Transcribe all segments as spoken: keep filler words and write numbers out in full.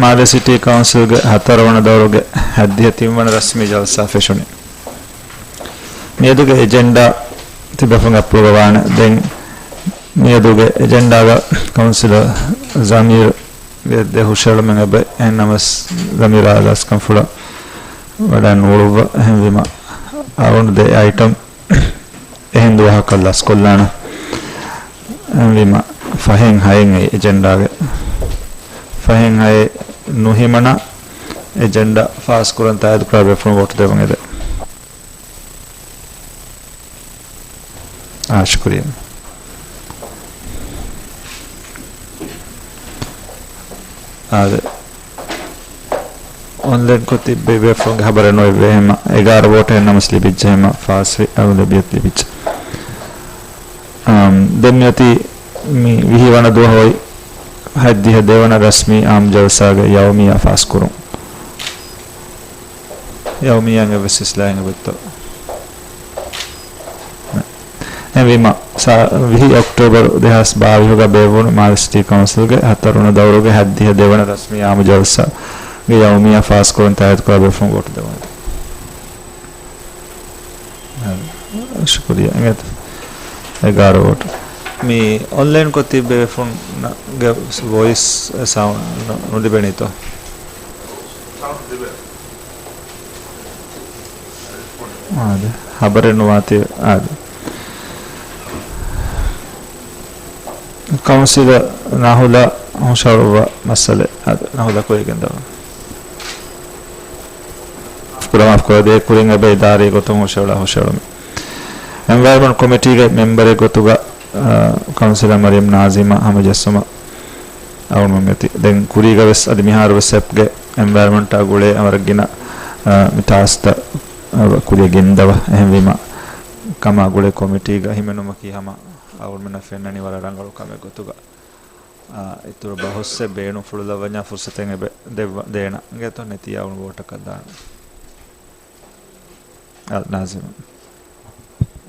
މާލެ ސިޓީ ކައުންސިލްގެ ހަތަރުވަނަ ދައުރުގެ ހަތްދިހަ ތިންވަނަ ރަސްމީ ޖަލްސާ ފެށުނީ. މިއަދުގެ އެޖެންޑާ ތިބޭފުޅުން އަޕްލޯޑް ވާނެ. ދެން މިއަދުގެ އެޖެންޑާގަ ކައުންސިލަރ ޒަމީރުގެ ދެ ހުށައެޅުމެއް އެބަ، އެހެންނަމަސް ޒަމީރާ ލަސްކަންފުޅަށް ވަޑައިން އުޅުއްވާ. އެހެންވީމަ އަޅުގަނޑު ދެ އައިޓަމް އެހެން ދުވަހަކަށް ލަސްކޮށްލާނަން. އެހެންވީމަ ފަހެއް ހައެއް އެ އެޖެންޑާގެ ފަހެއް ހައެއް ނުހިމަނާ އެޖެންޑާ ފާސްކުރަން ތާއީދުކުރާ ބޭފުޅުން ވޯޓު ދެވަން އެދެން. އާ، ޝުކުރިއްޔާ. އާދެ. އޮންލައިންކޮށް ތިއްބެވި ބޭފުޅުންގެ ހަބަރެއް ނުއިއްވޭ ހަމަ އެގާރަ ވޯޓެއް ނަމަސް ލިބިއްޖެ ހަމަ ފާސްވި އަޅު ލިބިޔަތް ލިބިއްޖެ. އާ، ދެން މިއޮތީ މި ވިހި ވަނަ ދުވަހު އޮތް ހަތްދިހަ ދެވަނަ ރަސްމީ އާމް ޖަލްސާގެ ޔައުމިއްޔާ ފާސްކުރުން. ޔައުމިއްޔާއިން އެއްވެސް އިސްލާހެއް އެބައޮތްތޯ؟ އެހެންވީމަ، ސާ-، ވިހި އޮކްޓޯބަރު ދެހާސް ބާވީހުގަ ބޭއްވުނު މާލެ ސިޓީ ކައުންސިލްގެ ހަތަރުވަނަ ދައުރުގެ ހަތްދިހަ ދެވަނަ ރަސްމީ އާމު ޖަލްސާގެ ޔައުމިއްޔާ ފާސްކުރަން ތާއީދުކުރާ ބޭފުޅުން ވޯޓު ދެވުން. ޝުކުރިއްޔާ. އިނގޭތަ؟ އެގާރަ ވޯޓު. މި އޮންލައިންކޮށް ތިއްބެވި ބޭފުޅުންގެ ވޮއިސް ސައުންޑް ނު-، ނުލިބެނީތޯ؟ އާދެ. ހަބަރެއް ނުވާތީ. އާދެ. ކައުންސިލަރ ނާހުލާ ހުށަހަޅުއްވާ މައްސަލަ. އާދެ. ނާހުލާ ކުރިއަށް ގެންދަވާ. ކުރަމާފުކުރޭ. ކުރިން އެބަ އިދާރީ ގޮތުން ހުށަހަޅާ ހުށަހެޅުމި. އެންވަޔަރަމަންޓް ކޮމިޓީގެ މެމްބަރެއް ގޮތުގަ، އާ، ކައުންސިލަރ މަރިޔަމް ނާޒިމާ ހަމަޖެއްސުމަށް އަޅުގަނޑުމެން މިއޮތީ. ދެން ކުރީގަ ވެސް އަދި މިހާރު ވެސް ސެޕްގެ އެންވަޔަރަމަންޓާ ގުޅޭ އަވަރަށް ގިނަ، އާ، މި ޓާސްކްތައް، އާ، ކުރިއަށް ގެންދަވާ. އެހެންވީމަ ކަމާ ގުޅޭ ކޮމިޓީގަ ހިމެނުމަކީ ހަމަ އަޅުގަނޑުމެންނަށް ފެންނަނީ ވަރަށް ރަނގަޅު ކަމެއް ގޮތުގަ. އާ، އިތުރު ބަހުސްއެއް ބޭނުންފުޅުލައްވަންޏާ ފުރުސަތެއް އެބަ ދެއްވަ-، ދޭނަން. އިނގޭތޯ؟ ނެތިއްޔާ އަޅުގަނޑު ވޯޓަކަށް ދާނަން. އަލް ނާޒިމް.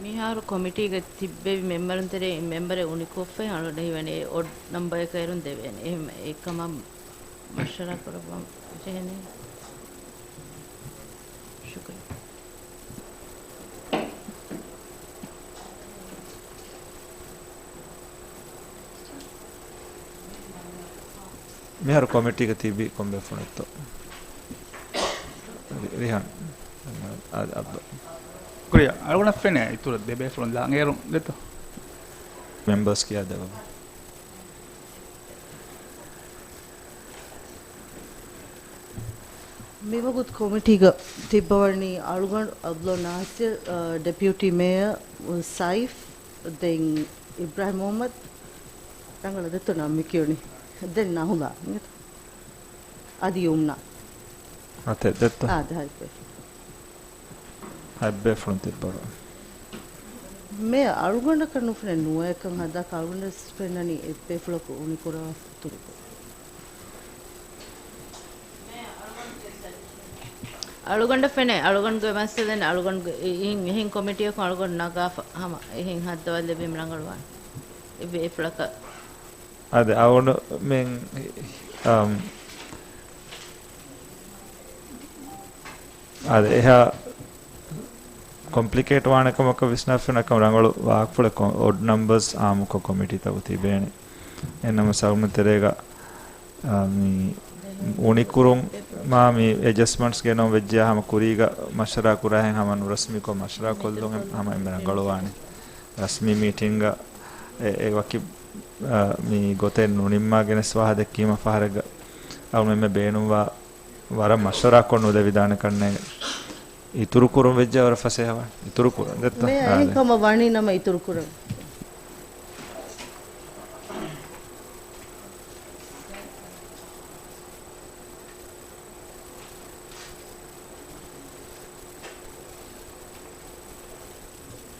މިހާރު ކޮމިޓީގަ ތިއްބެވި މެމްބަރުން ތެރެއިން މެމްބަރެއް އުނިކޮށްފައި އަޅުގަނޑަށް ހީވަނީ އޮޑް ނަމްބަރަކަށް އޭރުން ދެވޭނެ. އެހެން އެކަމަށް މަޝްވަރާ ކުރައްވަން ޖެހެނީ. ޝުކުރިއްޔާ. މިހާރު ކޮމިޓީގަ ތިބީ ކޮން ބޭފުޅެއްތޯ؟ ރި-، ރިހާން. އާ، އަބްދު. ކުރިއަށް އަޅުގަނޑަށް ފެނޭ އިތުރަށް ދެ ބޭފުޅުން ލާނގޭރު ދެތޯ؟ މެމްބަރސް ކިޔާ ދެވަމު. މިވަގުތު ކޮމިޓީގަ ތިއްބަވަނީ އަޅުގަނޑު، އަބްދުﷲ ނާސިރު، އަ، ޑެޕިއުޓީ މޭޔަރ ސައިފް، ދެން އިބްރާހިމް މުޙައްމަދު، ރަނގަޅަށް ދެއްތޯ ނަން މި ކިޔުނީ؟ ދެން ނަހުލާ. އަދި ޔުމްނާ. އަތެއް ދެއްތޯ؟ އާ، ދެ ހަތް ބޭފުޅުން. ހަތް ބޭފުޅުން ތިއްބަވަނީ. މޭޔަރ އަޅުގަނޑަކަށް ނުފެނޭ ނުވައެއްކަން ހަދާ ކަޅުގަނޑަށް ފެންނަނީ އެއްބޭފުޅަކު އުނިކުރާ ތުރުކު. އަޅުގަނޑަށް ފެނޭ، އަޅުގަނޑުގެ މައްސަލައެއް ނެތް، އަޅުގަނޑުގެ އި-، އިހިން، އިހިން ކޮމިޓީއަކުން އަޅުގަނޑު ނަގާފަ ހަމަ އިހިން ހައްދަވާލެއްވީމަ ރަނގަޅުވާނެ. އެއްވެ އެފުޅަކަށް. އާދެ، އަޅުގަނޑުމެން، އަމް، އާދެ، އެހާ ކޮމްޕްލިކޭޓް ވާނެ ކަމަކަށް ވިސްނާފަ ނަކަމަ ރަނގަޅު ވާހަކަފުޅެއް ކޮ-، އޮޑް ނަމްބަރސް އާއްމުކޮށް ކޮމިޓީތަކު ތިބޭނެ. އެހެންނަމަ ސައުމު ތެރޭގަ، އާ، މި އުނިކުރުން މާ މި އެޖަސްޓްމަންޓްސް ގެނައުން ވެއްޖެޔާ ހަމަ ކުރީގަ މަޝްވަރާ ކުރާހެން ހަމަ ނުރަސްމީކޮށް މަޝްވަރާ ކޮށްލުން ހަމަ އެންމެ ރަނގަޅުވާނެ. ރަސްމީ މީޓިންގ އެ، އެ ވަކި، އާ، މި ގޮތެއް ނުނިންމާ ގެނެސް ވާހަ ދެއްކީމަ ފަހަރެއްގަ އަޅުމެންމެ ބޭނުންވާ ވަރަށް މަޝްވަރާކޮށް ނުލެވިދާނެ ކަންނޭނގެ. އިތުރުކުރުން ވެއްޖެ ވަރަށް ފަސޭހަވާނެ. އިތުރުކުރަން ދެއްތޯ؟ މޭ އާދެ. އެހެން ކަމަށް ވަނީ ނަމަ އިތުރުކުރަން.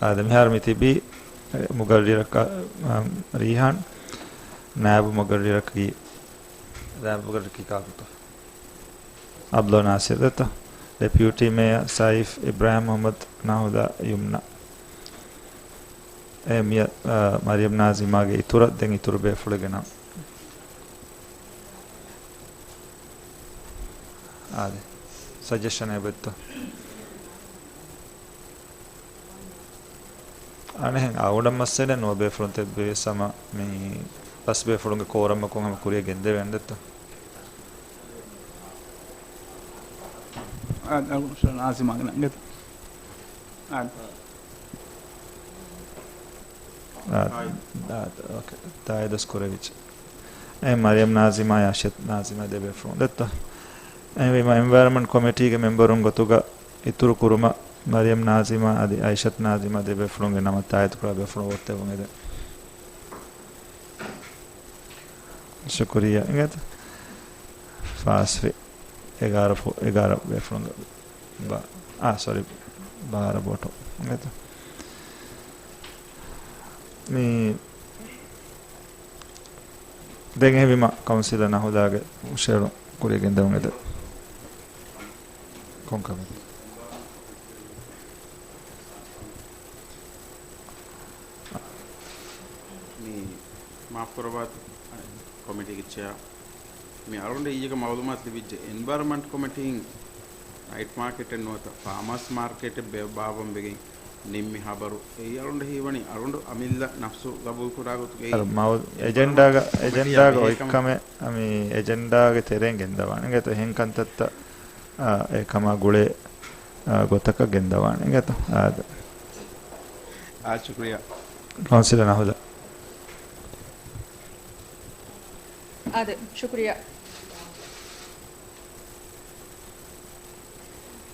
އާދެ، މިހާރު މި ތިބީ މުގައްރިރަކަށް، އަ، ރީހާން، ނާއިބު މުގައްރިރަކީ، ނާއިބު މުގައްރިރަކީ ކާކުތޯ؟ އަބްދުﷲ ނާސިރު ދެއްތޯ؟ ޑެޕިއުޓީ މޭޔަރ ސައިފް، އިބްރާހިމް މުޙައްމަދު، ނާހުލާ، ޔުމްނާ. އެ މިއަށް، އަ، މަރިޔަމް ނާޒިމާގެ އިތުރަށް ދެން އިތުރު ބޭފުޅެއްގެ ނަން. އާދެ. ސަޖެޝަނެއް އެބައޮތްތޯ؟ އަނެއްހެން އަޅުގަނޑަށް މައްސަލައެއް ނުވޭ، ބޭފުޅުން ތިބެވިޔަސް ހަމަ މި ފަސް ބޭފުޅުންގެ ކޯރަމަކުން ހަމަ ކުރިއަށް ގެންދެވޭނެ ދެއްތޯ؟ އާދެ، އަޅުގަނޑު ނާޒިމާގެ ނަންގެތަ؟ އާދެ. އާދެ. އާދެ. އޯކޭ. ތާއީދުވެސް ކުރެވިއްޖެ. އެ މަރިޔަމް ނާޒިމާ، އައިޝަތު ނާޒިމާ ދެ ބޭފުޅުން ދެއްތޯ؟ އެހެންވީމަ، އެންވަޔަރަމަންޓް ކޮމިޓީގެ މެމްބަރުން ގޮތުގަ އިތުރު ކުރުމަށް މަރިޔަމް ނާޒިމާ އަދި އައިޝަތު ނާޒިމާ ދެ ބޭފުޅުންގެ ނަމަށް ތާއީދުކުރާ ބޭފުޅުން ވޯޓް ދެއްވުން އެދެން. ޝުކުރިއްޔާ. އިނގޭތަ؟ ފާސްވި. އެގާރަ ފު-، އެގާރަ ބޭފުޅުންގެ ބާ-، އާ، ސޮރީ، ބާރަ ވޯޓު. އިނގޭތަ؟ މި ދެން އެހެންވީމަ، ކައުންސިލަރ ނަހުލާގެ ހުށައެޅުން ކުރިއަށް ގެންދެވުން އެދެން. ކޮންކަމެއް؟ މި މާފުކުރައްވާތި ކޮމިޓީގެ ޗެއާ. މި އަޅުގަނޑަށް އިއްޔެގެ މައުލޫމާތު ލިބިއްޖެ، އެންވަޔަރަމަންޓް ކޮމިޓީން ނައިޓް މާކެޓެއް ނުވަތަ ފާމާސް މާރކެޓެއް ބޭ-، ބާއްވަން ވެގެން ނިންމި ހަބަރު. އެއީ އަޅުގަނޑަށް ހީވަނީ އަޅުގަނޑު އަމިއްލަ ނަފްސު ގަބޫލުކުރާ ގޮތުގައި އަރު މައު-، އެންވަޔަރަމަންޓް އެޖެންޑާގަ-، ކޮމިޓީއާ އެޖެންޑާގަ ބެހޭ ކަމަށް އޮތް ކަމެއް އަމި އެޖެންޑާގެ ތެރެއިން ގެންދަވާނެ. އިނގޭތަ؟ އެހެން ކަންތައްތައް، އާ، އެ ކަމާ ގުޅޭ، އާ، ގޮތަކަށް ގެންދަވާނެ. އިނގޭތަ؟ އާދެ. އާ، ޝުކުރިއްޔާ. ކައުންސިލަރ ނަހުލާ. އާދެ، ޝުކުރިއްޔާ.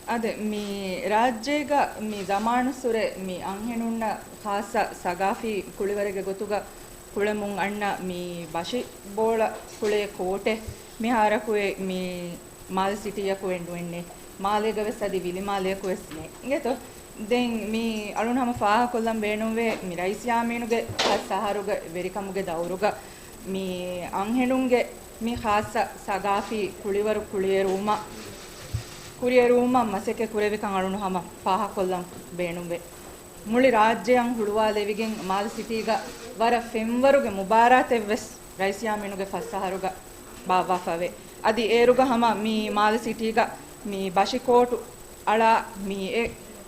އާދެ، މި ރާއްޖޭގަ މި ޒަމާނުއްސުރެ މި އަންހެނުންނަށް ޚާއްޞަ ސަގާފީ ކުޅިވަރެއްގެ ގޮތުގަ ކުޅެމުން އަންނަ މި ބަށި ބޯޅަ ކުޅޭ ކޯޓެއް މިހާރަކު އެ މި މާލެ ސިޓީއަކު އެއް ނުވެންނޭ. މާލޭގަ ވެސް އަދި ވިލި މާލެއަކު ވެސް ނެތް. އިނގޭތޯ؟ ދެން މި އަޅުން ހަމަ ފާހަގަކޮށްލަން ބޭނުންވޭ، މި ރައީސް ޔާމީނުގެ ފަސް އަހަރުގެ ވެރިކަމުގެ ދައުރުގަ މި އަންހެނުންގެ މި ޚާއްޞަ ސަގާފީ ކުޅިވަރު ކުޅިއެރުވުމަށް، ކުރިއެރުވުމަށް މަސައްކަތް ކުރެވިކަން އަޅުން ހަމަ ފާހަގަކޮށްލަން ބޭނުންވޭ. މުޅި ރާއްޖެއަށް ހުޅުވާލެވިގެން މާލެ ސިޓީގަ ވަރަށް ފެންވަރުގެ މުބާރާތެއްވެސް ރައީސް ޔާމީނުގެ ފަސް އަހަރުގަ ބާއްވާފަވޭ. އަދި އޭރުގަ ހަމަ މި މާލެ ސިޓީގަ މި ބަށި ކޯޓު އަޅާ މި އެ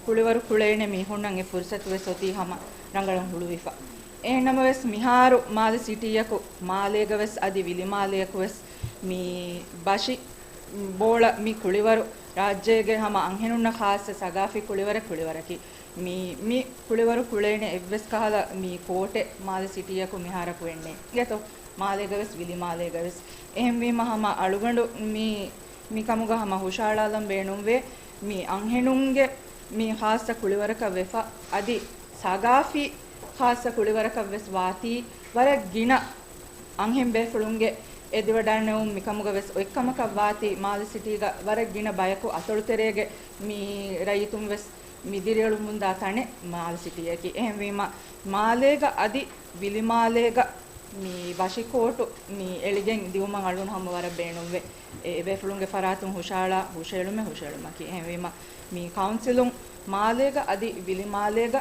ކުޅިވަރު ކުޅޭނެ މީހުންނަށް އެ ފުރުސަތު ވެސް އޮތީ ހަމަ ރަނގަޅަށް ހުޅުވިފަ. އެހެންނަމަވެސް މިހާރު މާލެ ސިޓީއަކު މާލޭގަ ވެސް އަދި ވިލި މާލެއަކު ވެސް މި ބަށި ބޯޅަ މި ކުޅިވަރު ރާއްޖޭގެ ހަމަ އަންހެނުންނަށް ޚާއްޞަ ސަގާފީ ކުޅިވަރެއް ކުޅިވަރަކީ. މި، މި ކުޅިވަރު ކުޅޭނެ އެއްވެސް ކަހަލަ މި ކޯޓެއް މާލެ ސިޓީއަކު މިހާރަކު އެއްނެތް. އިނގޭތޯ؟ މާލޭގަ ވެސް ވިލި މާލޭގަ ވެސް. އެހެންވީމަ ހަމަ އަޅުގަނޑު މި، މިކަމުގަ ހަމަ ހުށައަޅާލަން ބޭނުންވޭ، މި އަންހެނުންގެ މި ޚާއްޞަ ކުޅިވަރަކަށް ވެފަ، އަދި ސަގާފީ ޚާއްޞަ ކުޅިވަރަކަށް ވެސް ވާތީ، ވަރަށް ގިނަ އަންހެން ބޭފުޅުންގެ އެދިވަޑާންނެވުން މިކަމުގަ ވެސް އޮތްކަމަކަށް ވާތީ، މާލެ ސިޓީގަ ވަރަށް ގިނަ ބަޔަކު އަތޮޅުތެރޭގެ މި ރައްޔިތުން ވެސް މި ދިރިއުޅުމުންދާ ތަނެއް މާލެ ސިޓީއަކީ. އެހެންވީމަ، މާލޭގަ އަދި ވިލިމާލޭގަ މި ބަށިކޯޓު މި އެޅިގެން ދިއުމަށް އަޅުން ހަމަ ވަރަށް ބޭނުންވޭ. އެ އެބޭފުޅުންގެ ފަރާތުން ހުށައަޅާ ހުށައެޅުމެއް ހުށައެޅުމަކީ. އެހެންވީމަ، މި ކައުންސިލުން މާލޭގަ އަދި ވިލިމާލޭގަ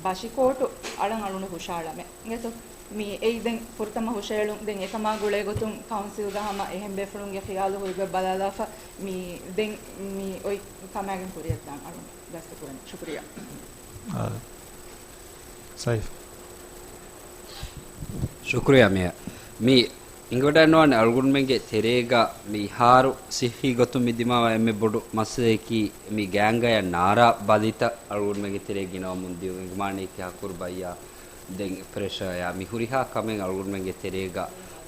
ބަށިކޯޓު އަޅަން އަޅުން ހުށައަޅަމެ. އިނގޭތޯ؟ މި އެއީ ދެން ފުރަތަމަ ހުށައެޅުން. ދެން އެކަމާ ގުޅޭގޮތުން ކައުންސިލްގަ ހަމަ އެހެން ބޭފުޅުންގެ ޚިޔާލު ހުރިގޮތް ބަލާލާފަ، މި ދެން މި އޮތް ކަމާގެން ކުރިއަށްދާން އަޅުން ގަސްތުކުރަން. ޝުކުރިއްޔާ. އާ. ސައިފް. ޝުކުރިއްޔާ މޭޔަރ. މި އިނގިވަޑައިނުވާނެ އަޅުގަނޑުމެންގެ ތެރޭގަ މިހާރު ސިއްހީ ގޮތުން މި ދިމާވާ އެންމެ ބޮޑު މައްސަލަޔަކީ މި ގޭންގަޔަށް ނާރާ ބަލިތައް އަޅުގަނޑުމެންގެ ތެރޭ ގިނަވަމުން ދިޔުން. އެނގިމާނީ ކިހާ ކުރުބައްޔާ ދެން ޕްރެޝަރއާ މި ހުރިހާ ކަމެއް އަޅުގަނޑުމެންގެ ތެރޭގަ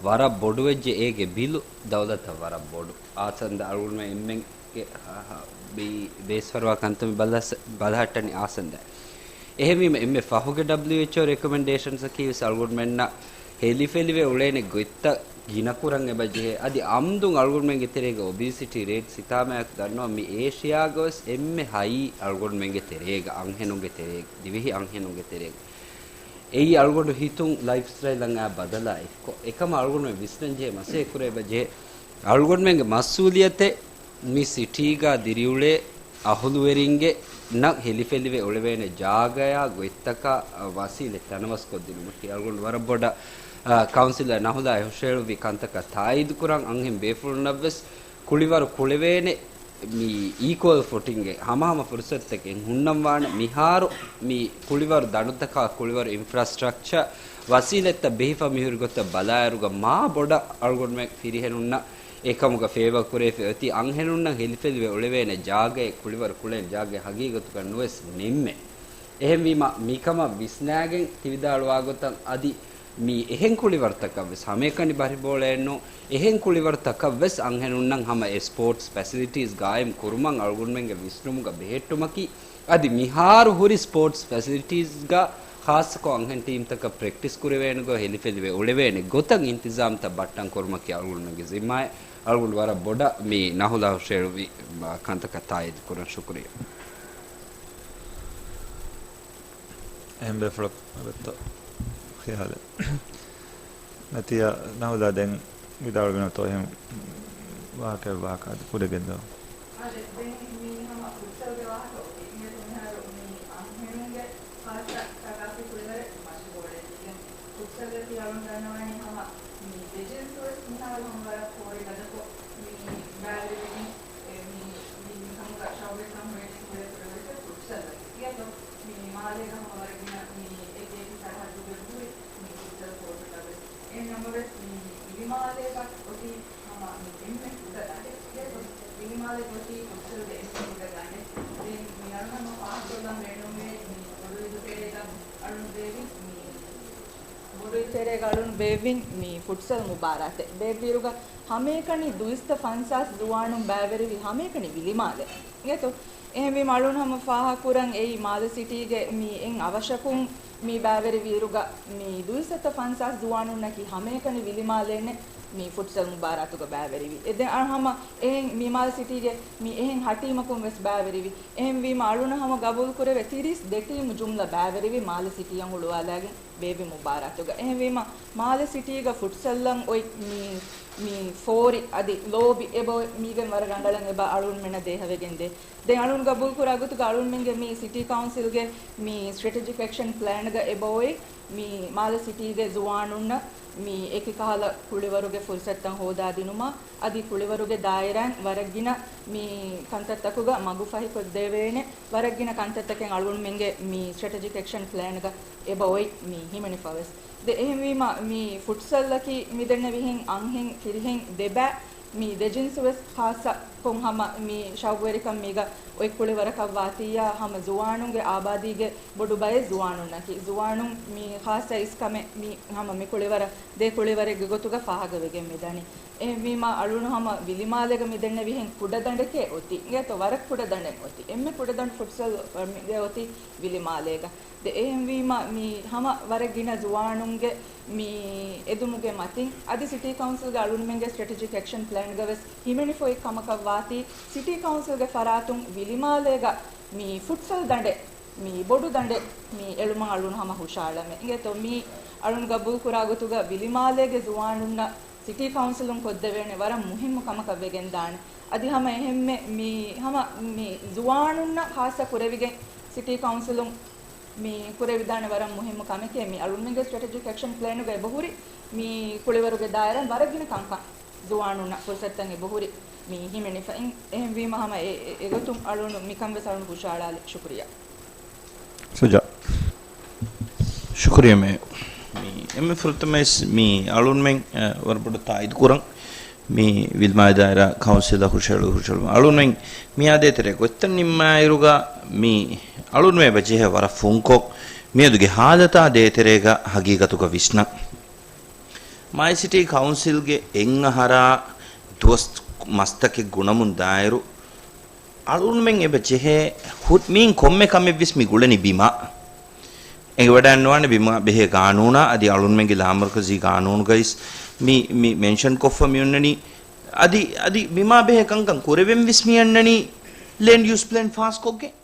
ވަރަށް ބޮޑުވެއްޖެ. އޭގެ ބިލު ދައުލަތަށް ވަރަށް ބޮޑު. އާސަންދަ އަޅުގަނޑުމެން އެންމެންގެ، އަ، އަ، ބީ-، ބޭސްފަރުވާ ކަންތައް މި ބަލަސް-، ބަލަހައްޓަނީ އާސަންދަ. އެހެންވީމަ އެންމެ ފަހުގެ ޑަބްލިއުއެޗްއޯ ރެކޮމެންޑޭޝަންސްއަކީ ވެސް އަޅުގަނޑުމެންނަށް ހެލިފެލިވެ އުޅޭނެ ގޮތްތައް ގިނަކުރަން އެބަޖެހޭ. އަދި އަމްދުން އަޅުގަނޑުމެންގެ ތެރޭގަ އޮބީސިޓީ ރޭޓް ސިތާމަޔަކު ދަންނަވަން މި އޭޝިޔާގަވެސް އެންމެ ހައި އަޅުގަނޑުމެންގެ ތެރޭގަ، އަންހެނުންގެ ތެރޭގަ، ދިވެހި އަންހެނުންގެ ތެރޭގަ. އެއީ އަޅުގަނޑު ހިތުން ލައިފްސްޓައިލަށް އާ ބަދަލާ އެއްކޮށް، އެކަމަށް އަޅުގަނޑުމެން ވިސްނަންޖެހޭ މަސައްކަތް ކުރެވި ޖެހޭ. އަޅުގަނޑުމެންގެ މަސްއޫލިއްޔަތެއް މި ސިޓީގަ ދިރިއުޅޭ އަހުލުވެރިންގެ ނަށް ހެލިފެލިވެ އުޅެވޭނެ ޖާގަޔާ ގޮތްތަކާ ވަސީލަތް ތަނަވަސްކޮށްދިނުމަކީ. އަޅުގަނޑު ވަރަށް ބޮޑަށް، އާ، ކައުންސިލަރ ނަހުލާ އެ ހުށައެޅުއްވި ކަންތަކަށް ތާއީދުކުރަން، އަންހެން ބޭފުޅުންނަށްވެސް ކުޅިވަރު ކުޅެވޭނެ މި އީކުއަލް ފުޓިންގެއް ހަމަހަމަ ފުރުސަތުތަކެއް ހުންނަންވާނެ. މިހާރު މި ކުޅިވަރު ދަނޑުތަކާ ކުޅިވަރު އިންފްރާސްޓްރަކްޗަރ ވަސީލަތްތައް ބެހިފަ މިހުރި ގޮތަށް ބަލާއިރުގަ މާ ބޮޑަށް އަޅުގަނޑުމެން ފިރިހެނުންނަށް އެކަމުގަ ފޭވާ ކުރެވިފަ އޮތީ. އަންހެނުންނަށް ހެލިފެލިވެ އުޅެވޭނެ ޖާގައެއް ކުޅިވަރު ކުޅޭނެ ޖާގައެއް ހަގީގަތުގަ ނުވެސް ނިންމޭ. އެހެންވީމަ، މިކަމަށް ވިސްނާގެން ތިވިދާޅުވާގޮތަށް އަދި މި އެހެން ކުޅިވަރުތަކަށްވެސް ހަމައެކަނި ބަރިބޯޅައެއްނު، އެހެން ކުޅިވަރުތަކަށްވެސް އަންހެނުންނަށް ހަމަ އެ ސްޕޯޓްސް ފެސިލިޓީސް ގާއިމް ކުރުމަށް އަޅުގަނޑުމެންގެ ވިސްނުމުގަ ބެހެއްޓުމަކީ، އަދި މިހާރު ހުރި ސްޕޯޓްސް ފެސިލިޓީސްގަ ޚާއްޞަކޮށް އަންހެން ޓީމްތަކަށް ޕްރެކްޓިސް ކުރެވޭނެ ގޮތް ހެލިފެލިވެ އުޅެވޭނެ ގޮތަށް އިންތިޒާމްތައް ބައްޓަން ކުރުމަކީ އަޅުގަނޑުމެންގެ ޒިންމާއެއް. އަޅުގަނޑު ވަރަށް ބޮޑަށް މި ނަހުލާ ހުށައެޅުއްވި ކަންތަކަށް ތާއީދު ކުރަން. ޝުކުރިއްޔާ. އެހެން ބޭފުޅަކު އެބައްތޯ ޚިޔާލެއް ނެތިއްޔާ ނަހުލާ ދެން ވިދާޅުވިނަތޯ އެހެން ވާހަކައެއް ވާހަކަ އަދި ކުރެގެން ދޯ؟ އާދެ، ދެން މީ ހަމަ ފުޓްސަލްގެ ވާހަކަ އޮތީ. އިނގޭތޯ މިހާރު މީ އަންހެނުންގެ ޚާއްޞަ ސަގާފީ ކުޅިވަރެއް މަށި ބޯޅައޭ ކިޔަން. ފުޓްސަލްގަ ތި އަޅުން ދަންނަވާނީ ހަމަ މީ ދެ ޖިންސުވެސް މިހާރު ހަމަ ވަރަށް ފޯރި ގަދަކޮށް މީ ބައިވެރިވެގެން އެ މީ، މީ މިކަމުގަ ޝައުގުވެރިކަން ހުރެގެން ހުރެ ކުރެވޭތޯ ފުޓްސަލްއަކީ. އިނގޭތޯ މީ މާލޭގަ ހަމަ ވަރަށް ގިނަ މީ އެކި އެކި ސަރަހައްދުގަ ހުރި މީ ފުޓްސަލް ކޯޓުތައްވެސް. އެހެން ނަމަވެސް މީ ވިލިމާލޭގަ އޮތީ ހަމަ މި އެންމެ ކުޑަ ދަނޑެއް. އިނގޭތޯ ވިލިމާލޭގަ އޮތީ ފުޓްސަލްގެ އެންމެ ކުޑަ ދަނޑެއް. ދެން މި އަޅުން ހަމަ ފާހަގަކޮށްލަން ބޭނުންވޭ މި ބޮޑުއިދު ތެރޭގަ އަޅުން ބޭއްވިން މި ބޮޑުއިދު ތެރޭގަ އަޅުން ބޭއްވިން މި ފުޓްސަލް މުބާރާތެއް ބޭއްވިއިރުގަ ހަމައެކަނި ދުއިސައްތަ ފަންސާސް ޒުވާނުން ބައިވެރިވި ހަމައެކަނި ވިލިމާލެއް. އިނގޭތޯ އެހެންވީމަ އަޅުން ހަމަ ފާހަގަކުރަން އެއީ މާލެ ސިޓީގެ މި އެއް އަވަށަކުން މި ބައިވެރިވިއިރުގަ މި ދުއިސައްތަ ފަންސާސް ޒުވާނުންނަކީ ހަމައެކަނި ވިލިމާލެއްނެއް މި ފުޓްސަލް މުބާރާތުގަ ބައިވެރިވި. އެ ދެން އަ، ހަމަ އެހެން މި މާލެ ސިޓީގެ މި އެހެން ހަ ޓީމަކުން ވެސް ބައިވެރިވި. އެހެންވީމަ އަޅުން ހަމަ ގަބޫލު ކުރެވޭ ތިރީސް ދެ ޓީމު ޖުމްލަ ބައިވެރިވި މާލެ ސިޓީއަށް ހުޅުވާލާގެން ބޭއްވި މުބާރާތުގަ. އެހެންވީމަ މާލެ ސިޓީގަ ފުޓްސަލްއަށް އޮތް މި، މި ފޯރި އަދި ލޯބި އެބަ މީގެން ވަރަށް ރަނގަޅަށް އެބަ އަޅުންމެންނަށް ދޭހަވެގެންދޭ. ދެން އަޅުން ގަބޫލު ކުރާ ގޮތުގަ އަޅުންމެންގެ މި ސިޓީ ކައުންސިލްގެ މި ސްޓްރެޓެޖިކް އެކްޝަން ޕްލޭންގަ އެބައޮތް މި މާލެ ސިޓީގެ ޒުވާނުންނަށް މި އެކި ކަހަލަ ކުޅިވަރުގެ ފުރުސަތުތައް ހޯދާދިނުމަށް އަދި ކުޅިވަރުގެ ދާއިރާއިން ވަރަށް ގިނަ މި ކަންތައްތަކުގަ މަގުފަހިކޮށްދެވޭނެ ވަރަށް ގިނަ ކަންތައްތަކެއް އަޅުންމެންގެ މި ސްޓްރެޓެޖިކް އެކްޝަން ޕްލޭންގަ އެބައޮތް މި ހިމެނިފަވެސް. ދެ އެހެންވީމަ މި ފުޓްސަލްއަކީ މިދެންނެވިހެން އަންހެން ފިރިހެން ދެބައި މި ދެ ޖިންސުވެސް ޚާއްޞަކޮށް ހަމަ މި ޝައުގުވެރިކަން މީގަ އޮތް ކުޅިވަރަކަށްވާތީއާ ހަމަ ޒުވާނުންގެ އާބާދީގެ ބޮޑު ބައެއް ޒުވާނުންނަކީ. ޒުވާނުން މި ޚާއްޞަ އިސްކަމެއް މި ހަމަ މި ކުޅިވަރަށް ދޭ ކުޅިވަރެއްގެ ގޮތުގަ ފާހަގަވެގެން މިދަނީ. އެހެންވީމަ އަޅުން ހަމަ ވިލިމާލޭގަ މިދެންނެވިހެން ކުޑަ ދަނޑެކޭ އޮތީ. އިނގޭތޯ ވަރަށް ކުޑަ ދަނޑެއް އޮތީ. އެންމެ ކުޑަ ދަނޑު ފުޓްސަލް މިގެ އޮތީ ވިލިމާލޭގަ. ދެ އެހެންވީމަ މި ހަމަ ވަރަށް ގިނަ ޒުވާނުންގެ މި އެދުމުގެ މަތިން އަދި ސިޓީ ކައުންސިލްގެ އަޅުންމެންގެ ސްޓްރެޓެޖިކް އެކްޝަން ޕްލޭންގަވެސް ހިމެނިފައި ކަމަކަށްވާތީ ސިޓީ ކައުންސިލްގެ ފަރާތުން ވިލިމާލޭގަ މި ފުޓްސަލް ދަނޑެއް މި ބޮޑު ދަނޑެއް މި އެޅުމަށް އަޅުން ހަމަ ހުށައަޅަމެ. އިނގޭތޯ މި އަޅުން ގަބޫލު ކުރާ ގޮތުގަ ވިލިމާލޭގެ ޒުވާނުންނަށް ސިޓީ ކައުންސިލުން ކޮށްދެވޭނެ ވަރަށް މުހިއްމު ކަމަކަށް ވެގެން ދާނެ. އަދި ހަމަ އެހެންމެ މި ހަމަ މި ޒުވާނުންނަށް ޚާއްޞަ ކުރެވިގެން ސިޓީ ކައުންސިލުން މި ކުރެވިދާނެ ވަރަށް މުހިއްމު ކަމެކޭ. މި އަޅުންމެންގެ ސްޓްރެޓެޖިކް އެކްޝަން ޕްލޭނުގަ އެބަހުރި މި ކުޅިވަރުގެ ދާއިރާ ވަރަށް ގިނަ ކަންކަން ޒުވާނުންނަށް ފުރުސަތުތައް އެބަހުރި މި ހިމެނިފައި. އެހެންވީމަ ހަމަ އެ، އެ، އެގޮތުން އަޅުން މިކަން ވެސް އަޅުން ހުށައަޅާލި. ޝުކުރިއްޔާ. ސުޖާ. ޝުކުރިއްޔާ މޭ. މި އެންމެ ފުރަތަމަވެސް މި އަޅުންމެން، އަ، ވަރަށް ބޮޑަށް ތާއީދު ކުރަން. މި ވިލިމާލެ ދާއިރާ ކައުންސިލަށް ހުށައެޅު، ހުށައެޅު. އަޅުންމެން މިއާ ދޭތެރޭ ގޮތްތައް ނިންމާއިރުގަ މި އަޅުންމެ އެބަ ޖެހޭ ވަރަށް ފުންކޮށް، މިއަދުގެ ހާލަތާ ދޭތެރޭގަ ހަގީގަތުގަ ވިސްނަން. މާލެ ސިޓީ ކައުންސިލްގެ އެއް އަހަރާ ދުވަސް މަސްތަކެއް ގުނަމުން ދާއިރު، އަޅުންމެން އެބަ ޖެހޭ ހު-، މީން ކޮންމެ ކަމެއްވެސް މި ގުޅެނީ ބިމަށް. އެނގިވަޑައިންނަވާނެ ބިމާ ބެހޭ ގާނޫނާ އަދި އަޅުންމެންގެ ލާމަރުކަޒީ ގާނޫނުގައިސް މި، މި މެންޝަން ކޮށްފަ މި އޮންނަނީ. އަދި، އަދި ބިމާ ބެހޭ ކަންކަން ކުރެވެން ވެސް މި އަންނަނީ ލޭންޑް ޔޫސް ޕްލޭން ފާސްކޮށްގެން.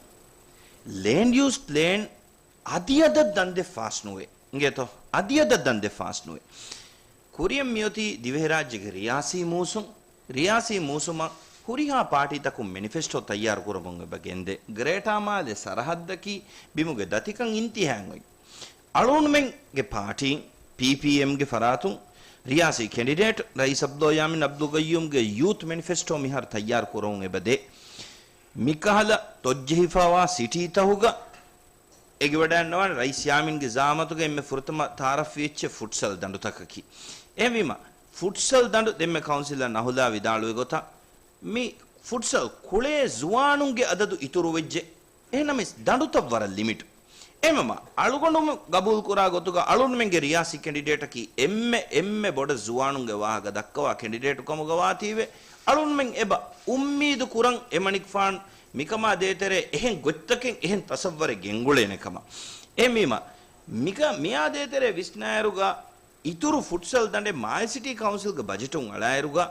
ލޭންޑް ޔޫސް ޕްލޭން އަދިއަދަށް ދަންދެއް ފާސް ނުވޭ. އިނގޭތޯ؟ އަދިއަދަށް ދަންދެއް ފާސް ނުވޭ. ކުރިއަށް މިއޮތީ ދިވެހިރާއްޖޭގެ ރިޔާސީ މޫސުން. ރިޔާސީ މޫސުމަށް ހުރިހާ ޕާޓީތަކުން މެނިފެސްޓޯ ތައްޔާރު ކުރަމުން އެބަ ގެންދޭ. ގްރޭޓާ މާލެ ސަރަހައްދަކީ ބިމުގެ ދަތިކަން އިންތިހާއިން އޮތް. އަޅުންމެންގެ ޕާޓީން، ޕީޕީއެމްގެ ފަރާތުން ރިޔާސީ ކެނޑިޑޭޓް ރައީސް އަބްދުﷲ ޔާމީން އަބްދުލް ގައްޔޫމްގެ ޔޫތު މެނިފެސްޓޯ މިހާރު ތައްޔާރު ކުރަމުން އެބަދޭ. މިކަހަލަ ތޮއްޖެހިފަވާ ސިޓީތަހުގަ އެނގިވަޑައިގަންނަވާނެ ރައީސް ޔާމީންގެ ޒައާމަތުގަ އެންމެ ފުރަތަމަ ތައާރަފްވި އެއްޗެއް ފުޓްސަލް ދަނޑުތަކަކީ. އެހެންވީމަ، ފުޓްސަލް ދަނޑު ދެންމެ ކައުންސިލަރ ނަހުލާ ވިދާޅުވި ގޮތަށް، މި ފުޓްސަލް ކުޅޭ ޒުވާނުންގެ އަދަދު އިތުރުވެއްޖެ. އެހެންނަމަވެސް، ދަނޑުތައް ވަރަށް ލިމިޓް. އެހެންވީމަ، އަޅުގަނޑު ގަބޫލުކުރާ ގޮތުގަ އަޅުންމެންގެ ރިޔާސީ ކެނޑިޑޭޓަކީ އެންމެ، އެންމެ ބޮޑަށް ޒުވާނުންގެ ވާހަކަ ދައްކަވާ ކެނޑިޑޭޓު ކަމުގަ ވާތީވެ، އަޅުންމެން އެބަ އުއްމީދު ކުރަން އެމަނިކުފާނު މިކަމާ ދޭތެރޭ އެހެން ގޮތްތަކެއް އެހެން ތަސައްވަރެއް ގެންގުޅޭނެ ކަމަށް. އެހެންވީމަ، މިކަ-، މިއާ ދޭތެރޭ ވިސްނާއިރުގަ، އިތުރު ފުޓްސަލް ދަނޑެއް މާލެ ސިޓީ ކައުންސިލްގެ ބަޖެޓުން އަޅާއިރުގަ،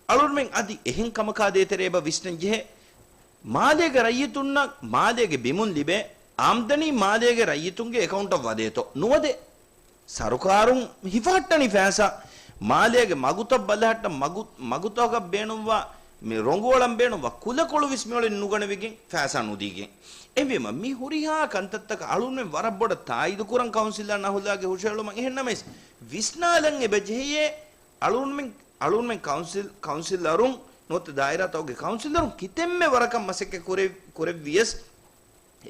އަޅުންމެން އަދި އެހެން ކަމަކާ ދޭތެރޭ އެބަ ވިސްނަން ޖެހޭ. މާލޭގެ ރައްޔިތުންނަށް މާލޭގެ ބިމުން ލިބޭ އާމްދަނީ މާލޭގެ ރައްޔިތުންގެ އެކައުންޓަށް ވަދޭތޯ؟ ނުވަދޭ. ސަރުކާރުން ހިފަހައްޓަނީ ފައިސާ. މާލޭގެ މަގުތައް ބަލަހައްޓަން މަގު-، މަގުތަކަށް ބޭނުންވާ، މި ރޮނގުއަޅަން ބޭނުންވާ ކުލަކޮޅު ވެސް މިއުޅެނީ ނުގަނެވިގެން ފައިސާ ނުދީގެން. އެހެންވީމަ، މި ހުރިހާ ކަންތައްތަކަށް އަޅުންމެން ވަރަށް ބޮޑަށް ތާއީދު ކުރަން ކައުންސިލަރ ނަހުލާގެ ހުށަހެޅުމަށް. އެހެންނަމަވެސް، ވިސްނާލަން އެބަ ޖެހެޔޭ އަޅުންމެން، އަޅުންމެން ކައުންސިލް، ކައުންސިލަރުން ނުވަތަ ދާއިރާތަކުގެ ކައުންސިލަރުން ކިތަންމެ ވަރަކަށް މަސައްކަތް ކުރެ-، ކުރެއްވިޔަސް،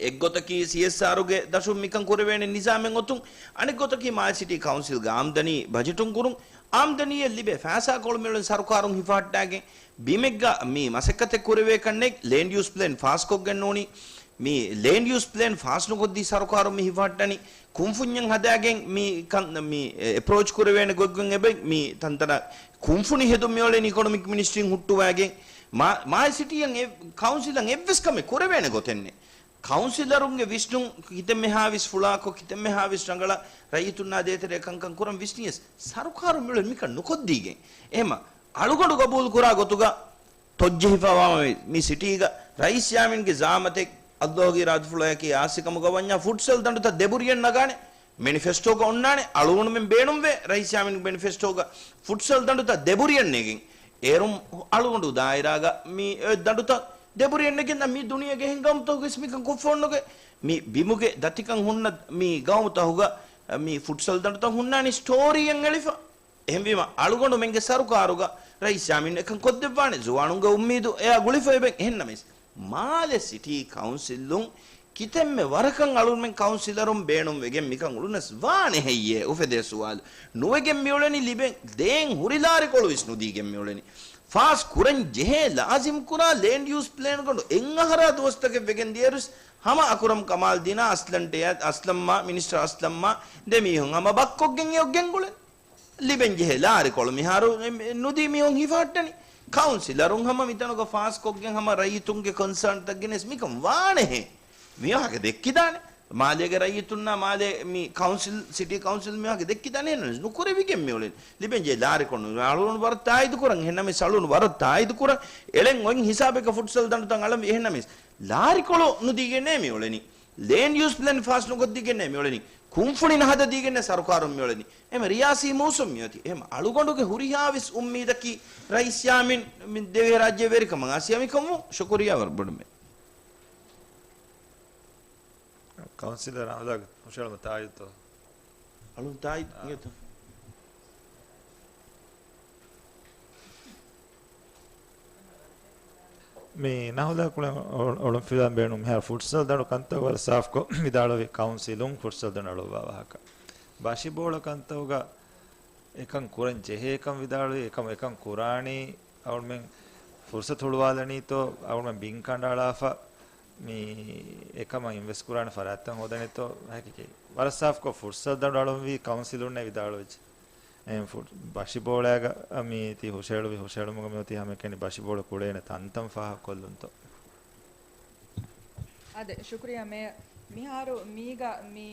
އެއްގޮތަކީ ސީއެސްއާރުގެ ދަށުން މިކަން ކުރެވޭނެ ނިޒާމެއް އޮތުން، އަނެއްގޮތަކީ މާލެ ސިޓީ ކައުންސިލްގެ އާމްދަނީ ބަޖެޓުން ކުރުން. އާމްދަނީއެއް ލިބޭ ފައިސާކޮޅު މިއުޅެން ސަރުކާރުން ހިފަހައްޓާގެން. ބިމެއްގަ މި މަސައްކަތެއް ކުރެވޭކަށް ނެތް، ލޭންޑް ޔޫސް ޕްލޭން ފާސްކޮށްގެން ނޫނީ. މި ލޭންޑް ޔޫސް ޕްލޭން ފާސް ނުކޮށްދީ ސަރުކާރުން މި ހިފަހައްޓަނީ. ކުންފުންޏެއް ހަދާގެން މި ކަން-، މި އެޕްރޯޗް ކުރެވޭނެ ގޮތްގޮތް އެބަ މި ތަންތަނަށް ކުންފުނި ހެދުން މިއުޅެނީ އިކޮނޮމިކް މިނިސްޓްރީން ހުއްޓުވާގެން. މާ-، މާލެ ސިޓީއަށް އެ-، ކައުންސިލަށް އެއްވެސް ކަމެއް ކުރެވޭނެ ގޮތެއް ނެތް. ކައުންސިލަރުންގެ ވިސްނުން ކިތަންމެހާވެސް ފުޅާކޮށް، ކިތަންމެހާވެސް ރަނގަޅަށް ރައްޔިތުންނާ ދޭތެރޭ ކަންކަން ކުރަން ވިސްނިޔަސް، ސަރުކާރުން މިއުޅެނީ މިކަން ނުކޮށްދީގެން. އެހެމަ އަޅުގަނޑު ގަބޫލު ކުރާ ގޮތުގަ ތޮއްޖެހިފަވާ މި، މި ސިޓީގަ ރައީސް ޔާމީންގެ ޒައާމަތެއް އައްލާހުގެ އިރާދަފުޅާއެކީ އާސިކަމުގަ ވަންޏާ ފުޓްސަލް ދަނޑުތައް ދެބުރިއެއް ނަގާނެ. މެނިފެސްޓޯގަ އޮންނާނެ، އަޅުގަނޑުމެން ބޭނުންވޭ ރައީސް ޔާމީންގެ މެނިފެސްޓޯގަ ފުޓްސަލް ދަނޑުތައް ދެބުރިއެއް ނެގިން. އޭރުން އަޅުގަނޑު ދާއިރާގަ މި އެ ދަނޑުތައް ދެބުރިއެއް ނެގިން މި ދުނިޔޭގެ އެހެން ގައުމުތަކުގަސް މިކަން ކޮށްފަ އޮންނަގެ. މި ބިމުގެ ދަތިކަން ހުންނަ މި ގައުމުތަކުގަ މި ފުޓްސަލް ދަނޑުތައް ހުންނާނީ ސްޓޯރީއެއް އެޅިފަ. އެހެންވީމަ، އަޅުގަނޑުމެންގެ ސަރުކާރުގަ ރައީސް ޔާމީން އެކަން ކޮށްދެއްވާނެ، ޒުވާނުންގެ އުއްމީދު އެއާ ގުޅިފަ އެބަ. އެހެންނަމަވެސް، މާލެ ސިޓީ ކައުންސިލުން ކިތަންމެ ވަރަކަށް އަޅުންމެން ކައުންސިލަރުން ބޭނުންވެގެން މިކަން އުޅުނަސް ވާނެ ހެއްޔޭ؟ އުފެދޭ ސުވާލު. ނުވެގެން މިއުޅެނީ ލިބެން ދޭން ހުރި ލާރިކޮޅު ވެސް ނުދީގެން މިއުޅެނީ. ފާސް ކުރަން ޖެހޭ ލާޒިމް ކުރާ ލޭންޑް ޔޫސް ޕްލޭންގަނޑު އެއްއަހަރާ ދުވަސްތަކެއް ވެގެން ދިޔައިރުސް ހަމަ އަކުރަމް ކަމާލްދީނާ އަސްލަން ޓެޔާ، އަސްލަމްމާ، މިނިސްޓަރ އަސްލަމްމާ ދެ މީހުން ހަމަ ބައްކޮށްގެން އެއޮށް ގެންގުޅެން. ލިބެންޖެހޭ ލާރިކޮޅު މިހާރު ނުދީ މީހުން ހިފަހައްޓަނީ. ކައުންސިލަރުން ހަމަ މިތަނުގަ ފާސްކޮށްގެން ހަމަ ރައްޔިތުންގެ ކޮންސާންތައް ގެނެސް މިކަން ވާނެހޭ. މިވާހަކަ ދެއްކިދާނެ. މާލޭގެ ރައްޔިތުންނާ މާލޭ މި ކައުންސިލް، ސިޓީ ކައުންސިލް މިވާހަކަ ދެއްކިދާނެ. ނުކުރެވިގެން މިއުޅެނީ. ލިބެންޖެހޭ ލާރިކޮޅު އަޅުން ވަރަށް ތާއީދު ކުރަން. އެހެންނަމަވެސް އަޅުން ވަރަށް ތާއީދު ކުރަން. އެޅެން އޮތް ހިސާބެއްގަ ފުޓްސަލް ދަނޑުތައް އަޅަން. އެހެންނަމަވެސް ލާރިކޮޅު ނުދީގެންނޭ މިއުޅެނީ. ލޭންޑް ޔޫސް ޕްލޭން ފާސް ނުކޮށްދީގެންނޭ މިއުޅެނީ. ކުންފުނި ނަހަދަދީގެންނޭ ސަރުކާރުން މިއުޅެނީ. އެހެމަ ރިޔާސީ މޫސުން މިއޮތީ. އެހެމަ އަޅުގަނޑުގެ ހުރިހާވެސް އުއްމީދަކީ ރައީސް ޔާމީން މި ދިވެހިރާއްޖެ ވެރިކަމަށް އާސިޔާ މިކަމު. ޝުކުރިއްޔާ ވަރަށް ބޮޑުމެ. ކައުންސިލަރ އަހުލާގް ހުށަހެޅުމަށް ތާއީދުތޯ؟ އަޅުން ތާއީދު އާ. އިނގޭތޯ؟ މި ނަހުލާ ކުޅެން އޮ-، އޮޅުން ފިލާން ބޭނުން މިހާރު ފުޓްސަލް ދަނޑު ކަންތައް ވަރަށް ސާފްކޮށް ވިދާޅުވި ކައުންސިލުން ފުޓްސަލް ދަނޑު އަޅުއްވާ ވާހަކަ. ބަށިބޯޅަ ކަންތައުގަ އެކަން ކުރަން ޖެހޭކަން ވިދާޅުވި، އެކަމަ އެކަން ކުރާނީ އަޅުމެން ފުރުސަތު ހުޅުވާލަނީތޯ، އަޅުމެން ބިން ކަނޑައަޅާފަ މި އެކަމަށް އިންވެސްޓް ކުރާނެ ފަރާތްތައް ހޯދަނީތޯ ހަކިކޭ. ވަރަށް ސާފްކޮށް ފުޓްސަލް ދަނޑު އަޅުންވީ ކައުންސިލުންނޭ ވިދާޅުވެއްޖެ. އެހެން ފުޓް-، ބަށިބޯޅައިގަ މި ތި ހުށަހެޅުވި ހުށަހެޅުމުގަ މިއޮތީ ހަމައެކަނި ބަށިބޯޅަ ކުޅޭނެ ތަންތަން ފާހަގަކޮށްލުންތޯ؟ އާދެ، ޝުކުރިއްޔާ މޭޔަރ. މިހާރު މީގަ މި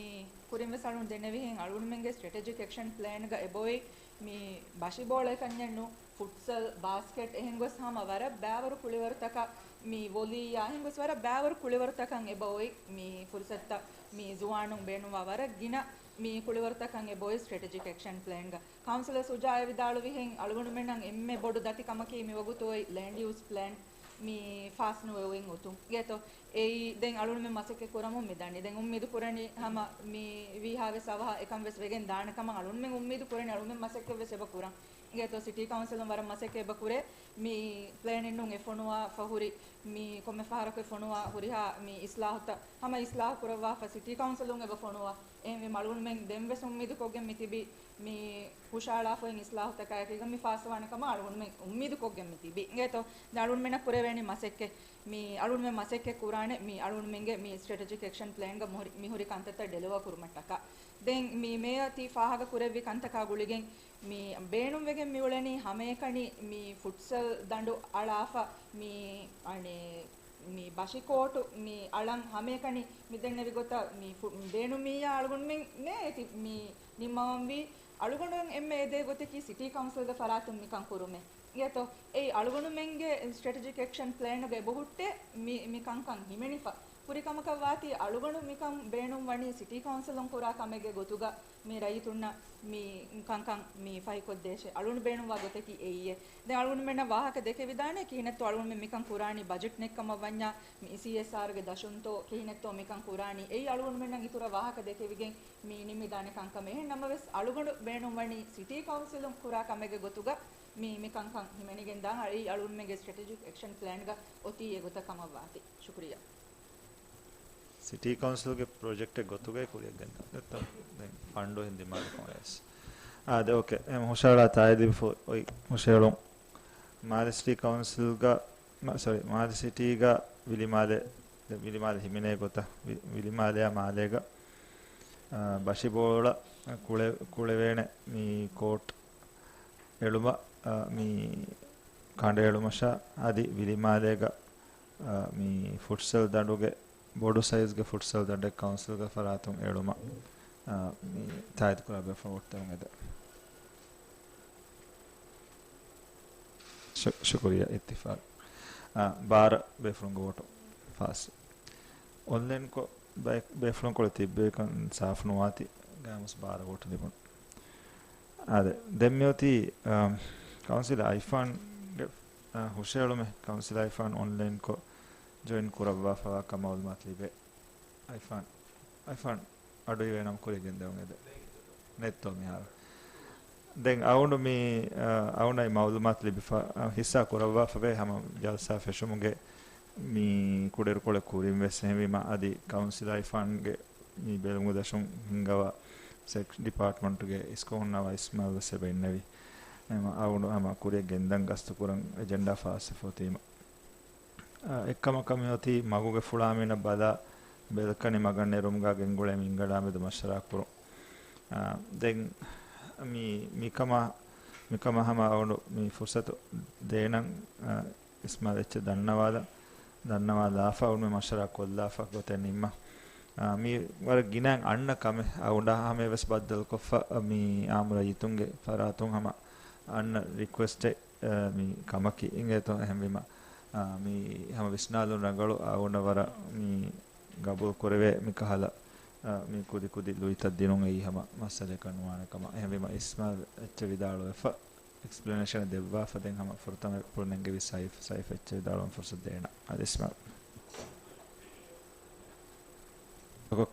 ކުރިންވެސް އަޅުން ދެންނެވިހެން އަޅުގަނޑުމެންގެ ސްޓްރެޓެޖިކް އެކްޝަން ޕްލޭންގަ އެބައޮތް މި ބަށިބޯޅައެކަންޏެއްނު، ފުޓްސަލް، ބާސްކެޓް އެހެންގޮސް ހަމަ ވަރަށް ބައިވަރު ކުޅިވަރުތަކަށް، މި ވޮލީއާ އެހެންގޮސް ވަރަށް ބައިވަރު ކުޅިވަރުތަކަށް އެބައޮތް މި ފުރުސަތުތައް މި ޒުވާނުން ބޭނުންވާ ވަރަށް ގިނަ މި ކުޅިވަރުތަކަށް އެބައޮތް ސްޓްރެޓެޖިކް އެކްޝަން ޕްލޭންގަ. ކައުންސިލަރ ސުޖާއަށް ވިދާޅުވިހެން އަޅުގަނޑުމެންނަށް އެންމެ ބޮޑު ދަތިކަމަކީ މިވަގުތު އޮތް ލޭންޑް ޔޫސް ޕްލޭން މި ފާސް ނުވެވުން އޮތުން. އިނގޭތޯ؟ އެއީ ދެން އަޅުންމެން މަސައްކަތް ކުރަމުން މިދަނީ. ދެން އުއްމީދު ކުރަނީ ހަމަ މި ވީހާވެސް އަވަހަށް އެކަން ވެސް ވެގެން ދާނެ ކަމަށް އަޅުންމެން އުއްމީދު ކުރަނީ. އަޅުންމެން މަސައްކަތް ވެސް އެބަ ކުރަން. އިނގޭތޯ؟ ސިޓީ ކައުންސިލުން ވަރަށް މަސައްކަތް އެބަ ކުރޭ. މި ޕްލޭނިން ނޫން އެ ފޮނުވާފަ ހުރި، މި ކޮންމެ ފަހަރަކު އެ ފޮނުވާ ހުރިހާ މި އިސްލާހުތައް ހަމަ އިސްލާހު ކުރައްވާފަ ސިޓީ ކައުންސިލުން އެބަ ފޮނުވާ. އެހެންވީމަ އަޅުންމެން ދެން ވެސް އުއްމީދު ކޮށްގެން މި ތިބީ މި ހުށަހަޅާފައި އިސްލާހުތަކާއެކީގަ މި ފާސްވާނެ ކަމަށް އަޅުގަނޑުމެން އުއްމީދު ކޮށްގެން މި ތިބީ. އިނގޭތޯ؟ ދެން އަޅުގަނޑުމެންނަށް ކުރެވޭނީ މަސައްކަތް. މި އަޅުގަނޑުމެން މަސައްކަތް ކުރާނެ މި އަޅުގަނޑުމެންގެ މި ސްޓްރެޓެޖިކް އެކްޝަން ޕްލޭންގަ މިހުރި، މިހުރި ކަންތައްތައް ޑެލިވަރ ކުރުމަށްޓަކާ. ދެން މި މޭޔަރ ތި ފާހަގަ ކުރެއްވި ކަންތަކާ ގުޅިގެން މި ބޭނުންވެގެން މިއުޅެނީ ހަމައެކަނި މި ފުޓްސަލް ދަނޑު އަޅާފަ މި އަނެއް މި ބަށިކޯޓު މި އަޅަން ހަމައެކަނި މި ދެންނެވި ގޮތަށް މި ފު-، ބޭނުމިއްޔާ އަޅުގަނޑުމެން ނޭ އޭތި މި ނިންމަވަންވީ. އަޅުގަނޑުމެން އެންމެ އެދޭ ގޮތަކީ ސިޓީ ކައުންސިލްގެ ފަރާތުން މިކަން ކުރުމޭ. އިނގޭތޯ؟ އެއީ އަޅުގަނޑުމެންގެ ސްޓްރެޓެޖިކް އެކްޝަން ޕްލޭނުގައި އެބަހުއްޓޭ މި، މި ކަންކަން ހިމެނިފަ. ފުރި ކަމަކަށް ވާތީ އަޅުގަނޑު މިކަން ބޭނުން ވަނީ ސިޓީ ކައުންސިލުން ކުރާ ކަމެއްގެ ގޮތުގަ މި ރައްޔިތުންނަށް މި ކަންކަން މި ފަހިކޮށްދޭށޭ. އަޅުގަނޑު ބޭނުންވާ ގޮތަކީ އެއީއޭ. ދެން އަޅުގަނޑުމެންނަށް ވާހަކަ ދެކެވިދާނެ ކިހިނެއްތޯ އަޅުގަނޑުމެން މިކަން ކުރާނީ ބަޖެޓް ނެތްކަމަށް ވަންޏާ މި ސީއެސްއާރުގެ ދަށުންތޯ ކިހިނެއްތޯ މިކަން ކުރާނީ. އެއީ އަޅުގަނޑުމެންނަށް އިތުރަށް ވާހަކަ ދެކެވިގެން މި ނިންމިދާނެ ކަންކަމެއް. އެހެން ނަމަވެސް އަޅުގަނޑު ބޭނުންވަނީ ސިޓީ ކައުންސިލުން ކުރާ ކަމެއްގެ ގޮތުގަ މި، މި ކަންކަން ހިމެނިގެން ދާން. އެއީ އަޅުގަނޑުމެންގެ ސްޓްރެޓެޖިކް އެކްޝަން ޕްލޭންގަ އޮތީ އެގޮތަށް ކަމަށް ވާތީ. ޝުކުރިއްޔާ. ސިޓީ ކައުންސިލްގެ ޕްރޮޖެކްޓެއް ގޮތުގައި ކުރިއަށް ގެންދާ. ނެތްތޯ؟ ދެން ފަންޑު އިން ދިމާލަކުން އައިސް. އާ، ދެ އޯކޭ. އެ ހުށަހަޅާ ތާއީދު ފޮ-، އޮތް ހުށަހެޅުން. މާލެ ސިޓީ ކައުންސިލްގަ، މަ-، ސޮރީ، މާލެ ސިޓީގަ ވިލިމާލެ، ދެ ވިލިމާލެ ހިމެނޭ ގޮތަށް، ވި-، ވިލިމާލެއާ މާލޭގަ، އާ، ބަށި ބޯޅަ ކުޅެ-، ކުޅެވޭނެ މި ކޯޓް އެޅުމަށް، އާ، މި ކަނޑައެޅުމަށާ އަދި ވިލިމާލޭގަ، އާ، މި ފުޓްސަލް ދަނޑުގެ ބޮޑު ސައިޒްގެ ފުޓްސަލް ދަނޑެއް ކައުންސިލްގެ ފަރާތުން އެޅުމަށް، އާ، މި ތާއީދު ކުރާ ބޭފުޅުން ވޮޓް ދެމުން އެދެ. ޝު-، ޝުކުރިއްޔާ އިއްތިފާގު. އާ، ބާރަ ބޭފުޅުންގެ ވޯޓު ފާސް. އޮންލައިންކޮށް ބައެއް ބޭފުޅުން ކޮޅެއް ތިއްބެވިކަން ސާފު ނުވާތީ، ގާމުސް ބާރަ ވޯޓު ލިބުނު. އާދެ، ދެން މިއޮތީ، އާ، ކައުންސިލް އައިފާންގެ، އާ، ހުށައެޅުމެއް، ކައުންސިލް އައިފާން އޮންލައިންކޮށް ޖޮއިން ކުރައްވާފަވާ ކަމަށް މައުލޫމާތު ލިބޭ. އައިފާން، އައިފާން އަޑުއިވޭ ނަމަ ކުރިއަށް ގެންދެވުން އެދެ. ނެތްތޯ މިހާރު؟ ދެން އައުނު މި، އަ، އައުނައި މައުލޫމާތު ލިބިފަ، އަ، ހިއްސާ ކުރައްވާފަވޭ ހަމަ ޖަލްސާ ފެށުމުގެ މި ކުޑައިރުކޮޅެއް ކުރިން ވެސް. އެހެންވީމަ އަދި ކައުންސިލް އައިފާންގެ މި ބެލުމުގެ ދަށުން ހިންގަވާ ސެކް ޑިޕާޓްމަންޓުގެ އިސްކޮށް ހުންނަވާ އިސްމާލް ވެސް އެބަ އިންނެވި. އެމަ އައުނު ހަމަ ކުރިއަށް ގެންދަން ގަސްތު ކުރަން އެޖެންޑާ ފާސް އެފޯތީމަ. އާ، އެއްކަމަކަށް މިއޮތީ މަގުގެ ފުޅާމީނަށް ބަލާ، ބެލްކަނި މަގަށް ނެރުމުގަ ގެންގުޅޭ މިންގަނޑާ މެދު މަޝްވަރާ ކުރުން. އާ، ދެން މި، މިކަމާ، މިކަމަށް ހަމަ އައުނު މި ފުރުސަތު ދޭނަން، އާ، އިސްމާލް އެއްޗެއް ދަންނަވާލަ، ދަންނަވާލާފަ އައުނު މަޝްވަރާ ކޮށްލާފަ ގޮތެއް ނިންމަ. އާ، މި ވަރަށް ގިނައިން އަންނަ ކަމެއް އައުންޑާ ހަމަޔަށް ވެސް ބައްދަލުކޮށްފަ، މި އާއްމު ރައްޔިތުންގެ ފަރާތުން ހަމަ އަންނަ ރިކުއެސްޓެއް، އަ، މި ކަމަކީ އިނގޭތޯ. އެހެންވީމަ، އަ، މި ހަމަ ވިސްނާލުން ރަނގަޅު އައުނަ ވަރަށް މި ގަބޫލު ކުރެވޭ މި ކަހަލަ، އަ، މި ކުދި ކުދި ލުއިތައް ދިނުން އެއީ ހަމަ މައްސަލައަކަށް ނުވާނެ ކަމަށް. އެހެންވީމަ އިސްމާލް އެއްޗެއް ވިދާޅުވެފަ، އެކްސްޕްލެނޭޝަނެއް ދެއްވާފަ ދެން ހަމަ ފުރަތަމަ ޕުޅު ނެންގެވި ސައިފް، ސައިފް އެއްޗެއް ވިދާޅުވަން ފުރުސަތު ދޭނަ. އަދި އިސްމާލް.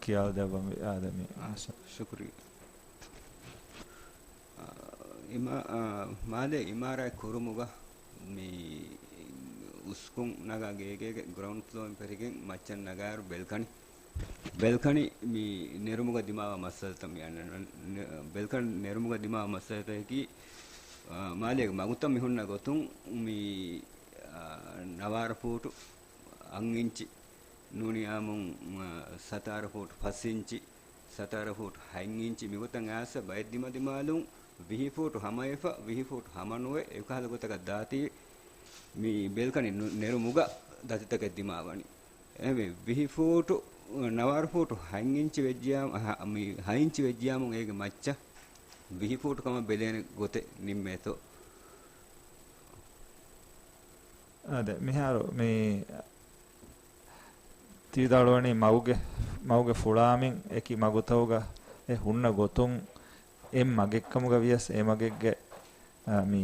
ކިޔާލަ ދެއްވަން ވި-، އާދެ މި. އާ، ޝު-، ޝުކުރިއްޔާ. އާ، އިމާ-، އާ، މާލޭ އިމާރާތް ކުރުމުގަ މި އުސްކުން ނަގާ ގޭގޭގެ ގްރައުންޑް ފްލޯއިން ފެށިގެން މައްޗަށް ނަގާއިރު ބެލްކަނި، ބެލްކަނި މި ނެރުމުގަ ދިމާވާ މައްސަލަތައް މި އަންނަ-، ނެ-، ބެލްކަނި ނެރުމުގަ ދިމާވާ މައްސަލަތަކީ، އާ، މާލޭގެ މަގުތައް މި ހުންނަ ގޮތުން މި، އާ، ނަވާރަ ފޫޓު އަށް އިންޗި ނޫނިއްޔާމުން، އާ، ސަތާރަ ފޫޓު ފަސް އިންޗި، ސަތާރަ ފޫޓު ހަތް އިންޗި މިގޮތަށް އައިސް ބައެއް ދިމަދިމާލުން ވިހި ފޫޓު ހަމަވެފަ، ވިހި ފޫޓު ހަމަނުވެ، އެކަހަލަ ގޮތަކަށް ދާތީ މި ބެލްކަނި ނު-، ނެރުމުގަ ދަތިތަކެއް ދިމާވަނީ. އެހެންވެ، ވިހި ފޫޓު، ނަވާރަ ފޫޓު ހަތް އިންޗި ވެއްޖިޔާ-، ހަ-، މި ހަތް އިންޗި ވެއްޖިޔާމު އޭގެ މައްޗަށް ވިހި ފޫޓު ކަމަށް ބެލޭނެ ގޮތެއް ނިންމޭތޯ. އާދެ، މިހާރު މި ތި ވިދާޅުވަނީ މަގުގެ، މަގުގެ ފުޅާމިން އެކި މަގުތަކުގަ އެ ހުންނަ ގޮތުން އެއް މަގެއްކަމުގަ ވިޔަސް އެ މަގެއްގެ، އާ، މި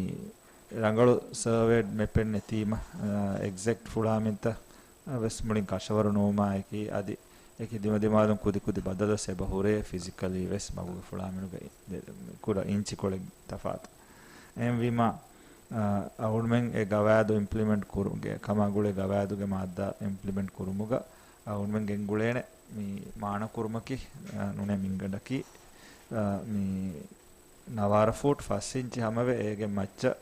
ރަނގަޅު ސަރވޭޑް މެޕެއް ނެތީމަ، އެ، އެގްޒެކްޓް ފުޅާމިންތައް ވެސް މުޅިން ކަށަވަރު ނުވުމާއެކީ، އަދި އެކި ދިމަދިމާލުން ކުދިކުދި ބަދަލުވެސް އެބަ ހުރޭ، ފިޒިކަލީ ވެސް މަގުގެ ފުޅާމިނުގައި ދެ-، ކުޑަ އިންޗިކޮޅެއް ތަފާތު. އެހެންވީމަ، އަ، އަޅުގަނޑުމެން އެ ގަވާއިދު އިމްޕްލިމެންޓް ކުރުމުގެ ކަމާ ގުޅޭ ގަވާއިދުގެ މާއްދާ އިމްޕްލިމެންޓް ކުރުމުގަ އަޅުގަނޑުމެން ގެންގުޅޭނެ މި މާނަ ކުރުމަކީ، އަ، ނޫނޭ މިންގަނޑަކީ، އަ، މި ނަވާރަ ފޫޓް ފަސް އިންޗި ހަމަވެ، އޭގެ މައްޗަށް،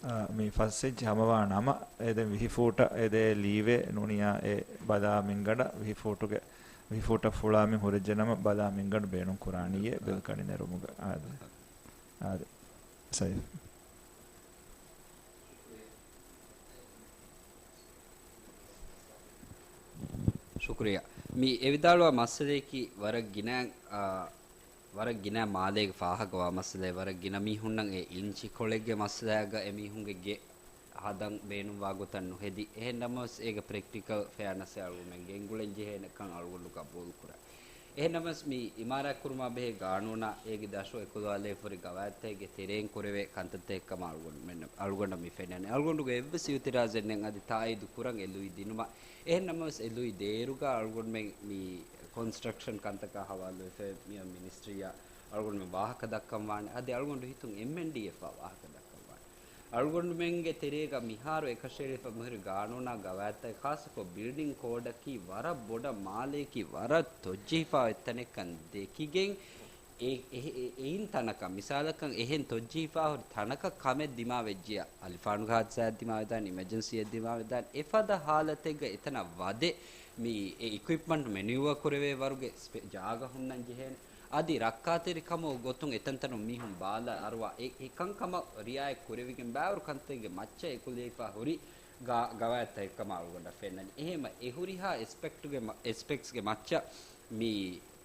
އަ، މި ފަސް އިންޗި ހަމަވާ ނަމަ، އެ ދެން ވިހި ފޫޓަށް އެ ދޭ ލީވޭ ނޫނިޔާ އެ ބަލާ މިންގަނޑަށް ވިހި ފޫޓުގެ، ވިހި ފޫޓަށް ފުޅާ މި ހުރެއްޖެ ނަމަ ބަލާ މިންގަނޑު ބޭނުން ކުރާނީއޭ ބެލްކަނި ނެރުމުގަ. އާދެ. އާދެ. ސައިފް. ޝުކުރިއްޔާ. މި އެ ވިދާޅުވާ މައްސަލަޔަކީ ވަރަށް ގިނަ، އާ، ވަރަށް ގިނަ މާލޭގެ ފާހަގަވާ މައްސަލައެއް، ވަރަށް ގިނަ މީހުންނަށް އެ އިންޗި ކޮޅެއްގެ މައްސަލައިގަ އެމީހުންގެ ގެ ހަދަން ބޭނުންވާ ގޮތަށް ނުހެދި. އެހެން ނަމަވެސް އޭގެ ޕްރެކްޓިކަލް ފެއާނަސް އަޅުގަނޑުމެން ގެންގުޅެން ޖެހޭނެކަން އަޅުގަނޑު ގަބޫލުކުރާ. އެހެން ނަމަވެސް މި އިމާރާތް ކުރުމާ ބެހޭ ގާނޫނާ އޭގެ ދަށު އެކުލަވާލައިފަހުރި ގަވާއިދުތަކެއްގެ ތެރެއިން ކުރެވޭ ކަންތައްތަކެއްކަމަށް އަޅުގަނޑުމެން، އަޅުގަނޑަށް މި ފެންނަނީ. އަޅުގަނޑުގެ އެއްވެސް އިއުތިރާޒެއް ނެތް އަދި ތާއީދު ކުރަން އެ ލުއި ދިނުމަށް. އެހެން ނަމަވެސް އެ ލުއި ދޭއިރުގަ އަޅުގަނޑުމެން މި ކޮންސްޓްރަކްޝަން ކަންތަކާ ހަވާލުވެފަ މި މިނިސްޓްރީއަށް އަޅުގަނޑުމެން ވާހަކަ ދައްކަންވާނެ. އަދި އަޅުގަނޑު ހިތުން އެމްއެންޑީއެފްއާ ވާހަކަ ދައްކަންވާނެ. އަޅުގަނޑުމެންގެ ތެރޭގަ މިހާރު އެކަށައެޅިފަ މިހުރި ގާނޫނާ ގަވާއިދުތަކެއް، ޚާއްޞަކޮށް ބިލްޑިން ކޯޑަކީ ވަރަށް ބޮޑަށް މާލެއަކީ ވަރަށް ތޮއްޖެހިފާ އޮތް ތަނެއްކަން ދެކިގެން، އެ-، އެ-، އެ-، އެއިން ތަނަކަށް، މިސާލަކަށް އެހެން ތޮއްޖެހިފާ ހުރި ތަނަކަށް ކަމެއް ދިމާވެއްޖިޔާ، އަލިފާނުގެ ހާދިސާއެއް ދިމާވެދާނެ، އިމަޖެންސީއެއް ދިމާވެދާނެ، އެފަދަ ހާލަތެއްގަ އެތަނަށް ވަދެ، މި އެ އިކުއިޕްމަންޓް މެނިއުއާ ކުރެވޭ ވަރުގެ ސްޕެ-، ޖާގަ ހުންނަން ޖެހޭނެ. އަދި ރައްކާތެރިކަމުގެ ގޮތުން އެތަންތަނުން މީހުން ބާލާ އަރުވާ އެ، އެކަންކަމަށް ރިއާޔަތް ކުރެވިގެން ބާވަރު ކަންތައްގެ މައްޗަށް އެކުލެވިފާ ހުރި ގަ-، ގަވާއިދުތަކެއްކަމަށް އަޅުގަނޑަށް ފެންނަނީ. އެހެންމަ އެ ހުރިހާ އެސްޕެކްޓުގެ މަ-، އެސްޕެކްސްގެ މައްޗަށް މި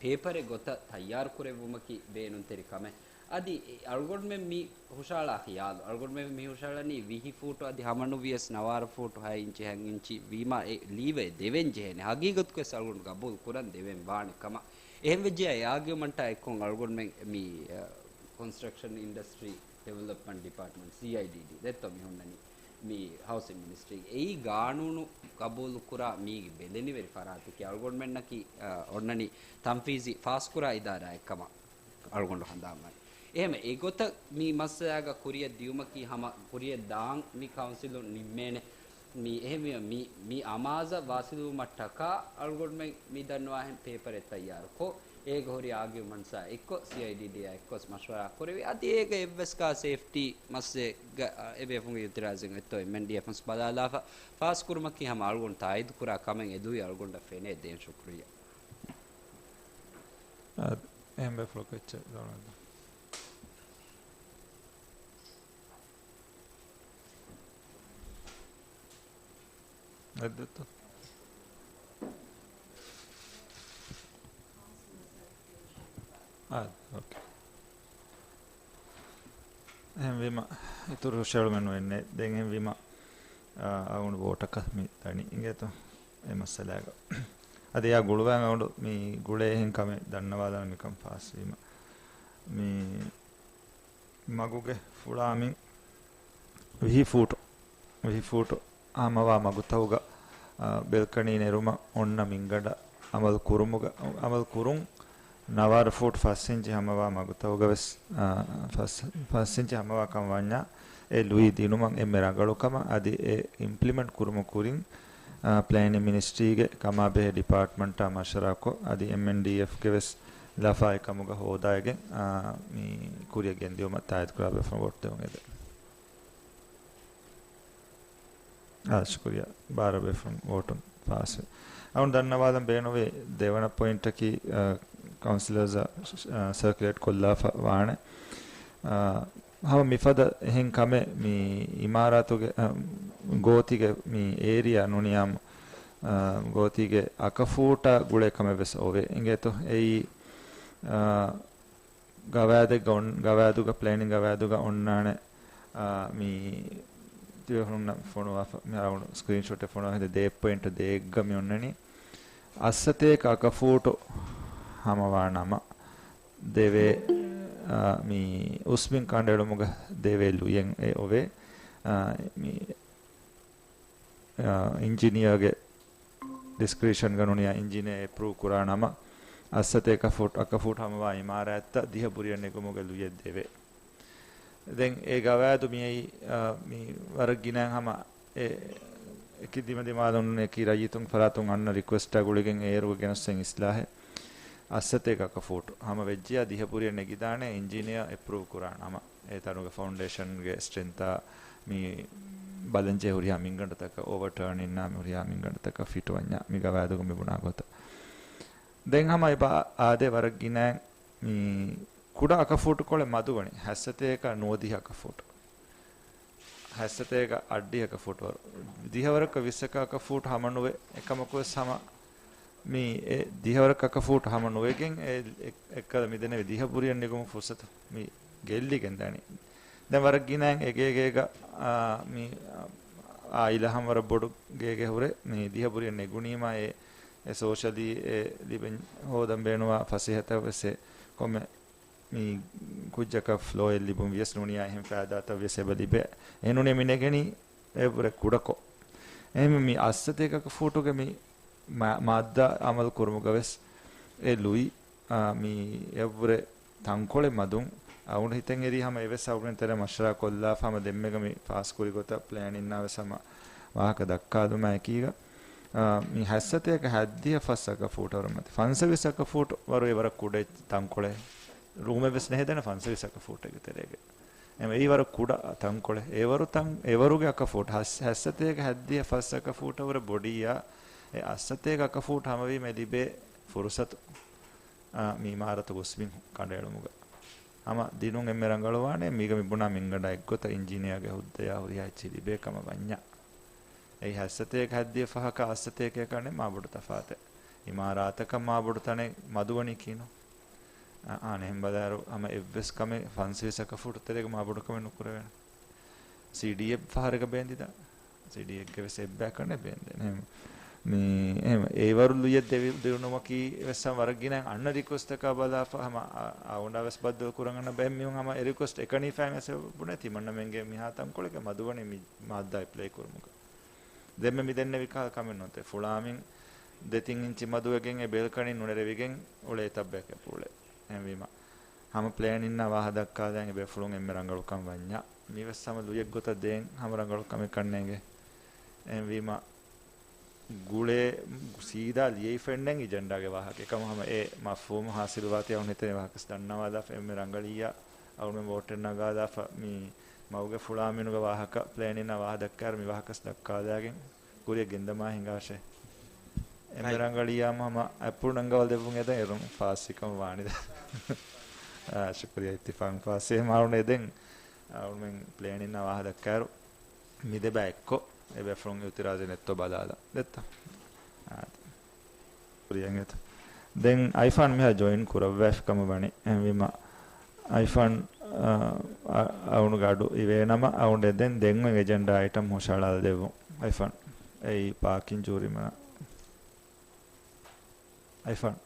ޕޭޕަރެއް ގޮތަށް ތައްޔާރު ކުރެއްވުމަކީ ބޭނުންތެރި ކަމެއް. އަދި އެ އަޅުގަނޑުމެން މި ހުށަހަޅާ ޚިޔާލު، އަޅުގަނޑުމެން މި ހުށަހަޅަނީ ވިހި ފޫޓު އަދި ހަމަނުވިޔަސް ނަވާރަ ފޫޓު ހަ އިންޗި ހަ އިންޗި ވީމާ އެ ލީވެ ދެވެން ޖެހޭނެ. ހަގީގަތުގަވެސް އަޅުގަނޑު ގަބޫލު ކުރަން ދެވެން ވާނެ ކަމަށް. އެހެން ވެއްޖެޔާ އެ އާގިއުމަންޓާ އެއްކޮށް އަޅުގަނޑުމެން މި، އަ، ކޮންސްޓްރަކްޝަން އިންޑަސްޓްރީ ޑިވެލޮޕްމަންޓް ޑިޕާޓްމަންޓް، ސީއައިޑީޑީ، ދެއްތޯ މި ހުންނަނީ މި ހައުސިން މިނިސްޓްރީގެ. އެއީ ގާނޫނު ގަބޫލުކުރާ މީގެ ބެލެނިވެރި ފަރާތަކީ އަޅުގަނޑުމެންނަކީ، އަ، އޮންނަނީ ތަންފީޒީ ފާސްކުރާ އިދާރާއެއް ކަމަށް އަޅުގަނޑު ހަނދާންވަނީ. އެހެން އެގޮތަށް މި މައްސަލާގަ ކުރިއަށް ދިޔުމަކީ ހަމަ ކުރިއަށް ދާން މި ކައުންސިލުން ނިންމޭނެ. މި އެހެންވީމަ މި، މި އަމާޒަށް ވާސިލުވުމަށްޓަކާ އަޅުގަނޑުމެން މި ދަންނަވާހެން ޕޭޕަރެއް ތައްޔާރުކޮށް، އޭގަ ހުރި އާގިއުމަންޓްސާ އެއްކޮށް، ސީއައިޑީޑީއާ އެއްކޮށް މަޝްވަރާ ކުރެވި. އަދި އޭގަ އެއްވެސް ކާ ސޭފްޓީ މައްސަލައެއްގަ، އެ ބޭފުޅުންގެ އިއުތިރާޒެއް އޮތްތޯ އެމްއެންޑީއެފް ވެސް ބަލާލާފަ ފާސްކުރުމަކީ ހަމަ އަޅުގަނޑު ތާއީދުކުރާ ކަމެއް. އެ ލުއި އަޅުގަނޑަށް ފެނޭ. ދޭން ޝުކުރިއްޔާ. އާ، އެހެން ބޭފުޅަކު އެއްޗެއް ދަންނަވަން. އެއްދެއްތޯ؟ އާ، އޯކޭ. އެހެންވީމަ، އިތުރު ހުށަހެޅުމެއް ނުވެންނޭ. ދެން އެހެންވީމަ، އާ، އަޅުގަނޑު ވޯޓަކަށް މި ދަނީ އިނގޭތޯ އެ މައްސަލާގަ. އަދި އެއާ ގުޅުވާ އަޅުގަނޑު މި ގުޅޭ އެހެން ކަމެއް ދަންނަވާލަން މިކަން ފާސްވީމަ. މި މަގުގެ ފުޅާ މި ވިހި ފޫޓު، ވިހި ފޫޓު ހަމަވާ މަގުތަކުގަ، އާ، ބެލްކަނީ ނެރުމަށް އޮންނަ މިންގަނޑަށް އަމަލު ކުރުމުގަ، އަމަލު ކުރުން ނަވާރަ ފޫޓް ފަސް އިންޗި ހަމަވާ މަގުތަކުގަވެސް، އާ، ފަސް، ފަސް އިންޗި ހަމަވާ ކަމަށް ވަންޏާ، އެ ލުއި ދިނުމަށް އެންމެ ރަނގަޅު ކަމަށް އަދި އެ އިމްޕްލިމެންޓް ކުރުމުގެ ކުރިން، އާ، ޕްލޭނިން މިނިސްޓްރީގެ ކަމާބެހޭ ޑިޕާޓްމަންޓާ މަޝްވަރާކޮށް، އަދި އެމްއެންޑީއެފްގެ ވެސް ލަފާ އެކަމުގަ ހޯދައިގެން، އާ، މި ކުރިއަށް ގެންދިއުމަށް ތާއީދުކުރާ ބޭފުޅުން ވޯޓް ދެވުން އެދެން. އާ، ޝުކުރިއްޔާ. ބާރަ ބޭފުޅުން ވޯޓުން ފާސް. އަޅުގަނޑު ދަންނަވާލަން ބޭނުންވި ދެވަނަ ޕޮއިންޓަކީ، އާ، ކައުންސިލަރސް، އާ، ސަރކިއުލޭޓް ކޮށްލާފަ ވާނެ. އާ، ހަމަ މިފަދަ އެހެން ކަމެއް މި އިމާރާތުގެ، އާ، ގޯތީގެ މި އޭރިއާ ނޫނިޔާމު، އާ، ގޯތީގެ އަކަފޫޓާ ގުޅޭ ކަމެއް ވެސް އޮވޭ. އިނގޭތޯ އެއީ، އާ، ގަވާއިދެއްގަ އޮން-، ގަވާއިދުގަ، ޕްލޭނިން ގަވާއިދުގަ އޮންނާނެ، އާ، މި ތިބޭފުޅުންނަށް ފޮނުވާފަ، މި އަޅުގަނޑު ސްކްރީންޝޮޓެއް ފޮނުވާ ހިނދެ ދޭއް ޕޮއިންޓް ދޭއްގަ މި އޮންނަނީ. އައްސަތޭކަ އަކަފޫޓު ހަމަވާ ނަމަ ދެވޭ، އާ، މި އުސްބިން ކަނޑައެޅުމުގަ ދެވޭ ލުޔެއް އެ އޮވޭ. އާ، މި، އާ، އިންޖިނިއަރގެ ޑިސްކްރިޕްޝަންގަ ނޫނީ އިންޖިނިއަރ އެޕްރޫވް ކުރާ ނަމަ، އަށްސަތޭކަ ފޫޓް، އަކަ ފޫޓް ހަމަވާ އިމާރާތްތައް ދިހަ ބުރިއަށް ނެގުމުގެ ލުޔެއް ދެވޭ. ދެން އެ ގަވާއިދު މިއައީ، އާ، މި ވަރަށް ގިނައިން ހަމަ އެ އެކި ދިމަދިމާލުން އެކި ރައްޔިތުން ފަރާތުން އަންނަ ރިކުއެސްޓާ ގުޅިގެން އޭރު ގެނެސްދިން އިސްލާހެއް. އަށްސަތޭކަ އަކަ ފޫޓް ހަމަ ވެއްޖިޔާ ދިހަ ބުރިއަށް ނެގިދާނެ އިންޖިނިއަރ އެޕްރޫވް ކުރާ ނަމަ. އެ ތަނުގެ ފައުންޑޭޝަންގެ ސްޓްރެންތާ މި ބަލަންޖެހޭ ހުރިހާ މިންގަނޑުތަކަށް، އޯވަރ ޓާން އިންނާ މި ހުރިހާ މިންގަނޑުތަކަށް ފިޓުވަންޏާ މި ގަވާއިދުގަ މި ބުނާ ގޮތަށް. ދެން ހަމަ އެބަ އާދޭ ވަރަށް ގިނައިން މި ކުޑަ އަކަ ފޫޓު ކޮޅެއް މަދުވަނީ ހަތްސަތޭކަ ނުވަދިހަ އަކަ ފޫޓު. ހަތްސަތޭކަ އައްޑިހަ އަކަ ފޫޓު ވަރު. ދިހަވަރަކަށް ވިއްސަކަ އަކަ ފޫޓު ހަމަ ނުވޭ. އެކަމަކުވެސް ހަމަ މި އެ ދިހަވަރަކަ އަކަ ފޫޓު ހަމަ ނުވެގެން އެ އެ-، އެއްކަލަ މިދެންނެވި ދިހަ ބުރިއަށް ނެގުމުގެ ފުރުސަތު މި ގެއްލިގެން ދަނީ. ދެން ވަރަށް ގިނައިން އެގޭގޭގަ، އާ، މި، އާ، އާއިލާ ހަމަ ވަރަށް ބޮޑު ގޭގެ ހުރެ މި ދިހަ ބުރިއަށް ނެގުނީމާ އެ، އެ ސޯޝަލީ އެ ލިބެން ހޯދަން ބޭނުވާ ފަސޭހަތައް ވެސް އެ ކޮންމެ މި ކުއްޖަކަށް ފްލޯއެއް ލިބުން ވިޔަސް ނޫނިޔާ އެހެން ފައިދާތައް ވިޔަސް އެބަ ލިބޭ. އެހެން ނޫނީ މި ނެގެނީ އެއަށްވުރެ ކުޑަކޮށް. އެހެން މި އަށްސަތޭކަ އަކަ ފޫޓުގެ މި މާ-، މާއްދާ އަމަލު ކުރުމުގަ ވެސް އެ ލުއި، އާ، މި އެއަށްވުރެ ތަންކޮޅެއް މަދުން އަޅުގަނޑު ހިތަށް އެރީ ހަމަ އެވެސް އަޅުގަނޑު ތެރޭ މަޝްވަރާ ކޮށްލާފަ ހަމަ ދެންމެގަ މި ފާސްކުރި ގޮތަށް ޕްލޭނިންނާ ވެސް ހަމަ ވާހަކަ ދައްކާލުމާ އެކީގަ، އާ، މި ހަތްސަތޭކަ ހަތްދިހަ ފަސް އަކަ ފޫޓު ވަރު މަތި. ފަންސަވީސް އަކަ ފޫޓު ވަރު އެ ވަރަށް ކުޑަ ތަންކޮޅެއް. ރޫމެއް ވެސް ނެހެދޭނެ ފަންސަވީސް އަކަ ފޫޓެއްގެ ތެރޭގަ. އެމަ އެއީ ވަރަށް ކުޑަ ތަންކޮޅެއް. އެވަރު ތަން، އެވަރުގެ އަކަ ފޫޓް، ހަސް-، ހަތްސަތޭކަ ހަތްދިހަ ފަސް އަކަ ފޫޓަށް ވުރެ ބޮޑީއާ، އެ އަށްސަތޭކަ އަކަ ފޫޓް ހަމަވީމަ ލިބޭ ފުރުސަތު، އާ، މި އިމާރަތު ގޮސްމިން ކަނޑައެޅުމުގަ. ހަމަ ދިނުން އެންމެ ރަނގަޅުވާނެ، މީގަ މި ބުނާ މިންގަނޑާ އެއްގޮތަށް އިންޖިނިއާގެ ހުއްދަޔާ ހުރިހާ އެއްޗެއް ލިބޭ ކަމަށް ވަންޏާ. އެއީ ހަތްސަތޭކަ ހަތްދިހަ ފަހަކާ އަށްސަތޭކައަކާ ނެތް މާބޮޑު ތަފާތެއް. އިމާރާތަކަށް މާބޮޑު ތަނެއް މަދުވަނީ ކީއްނު؟ އަ-، އާނ އެހެން ބަލާއިރު ހަމަ އެއްވެސް ކަމެއް ފަންސަވީސް އަކަ ފޫޓު ތެރޭގަ މާބޮޑު ކަމެއް ނުކުރެވޭނެ. ސީޑީއެއް ފަހަރެއްގަ ބޭންދިދާ. ސީޑީއެއްގެ ވެސް އެއްބަޔަކަށް ނެތް ބޭންދެން. އެހެން މި، އެހެން އެވަރު ލުޔެއް ދެވި-، ދިނުމަކީ ވެސް ހަމަ ވަރަށް ގިނަ އަންނަ ރިކުއެސްޓަކާ ބަލާފަ ހަމަ އަ-، އަޅުގަނޑާ ވެސް ބައްދަލު ކުރަން އަންނަ ބައެއް މީހުން ހަމަ އެ ރިކުއެސްޓް އެކަނި ފައިން އެސެ ބުނެ ތިމަންނަމެންގެ މިހާ ތަންކޮޅެއްގެ މަދުވަނީ މި މާއްދާ އެޕްލައި ކުރުމުގަ. ދެންމެ މި ދެންނެވި ކަހަލަ ކަމެއް ނޫންތަ. ފުޅާމިން ދެތިން އިންޗި މަދުވެގެން އެ ބެލްކަނީ ނުނެރެވިގެން އުޅޭ ތައްބެއް އެޕް އުޅޭ. އެހެންވީމަ، ހަމަ ޕްލޭނިންނާ ވާހަ ދައްކާލައިން އެބޭފުޅުން އެންމެ ރަނގަޅުކަން ވަންޏާ. މިވެސް ހަމަ ލުޔެއްގޮތަށް ދޭން ހަމަ ރަނގަޅު ކަމެއް ކަންނޭނގެ. އެހެންވީމަ، ގުޅޭ ސީދާ ލިޔެފައެއްނެތް އެޖެންޑާގެ ވާހަކަ. އެކަމު ހަމަ އެ މަފްހޫމު ހާސިލުވާތީ އަޅުން ހިތަށް ވާހަކަސް ދަންނަވާލާފަ އެންމެ ރަނގަޅިއްޔާ އަޅުމެން ވޯޓެއް ނަގާލާފަ މި މަގުގެ ފުޅާމިނުގެ ވާހަކަ ޕްލޭނިންނާ ވާހަ ދައްކާއިރު މި ވާހަކަސް ދައްކާލާގެން ކުރިއަށް ގެންދަމާ ހިނގާށޭ. އެންމެ ރަނގަޅިއްޔާ ހަމަ އެޕް ނަންގަވަލް ދެއްވުން އެދަން އެރުން ފާސް ހިކަމަށް ވާނިދާ. އާ، ޝުކުރިއްޔާ އިއްތިފާގުން ފާސް ހިމާ އަޅުން އެދެން. އަޅުމެން ޕްލޭނިންނާ ވާހަ ދައްކާއިރު މި ދެބަ އެއްކޮށް، އެބޭފުޅުން އިއުތިރާޒެއް ނެތްތޯ ބަލާލަ. ދެއްތަ؟ އާދެ. ކުރިއަށް އެތަ. ދެން އައިފާން މިހާ ޖޮއިން ކުރައްވާފި ކަމަށް ވަނީ. އެހެންވީމަ، އައިފާން، އަ، އަ، އަޅުގަނޑު އަޑު އިވޭނަމަ، އަޅުގަނޑު ދެން، ދެން އޮތް އެޖެންޑާ އައިޓަމް ހުށަހަޅާލަ ދެއްވުން. އައިފާން. އެއީ ޕާކިން ޖޫރިމަނާ. އައިފާން.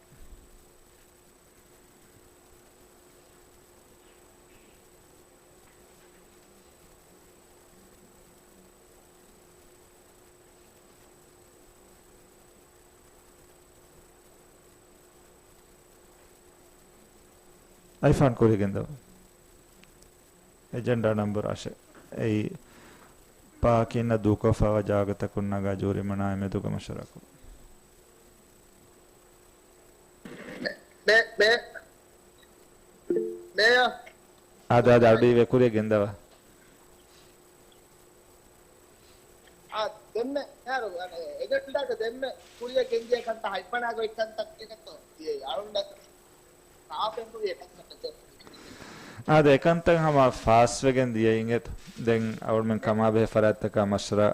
އައިފާން ކުރިއަށް ގެންދަވާ. އެޖެންޑާ ނަންބަރު އަށެއް. އެއީ ޕާކިންނަށް ދޫކޮށްފައިވާ ޖާގަތަކުން ނަގާ ޖޫރިމަނާއާ މެދުގަ މަޝްވަރާކުރުން. މޭ، މޭ، މޭޔަރ. އާދެ، އާދެ، އަޑު އިވޭ ކުރިއަށް ގެންދަވާ. އާ، ދެންމެ، އެޖެންޑާގަ ދެންމެ ކުރިއަށް ގެންދިޔަ ކަންތައް ހަތްވަނަ ގޮތް ކަންތައް ކިޔަންތޯ؟ އަޅުން އާ، ދެ އެކަންތައް ހަމަ ފާސްވެގެން ދިޔައިން އެތަ؟ ދެން އަޅުމެން ކަމާބެހޭ ފަރާތްތަކާ މަޝްވަރާ،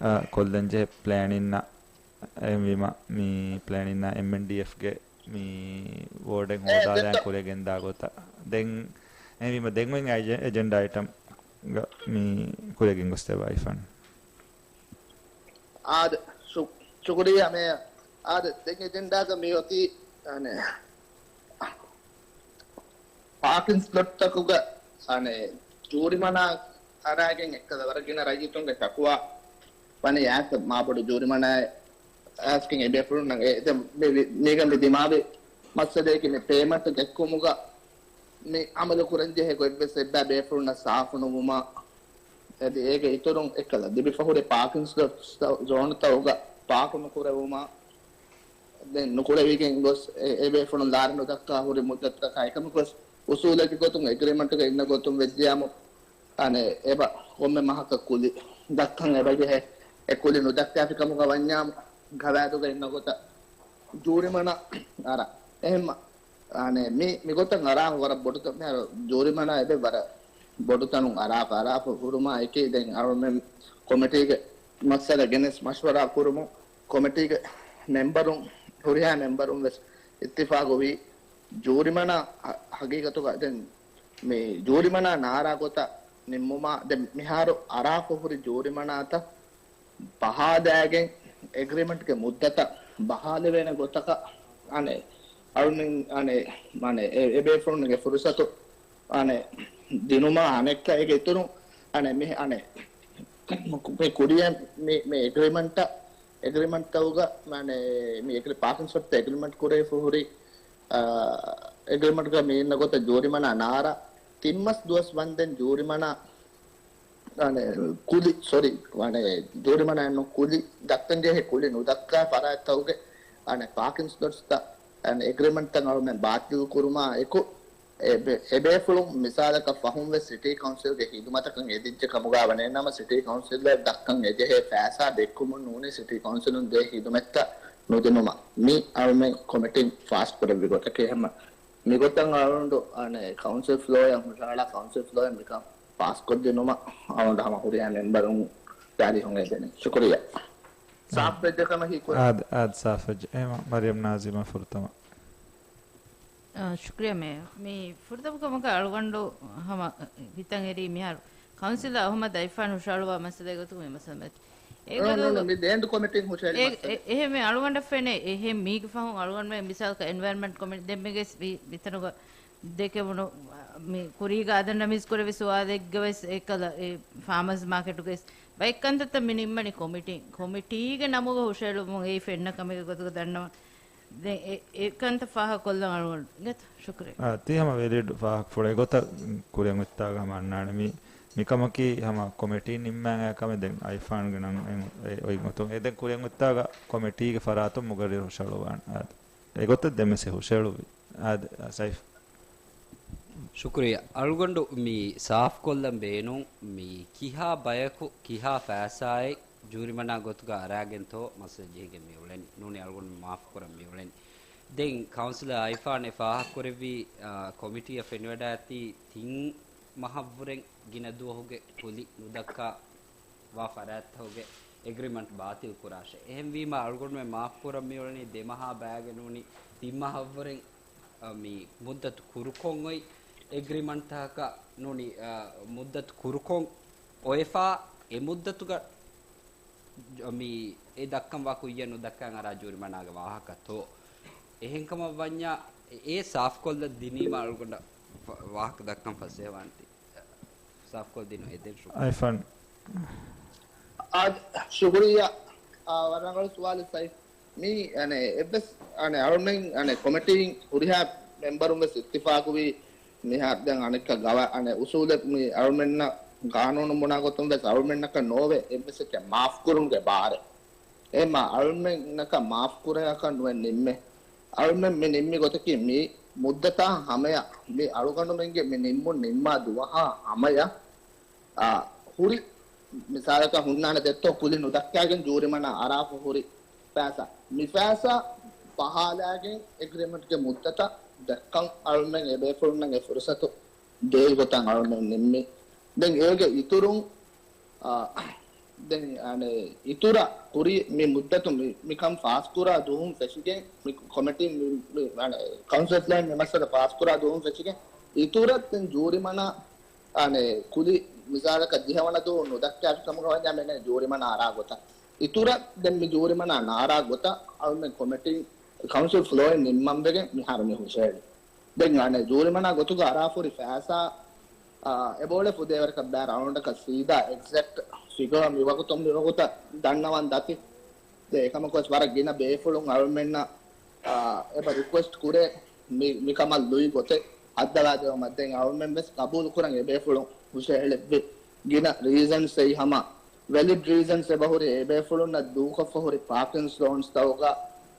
އަ، ކޮށްލަންޖެހޭ ޕްލޭނިންނަށް. އެހެންވީމަ، މި ޕްލޭނިންނާ އެމްއެންޑީއެފްގެ މި ވޯޑެއް އެ، ހޯދާލާ ދެއްތޯ؟ ކުރިއަށް ގެންދާ ގޮތަށް. ދެން، އެހެންވީމަ، ދެން އޮތް އެޖެ-، އެޖެންޑާ އައިޓަމް ގަ މި ކުރިއަށް ގެންގޮސްދެއްވާ އައިފާން. އާދެ، ޝު-، ޝުކުރިއްޔާ މޭޔަރ. އާދެ، ދެން އެޖެންޑާގަ މި އޮތީ، އަނެ، ޕާކިން ސްލޮޓްތަކުގަ، އަނެ، ޖޫރިމަނާ އަރާގެން އެއްކަލަ ވަރަށް ގިނަ ރައްޔިތުންގެ ޝަކުވާ ވަނީ އާސް މާބޮޑު ޖޫރިމަނާއެއް އާސްގެން އެބޭފުޅުންނަށް އެ، މީގަނޑި ދިމާވި މައްސަލައަކީ މި ޕޭމަންޓް ދެއްކުމުގަ މި އަމަލު ކުރަންޖެހޭ ގޮތްވެސް އެއްބައި ބޭފުޅުންނަށް ސާފުނުވުމާ، އަދި އޭގެ އިތުރުން އެއްކަލަ ލިބިފަހުރި ޕާކިން ސްލޮޓް ޒޯނުތަކުގަ ޕާކު ނުކުރެވުމާ، ދެން ނުކުރެވިގެން ގޮސް އެ، އެބޭފުޅުން ލާރި ނުދައްކާ ހުރި މުއްދަތަކާ އެކަމަކުވެސް އުސޫލަކީ ގޮތުން އެގްރިމަންޓުގަ އިންނަ ގޮތުން ވެއްޖިޔާމު، އަނެއް އެބަ ކޮންމެ މަހަކަށް ކުލި ދައްކަން އެބަޖެހޭ. އެ ކުލި ނުދައްކާފި ކަމުގަ ވަންޏާމު ގަވާއިދުގަ އިންނަ ގޮތަށް ޖޫރިމަނާ އަރާ. އެހެންމަ އަނެއް މި، މިގޮތަށް އަރާފަ ވަރަށް ބޮޑު ތަ-، މިހާރު ޖޫރިމަނާ އެބެ ވަރަށް ބޮޑު ތަނުން އަރާފަ، އަރާފަ ހުރުމާ އެކީ ދެން އަޅުމެން ކޮމިޓީގެ މައްސަލަ ގެނެސް މަޝްވަރާ ކުރުމުން ކޮމިޓީގެ މެމްބަރުން، ހުރިހާ މެމްބަރުން ވެސް އިއްތިފާގުވީ ޖޫރިމަނާ ހަ-، ހަގީގަތުގަ ދެން މި ޖޫރިމަނާ ނާރާ ގޮތަށް ނިންމުމާ، ދެން މިހާރު އަރާފަ ހުރި ޖޫރިމަނާތައް ބަހާލައިގެން އެގްރިމަންޓްގެ މުއްދަތަށް ބަހާލެވޭނެ ގޮތަކަށް އަނެއް އަޅުމެން އަނެއް، އަނެއް އެ، އެބޭފުޅުންގެ ފުރުސަތު އަނެއް ދިނުމާ އަނެއްކާ އޭގެ އިތުރުން އަނެއް މި އަނެއް މި ކުރިޔަށް މި، މި އެގްރިމަންޓަށް، އެގްރިމަންޓްތަކުގަ އަނެއް މި އެގްރި-، ޕާކިން ސްލޮޓްތައް އެގްރިމަންޓް ކުރެވިފަ ހުރި، އާ، އެގްރިމަންޓްގަ މި އިންނަ ގޮތަށް ޖޫރިމަނާ ނާރާ ތިން މަސް ދުވަސް ވަންދެން ޖޫރިމަނާ އަނެއް ކުލި، ސޮރީ، އަނެއް ޖޫރިމަނާއެއްނު ކުލި ދައްކަންޖެހޭ ކުލި ނުދައްކާ ފަރާތްތަކުގެ އަނެއް ޕާކިން ސްލޮޓްސްތައް އަނެއް އެގްރިމަންޓްތައް އަޅުމެން ބާތިލް ކުރުމާ އެކު، އެބޭ-، އެބޭފުޅުން މިސާލަކަށް ފަހުން ވެސް ސިޓީ ކައުންސިލްގެ ހިދުމަތަކަށް އެދިއްޖެ ކަމުގަ ވަނީ ނަމަ، ސިޓީ ކައުންސިލަށް ދައްކަން އެޖެހޭ ފައިސާ ދެއްކުމުން ނޫނީ ސިޓީ ކައުންސިލުން ދޭ ހިދުމަތްތައް ނުދިނުމަށް މި އަޅުމެން ކޮމިޓީން ފާސް ކުރެއްވި ގޮތަކީ. ހަމަ މިގޮތަށް އަޅުގަނޑު އަނެއް ކައުންސިލް ފްލޯއަށް ހުށަހަޅާ ކައުންސިލް ފްލޯއަށް މިކަން ފާސްކޮށްދިނުމަށް އަޅުގަނޑު ހަމަ ހުރިހާ މެމްބަރުން ތާރީހުން އެދެނީ. ޝުކުރިއްޔާ. ސާފް ވެއްޖެ ކަމަށް ހީކުރަން. އާދެ، އާދެ، ސާފް ވެއްޖެ. އެހެން މަރިޔަމް ނާޒިމާ ފުރަތަމަ. އާ، ޝުކުރިއްޔާ މޭޔަރ. މި ފުރަތަމަ ކަމަކަށް އަޅުގަނޑު ހަމަ ހިތަށް އެރީ މިހާރު ކައުންސިލަރ އަހުމަދު އައިފާން ހުށަހަޅުވާ މައްސަލައެއް ގޮތުގަ މި މައްސަލަ މެ-، އޭގަ ނޫން، ނޫން، ނޫން، މި ދޭންދު ކޮމިޓީން ހުށަހެޅި އެ-، މައްސަލަ. އެ-، އެހެން މި އަޅުގަނޑަށް ފެނޭ، އެހެން މީގެ ފަހުން އަޅުގަނޑުމެން މިސާލަކަށް އެންވަޔަރަންމަންޓް ކޮމިޓީ ދެން މިގެސް ވި-، ވިތަނުގަ ދެކެވުނު، މި ކުރީގަ އަދަން ނަމީސް ކުރެވި ސުވާލެއްގަ ވެސް އެކަލަ އެ ފާމަރސް މާކެޓުގަ ވެސް ބައެއް ކަންތައްތައް މި ނިންމަނީ ކޮމިޓީން، ކޮމިޓީގެ ނަމުގަ ހުށަހެޅުމުން އެއީ ފެންނަ ކަމެއްގެ ގޮތުގަ ދަންނަވަން. ދެން އެ، އެ ކަންތައް ފާހަގަކޮށްލަން އަޅުގަނޑު އިނގޭތަ؟ ޝުކުރިއްޔާ. އާ، ތީ ހަމަ ވެލިޑް ފާހަގަފުޅެއް ގޮތަށް ކުރިއަށް އޮތްތާގަ ހަމަ އަންނާނެ. މި، މިކަމަކީ ހަމަ ކޮމިޓީން ނިންމާން އައި ކަމެއް ދެން އައިފާންގެ ނަން އެ، އޮތް ގޮތުން. އެ ދެން ކުރިއަށް އޮތްތާގަ ކޮމިޓީގެ ފަރާތުން މުގައްރިރު ހުށަހަޅުވާނެ. އާދެ. އެގޮތަށް ދެންވެސް ހުށަހެޅުއްވި. އާދެ، ސައިފް. ޝުކުރިއްޔާ. އަޅުގަނޑު މި ސާފްކޮށްލަން ބޭނުން މި ކިހާ ބަޔަކު ކިހާ ފައިސާއެއް ޖޫރިމަނާ ގޮތުގަ އަރާގެންތޯ މައްސަލަ ޖެހިގެން މި އުޅެނީ. ނޫނީ އަޅުގަނޑު މާފުކުރަން މި އުޅެނީ. ދެން ކައުންސިލަރ އައިފާން އެ ފާހަގަކުރެއްވީ، އާ، ކޮމިޓީއަށް ފެނިވަޑައިގަތީ ތިން މަހަށްވުރެން ގިނަ ދުވަހުގެ ކުލި ނުދައްކާ ވާ ފަރާތްތަކުގެ އެގްރިމަންޓް ބާތިލް ކުރާށޭ. އެހެންވީމަ އަޅުގަނޑުމެން މާފުކުރަން މިއުޅެނީ ދެ މަހާ ބަޔާގެ ނޫނީ ތިން މަހަށްވުރެން، އަ، މި މުއްދަތު ކުރުކޮށް އޮތް އެގްރިމަންޓްތަކަކަށް ނޫނީ، އަ، މުއްދަތު ކުރުކޮށް އޮވެފާ އެ މުއްދަތުގަ މި އެ ދައްކަން ވާ ކުއްޔަށް ނުދައްކަން އަރާ ޖޫރިމަނާގެ ވާހަކަތޯ؟ އެހެންކަމަށް ވަންޏާ އެ، އެ ސާފްކޮށްލަ ދިނީމަ އަޅުގަނޑަށް ފަ-، ވާހަކަ ދައްކަން ފަސޭހަވާނެތީ. ސާފްކޮށްދިނު އެދެން ޝުކުރިއްޔާ. އައިފާން. އާ، ޝުކުރިއްޔާ. އާ، ވަރަށް ރަނގަޅު ސުވާލެއް ސައިފް. މީ، އަނެއް، އެއްވެސް، އަނެއް، އަޅުމެން، އަނެއް، ކޮމިޓީން ހުރިހާ މެމްބަރުން ވެސް އިއްތިފާގުވީ މިހާ ދެން އަނެއްކާ ގަވާ-، އަނެއް، އުސޫލެއް މި އަޅުމެންނަށް ގާނޫނު ބުނާ ގޮތުން ވެސް އަޅުމެންނަކަށް ނޯވޭ އެއްވެސް އެއްޗެއް މާފް ކުރުމުގެ ބާރެއް. އެހެންމަ އަޅުމެންނަކަށް މާފް ކުރެއަކަށް ނުވެ ނިންމޭ. އަޅުމެން މި ނިންމި ގޮތަކީ މި މުއްދަތާ ހަމަޔަށް، މި އަޅުގަނޑުމެންގެ މި ނިންމުން ނިންމާ ދުވަހާ ހަމަޔަށް، އާ، ހުރި މިސާލަކަށް ހުންނާނެ ދެއްތޯ ކުލި ނުދައްކާގެން ޖޫރިމަނާ އަރާފަ ހުރި ފައިސާ. މި ފައިސާ ބަހާލާގެން އެގްރިމަންޓްގެ މުއްދަތަށް ދައްކަން އަޅުމެން އެބޭފުޅުންނަށް އެ ފުރުސަތު ދޭ ގޮތަށް އަޅުމެން ނިންމީ. ދެން އޭގެ އިތުރުން އާ، ދެން، އަނެއް، އިތުރަށް ކުރި މި މުއްދަތު މި، މިކަން ފާސްކުރާ ދުވަހުން ފެށިގެން މި ކޮމިޓީ މި، މި، އަނެއް، ކައުންސިލް ފްލޯއިން މި މައްސަލަ ފާސްކުރާ ދުވަހުން ފެށިގެން އިތުރަށް ދެން ޖޫރިމަނާ، އަނެއް، ކުލި މިސާލަކަށް ދިހަވަނަ ދުވަހު ނުދައްކާފި ކަމުގަ ވަންޏާ މެނޭ ޖޫރިމަނާ އަރާ ގޮތަށް. އިތުރަށް ދެން މި ޖޫރިމަނާ ނާރާ ގޮތަށް އަޅުމެން ކޮމިޓީ ކައުންސިލް ފްލޯއިން ނިންމަންވެގެން މިހާރު މި ހުށަހެޅި. ދެން އަނެއް ޖޫރިމަނާ ގޮތުގަ އަރާފަ ހުރި ފައިސާ އާ، އެބައުޅޭ ފުދޭވަރަކަށް ބައި ރައުންޑަކަށް ސީދާ އެގްޒެކްޓް ފިގަރ މިވަގުތު މިވަގުތަށް ދަންނަވަން ދަތި. ދެ އެކަމަކުވެސް ވަރަށް ގިނަ ބޭފުޅުން އަޅުމެންނަށް، އާ، އެބަ ރިކުއެސްޓް ކުރޭ މި، މިކަމަށް ލުއި ގޮތެއް އައްދަވާދެވުމަށް. ދެން އަޅުމެން ވެސް ގަބޫލު ކުރަން އެބޭފުޅުން ހުށަހެޅެއްވި ގިނަ ރީޒަންސް އެއީ ހަމަ ވެލިޑް ރީޒަންސް އެބަހުރި އެބޭފުޅުންނަށް ދޫކޮށްފަ ހުރި ޕާކިންސް ޒޯންސްތަކުގަ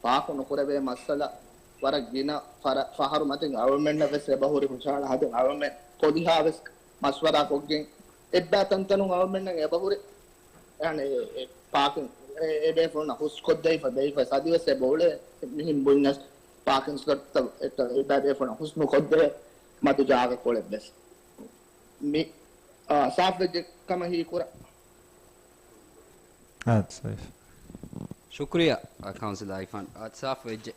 ޕާކު ނުކުރެވޭ މައްސަލަ ވަރަށް ގިނަ ފަރ-، ފަހަރު މަތިން އަޅުމެންނަށް ވެސް އެބަހުރި ހުށަހަޅާ ހަދަން. އަޅުމެން ކޮލިހާ ވެސް މަޝްވަރާ ކޮށްގެން އެއްބައި ތަންތަނުން އަޅުމެންނަށް އެބަހުރި، އެ، އެ، އެ، ޕާކިން އެ، އެބޭފުޅުންނަށް ހުސްކޮށްދެވިފަ ދެވިފަ އަދިވެސް އެބައުޅޭ މިހިން ބުންޏަސް ޕާކިން ސްލޮޓްތައް އެއްބައި ބޭފުޅުންނަށް ހުސް ނުކޮށްދޭ މަދު ޖާގަކޮޅެއް ވެސް. މި، އާ، ސާފްވެއްޖެ ކަމަށް ހީކުރާ. އާ، ސައިފް. ޝުކުރިއްޔާ، އާ، ކައުންސިލަރ އިފާން. އާ، ސާފްވެއްޖެ.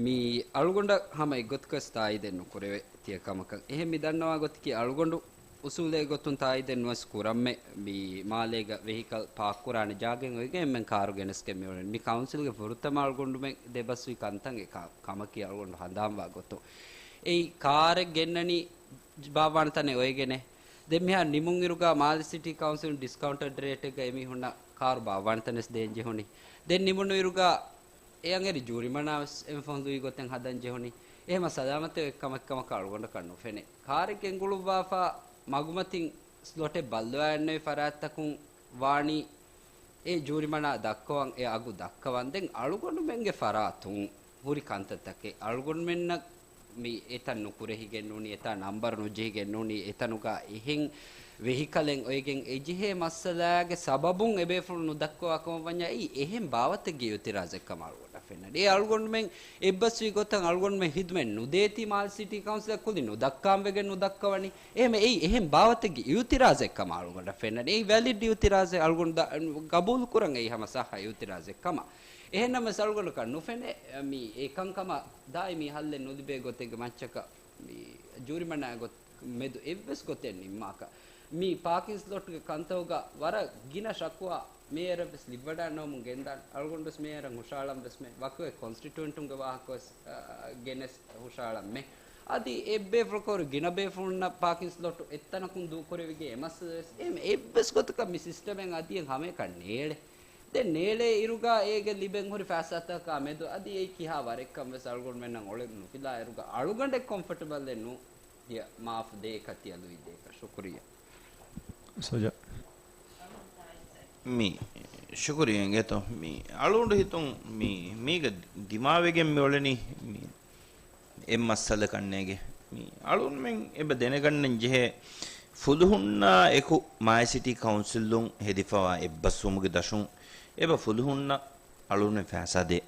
މި އަޅުގަނޑަށް ހަމަ އެއްގޮތަކަސް ތާއީދެއް ނުކުރެވޭ ތިޔަ ކަމަކަށް. އެހެން މި ދަންނަވާ ގޮތަކީ އަޅުގަނޑު އުސޫލެއް ގޮތުން ތާއީދެއް ނުވެސް ކުރަންމެ މި މާލޭގަ ވެހިކަލް ޕާކް ކުރާނެ ޖާގައިން އޮތްގެން އެންމެން ކާރު ގެނެސްގެން މިއުޅެނީ. މި ކައުންސިލްގެ ފުރަތަމަ އަޅުގަނޑުމެން ދެބަސްވި ކަންތައް އެ ކަ-، ކަމަކީ އަޅުގަނޑު ހަނދާންވާ ގޮތުން. އެއީ ކާރެއް ގެންނަނީ ބާއްވާނެ ތަނެއް އޮވެގެނެ. ދެން މިހާރު ނިމުން އިރުގަ މާލެ ސިޓީ ކައުންސިލުން ޑިސްކައުންޓެޑް ރޭޓެއްގަ އެމީހުންނަށް ކާރު ބާއްވާނެ ތަނެއް ދޭން ޖެހުނީ. ދެން ނިމުނު އިރުގަ އެ އަނގަރި ޖޫރިމަނާ ވެސް އެން ފޮންދުވި ގޮތެއް ހަދަން ޖެހުނީ. އެހެމަ ސަލާމަތެއް އޮތް ކަމެއް ކަމަކަށް އަޅުގަނޑަކަށް ނުފެނޭ. ކާރެއް ގެންގުޅުއްވާފަ މަގުމަތިން ސްލޮޓެއް ބައްލަވާ އެއްނެވި ފަރާތްތަކުން ވާނީ އެ ޖޫރިމަނާ ދައްކަވަން، އެ އަގު ދައްކަވަން. ދެން އަޅުގަނޑުމެންގެ ފަރާތުން ހުރި ކަންތައްތަކެއް އަޅުގަނޑުމެންނަށް މި އެތަން ނުކުރެހިގެން ނޫނީ، އެތާ ނަންބަރު ނުޖެހިގެން ނޫނީ، އެތަނުގަ އެހެން ވެހިކަލެއް އޮތްގެން އެޖެހޭ މައްސަލާގެ ސަބަބުން އެބޭފުޅުން ނުދައްކަވާ ކަމަށް ވަންޏާ އެއީ އެހެން ބާވަތެއްގެ އިއުތިރާޒެއް ކަމަށް އަޅުގަނޑަށް ފެންނަނީ. އެ އަޅުގަނޑުމެން އެއްބަސްވި ގޮތަށް އަޅުގަނޑުމެން ހިދުމަތް ނުދޭތީ މާލެ ސިޓީ ކައުންސިލަށް ކުލި ނުދައްކާން ވެގެން ނުދައްކަވަނީ. އެހެމަ އެއީ އެހެން ބާވަތެއްގެ އިއުތިރާޒެއް ކަމަށް އަޅުގަނޑަށް ފެންނަނީ. އެއީ ވެލިޑް އިއުތިރާޒެއް އަޅުގަނޑު ދަ-، ގަބޫލު ކުރަން އެއީ ހަމަ ސައްހަ އިއުތިރާޒެއް ކަމަށް. އެހެންނަމަވެސް އަޅުގަނޑަކަށް ނުފެނޭ، މި އެ ކަންކަމަށް ދާއިމީ ހައްލެއް ނުލިބޭ ގޮތެއްގެ މައްޗަކަށް މި ޖޫރިމަނާ ގޮތް މެދު އެއްވެސް ގޮތެއް ނިންމާކަށް. މި ޕާކިން ސްލޮޓްގެ ކަންތައުގަ ވަރަށް ގިނަ ޝަކުވާ މޭޔަރަށް ވެސް ލިބިވަޑައިގަންނަވަމުން ގެންދާނެ. އަޅުގަނޑު ވެސް މޭޔަރަށް ހުށަހަޅަން ވެސްމެ، ވަކިވެ ކޮންސްޓިޓުއެންޓުންގެ ވާހަކަ ވެސް، އާ، ގެނެސް ހުށަހަޅަންމެ. އަދި އެއްބޭފުޅަކު ހުރި ގިނަ ބޭފުޅުންނަށް ޕާކިން ސްލޮޓު އެއްތަނަކުން ދޫކުރެވިގެން އެ މައްސަލަ ވެސް އެ އެއްވެސް ގޮތަކަށް މި ސިސްޓަމެއް އަދި ހަމައެކަން ނޭޅޭ. ދެން ނޭޅޭ އިރުގަ އޭގެ ލިބެން ހުރި ފައިސާތަކާ މެދު އަދި އެއީ ކިހާ ވަރެއްކަން ވެސް އަޅުގަނޑުމެންނަށް އޮޅެއް ނުފިލާ އިރުގަ އަޅުގަނޑެއް ކޮމްފަޓަބަލެއް ނޫން. ތިޔަ މާފު ދޭކަށް ތިޔަ ލުއި ދޭކަށް. ޝުކުރިއްޔާ. ސުޖާ. މި ޝުކުރިއްޔާ އިނގޭތޯ. މި އަޅުގަނޑު ހިތުން މި، މީގަ ދިމާވެގެން މި އުޅެނީ މި އެއް މައްސަލަ ކަންނޭގެ. މި އަޅުގަނޑުމެން އެބަ ދެނެގަންނަން ޖެހޭ ފުލުހުންނާ އެކު މާލެ ސިޓީ ކައުންސިލުން ހެދިފަވާ އެއްބަސްވުމުގެ ދަށުން އެބަ ފުލުހުންނަށް އަޅުގަނޑުމެން ފައިސާ ދޭ.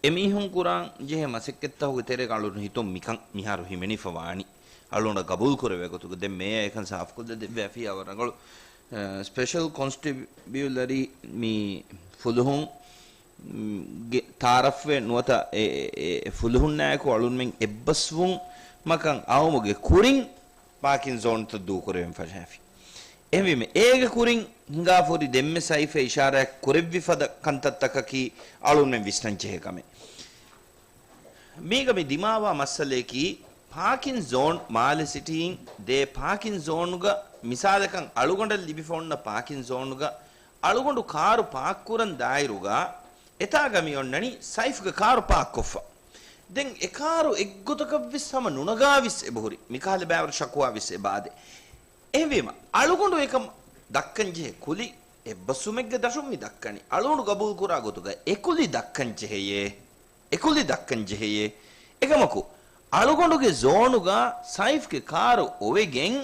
އެމީހުން ކުރާން ޖެހޭ މަސައްކަތްތަކުގެ ތެރޭގަ އަޅުގަނޑު ހިތުން މިކަން މިހާރު ހިމެނިފަ ވާނީ. އަޅުގަނޑަށް ގަބޫލު ކުރެވޭ ގޮތުގަ ދެން މޭޔަ އެކަން ސާފުކޮށްލަދެއްވި އަފިޔާ ވަރަށް ރަނގަޅު، އަ، ސްޕެޝަލް ކޮންސްޓެބިއުލަރީ މި ފުލުހުން، މް، ގެ ތާރަފްވެ ނުވަތަ އެ، އެ، އެ ފުލުހުންނާއެކު އަޅުންމެން އެއްބަސްވުން މަކަން އައުމުގެ ކުރިން ޕާކިން ޒޯންތައް ދޫކުރެވެން ފަށާފި. އެހެންވީމަ، އޭގެ ކުރިން ހިނގާފަ ހުރި ދެންމެ ސައިފް އިޝާރާތް ކުރެއްވި ފަދަ ކަންތައްތަކަކީ އަޅުންމެން ވިސްނަން ޖެހޭ ކަމެއް. މީގަ މި ދިމާވާ މައްސަލަޔަކީ، ޕާކިން ޒޯން މާލެ ސިޓީއިން ދޭ ޕާކިން ޒޯނުގަ، މިސާލަކަށް އަޅުގަނޑަށް ލިބިފަ އޮންނަ ޕާކިން ޒޯނުގަ އަޅުގަނޑު ކާރު ޕާކް ކުރަން ދާއިރުގަ، އެތާގަ މި އޮންނަނީ ސައިފްގެ ކާރު ޕާކްކޮށްފަ. ދެން އެ ކާރު އެއްގޮތަކަށްވެސް ހަމަ ނުނަގާވެސް އެބަހުރި. މިކަހަލަ ބައިވަރު ޝަކުވާވެސް އެބައާދޭ. އެހެންވީމަ، އަޅުގަނޑު އެކަމަށް ދައްކަންޖެހޭ ކުލި އެއްބަސްވުމެއްގެ ދަށުން މި ދައްކަނީ. އަޅުގަނޑު ގަބޫލުކުރާ ގޮތުގަ އެކުލި ދައްކަންޖެހެޔޭ. އެކުލި ދައްކަންޖެހެޔޭ. އެކަމަކު، އަޅުގަނޑުގެ ޒޯނުގަ ސައިފްގެ ކާރު އޮވެގެން،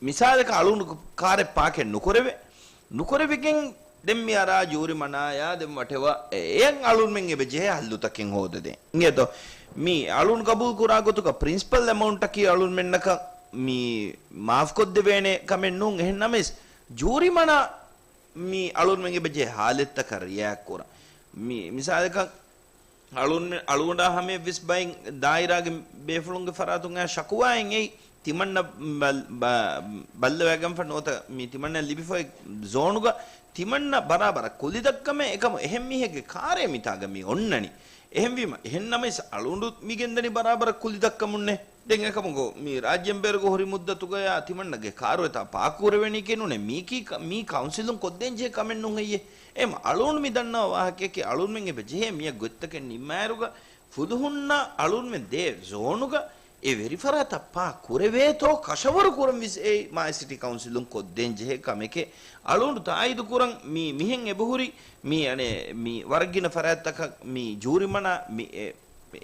މިސާލަކަށް އަޅުގަނޑު ކާރެއް ޕާކެއް ނުކުރެވޭ. ނުކުރެވިގެން ދެން މި އަރާ ޖޫރިމަނާޔާ ދެން ވަޓެވަ، އެ، އެއަށް އަޅުންމެން އެބަ ޖެހޭ ހައްލުތަކެއް ހޯދަދޭ. އިނގޭތޯ؟ މި އަޅުން ގަބޫލު ކުރާ ގޮތުގަ ޕްރިންސިޕަލް އެމައުންޓަކީ އަޅުންމެންނަކަށް މި މާފްކޮށްދެވޭނެ ކަމެއް ނޫން. އެހެން ނަމަވެސް، ޖޫރިމަނާ މި އަޅުންމެން އެބަ ޖެހޭ ހާލަތްތަކަށް ރިއެކްޓް ކުރަން. މި މިސާލަކަށް، އަޅުން-، އަޅުގަނޑާ ހަމަޔަށްވެސް ބައެއް ދާއިރާގެ ބޭފުޅުންގެ ފަރާތުން އައި ޝަކުވާއެއް އެއީ، ތިމަންނަ ބަލް-، ބަ-، ބައްލަވައިގެންފަ ނުވަތަ މި ތިމަންނަ ލިބިފައި ޒޯނުގަ ތިމަންނަ ބަރާބަރަށް ކުލި ދައްކަމޭ އެކަމު އެހެން މީހެއްގެ ކާރޭ މިތާގަ މި އޮންނަނީ. އެހެންވީމަ، އެހެން ނަމަވެސް އަޅުގަނޑު މި ގެންދަނީ ބަރާބަރަށް ކުލި ދައްކަމުންނޭ. ދެން އެކަމަކު މި ރާއްޖޭން ބޭރުގަ ހުރި މުއްދަތުގަޔާ ތިމަންނަގެ ކާރު އެތާ ޕާކް ކުރެވެނީކީ ނޫނޭ. މީކީ ކަ-، މީ ކައުންސިލުން ކޮށްދޭން ޖެހޭ ކަމެއް ނޫން ހެއްޔޭ؟ އެހެން އަޅުގަނޑު މި ދަންނަވާ ވާހަކައަކީ އަޅުގަނޑުމެން އެބަ ޖެހޭ މިއަށް ގޮތްތަކެއް ނިންމާއިރުގަ ފުލުހުންނަށް އަޅުގަނޑުމެން ދޭ ޒޯނުގަ އެ ވެރިފަރާތަށް ޕާކް ކުރެވޭތޯ ކަށަވަރު ކުރަން ވެސް އެ މާލެ ސިޓީ ކައުންސިލުން ކޮށްދޭން ޖެހޭ ކަމެކޭ. އަޅުގަނޑު ތާއީދު ކުރަން މި މިހެން އެބަހުރި މި އަނެއް މި ވަރަށް ގިނަ ފަރާތްތަކަށް މި ޖޫރިމަނާ މި އެ-،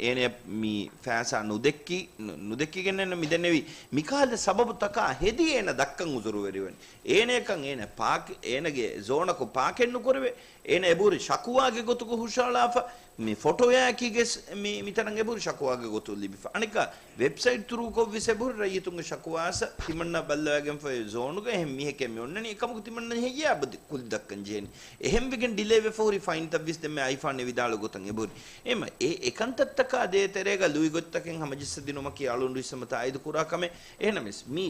އޭނަ މި ފައިސާ ނުދެއްކި، ނު-، ނުދެއްކިގެން މި ދެންނެވި މިކަހަލަ ސަބަބުތަކާ ހެދި އޭނަ ދައްކަން އުޒުރުވެރިވަނީ. އޭނައަކަށް އޭނަ ޕާކް، އޭނަގެ ޒޯނަކު ޕާކެއް ނުކުރެވޭ. އޭނަ އެބަހުރި ޝަކުވާގެ ގޮތުގަ ހުށަހަޅާފަ، މި ފޮޓޯއާއެކީގެ މި، މިތަނަށް އެބަހުރި ޝަކުވާގެ ގޮތުން ލިބިފަ. އަނެއްކާ ވެބްސައިޓް ތުރޫކޮށް ވެސް އެބަހުރި ރައްޔިތުންގެ ޝަކުވާއަސް ތިމަންނަ ބައްލަވާގެންފަ އޮތް ޒޯނުގަ އެހެން މީހެކޭ މި އޮންނަނީ. އެކަމަކު ތިމަންނަ ހެއްޔާ އަބަދު ކުލި ދައްކަން ޖެހެނީ. އެހެންވެގެން ޑިލޭ ވެފަ ހުރި ފައިންތައް ވެސް ދެންމެ އައިފާން އެ ވިދާޅު ގޮތަށް އެބަހުރި. އެހެންވީމަ އެ އެކަންތައްތަކާ ދޭތެރޭގަ ލުއިގޮތްތަކެއް ހަމަޖައްސަދިނުމަކީ އަޅުގަނޑު ވިސްނަމަ ތާއީދު ކުރާ ކަމެއް. އެހެންނަމަވެސް މި،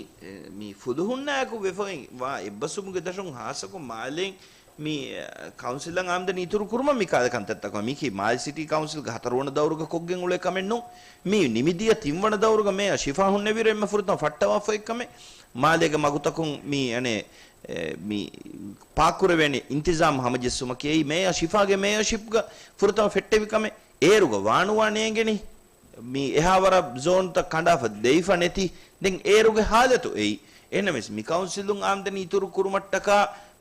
މި ފުލުހުންނާއެކު ވެފައި ވާ އެއްބަސްވުމުގެ ދަށުން ހާއްސަކޮށް މާލެއިން މި، އަ، ކައުންސިލަށް އާމްދަނީ އިތުރު ކުރުމަށް މި ކާލަ ކަންތައްތަކުން މީކީ މާލެ ސިޓީ ކައުންސިލްގެ ހަތަރުވަނަ ދައުރުގަ ކޮށްގެން އުޅޭ ކަމެއް ނޫން. މި ނިމިދިޔަ ތިންވަނަ ދައުރުގަ މޭޔަ ޝިފާ ހުންނެވިއިރު އެންމެ ފުރަތަމަ ފައްޓަވާފައި ކަމެއް. މާލޭގެ މަގުތަކުން މި އަނެއް، އެ، މި ޕާކްކުރެވޭނެ އިންތިޒާމް ހަމަޖެއްސުމަކީ އެއީ މޭޔަ ޝިފާގެ މޭޔަރޝިޕްގަ ފުރަތަމަ ފެއްޓެވި ކަމެއް. އޭރުގަ ވާނުވާ ނޭނގެނީ. މި އެހާވަރަށް ޒޯންތައް ކަނޑާފަ ދެވިފަ ނެތި. ދެން އޭރުގެ ހާލަތު އެއީ. އެހެންނަމަވެސް މި ކައުންސިލުން އާމްދަނީ އިތުރު ކުރުމަށްޓަކާ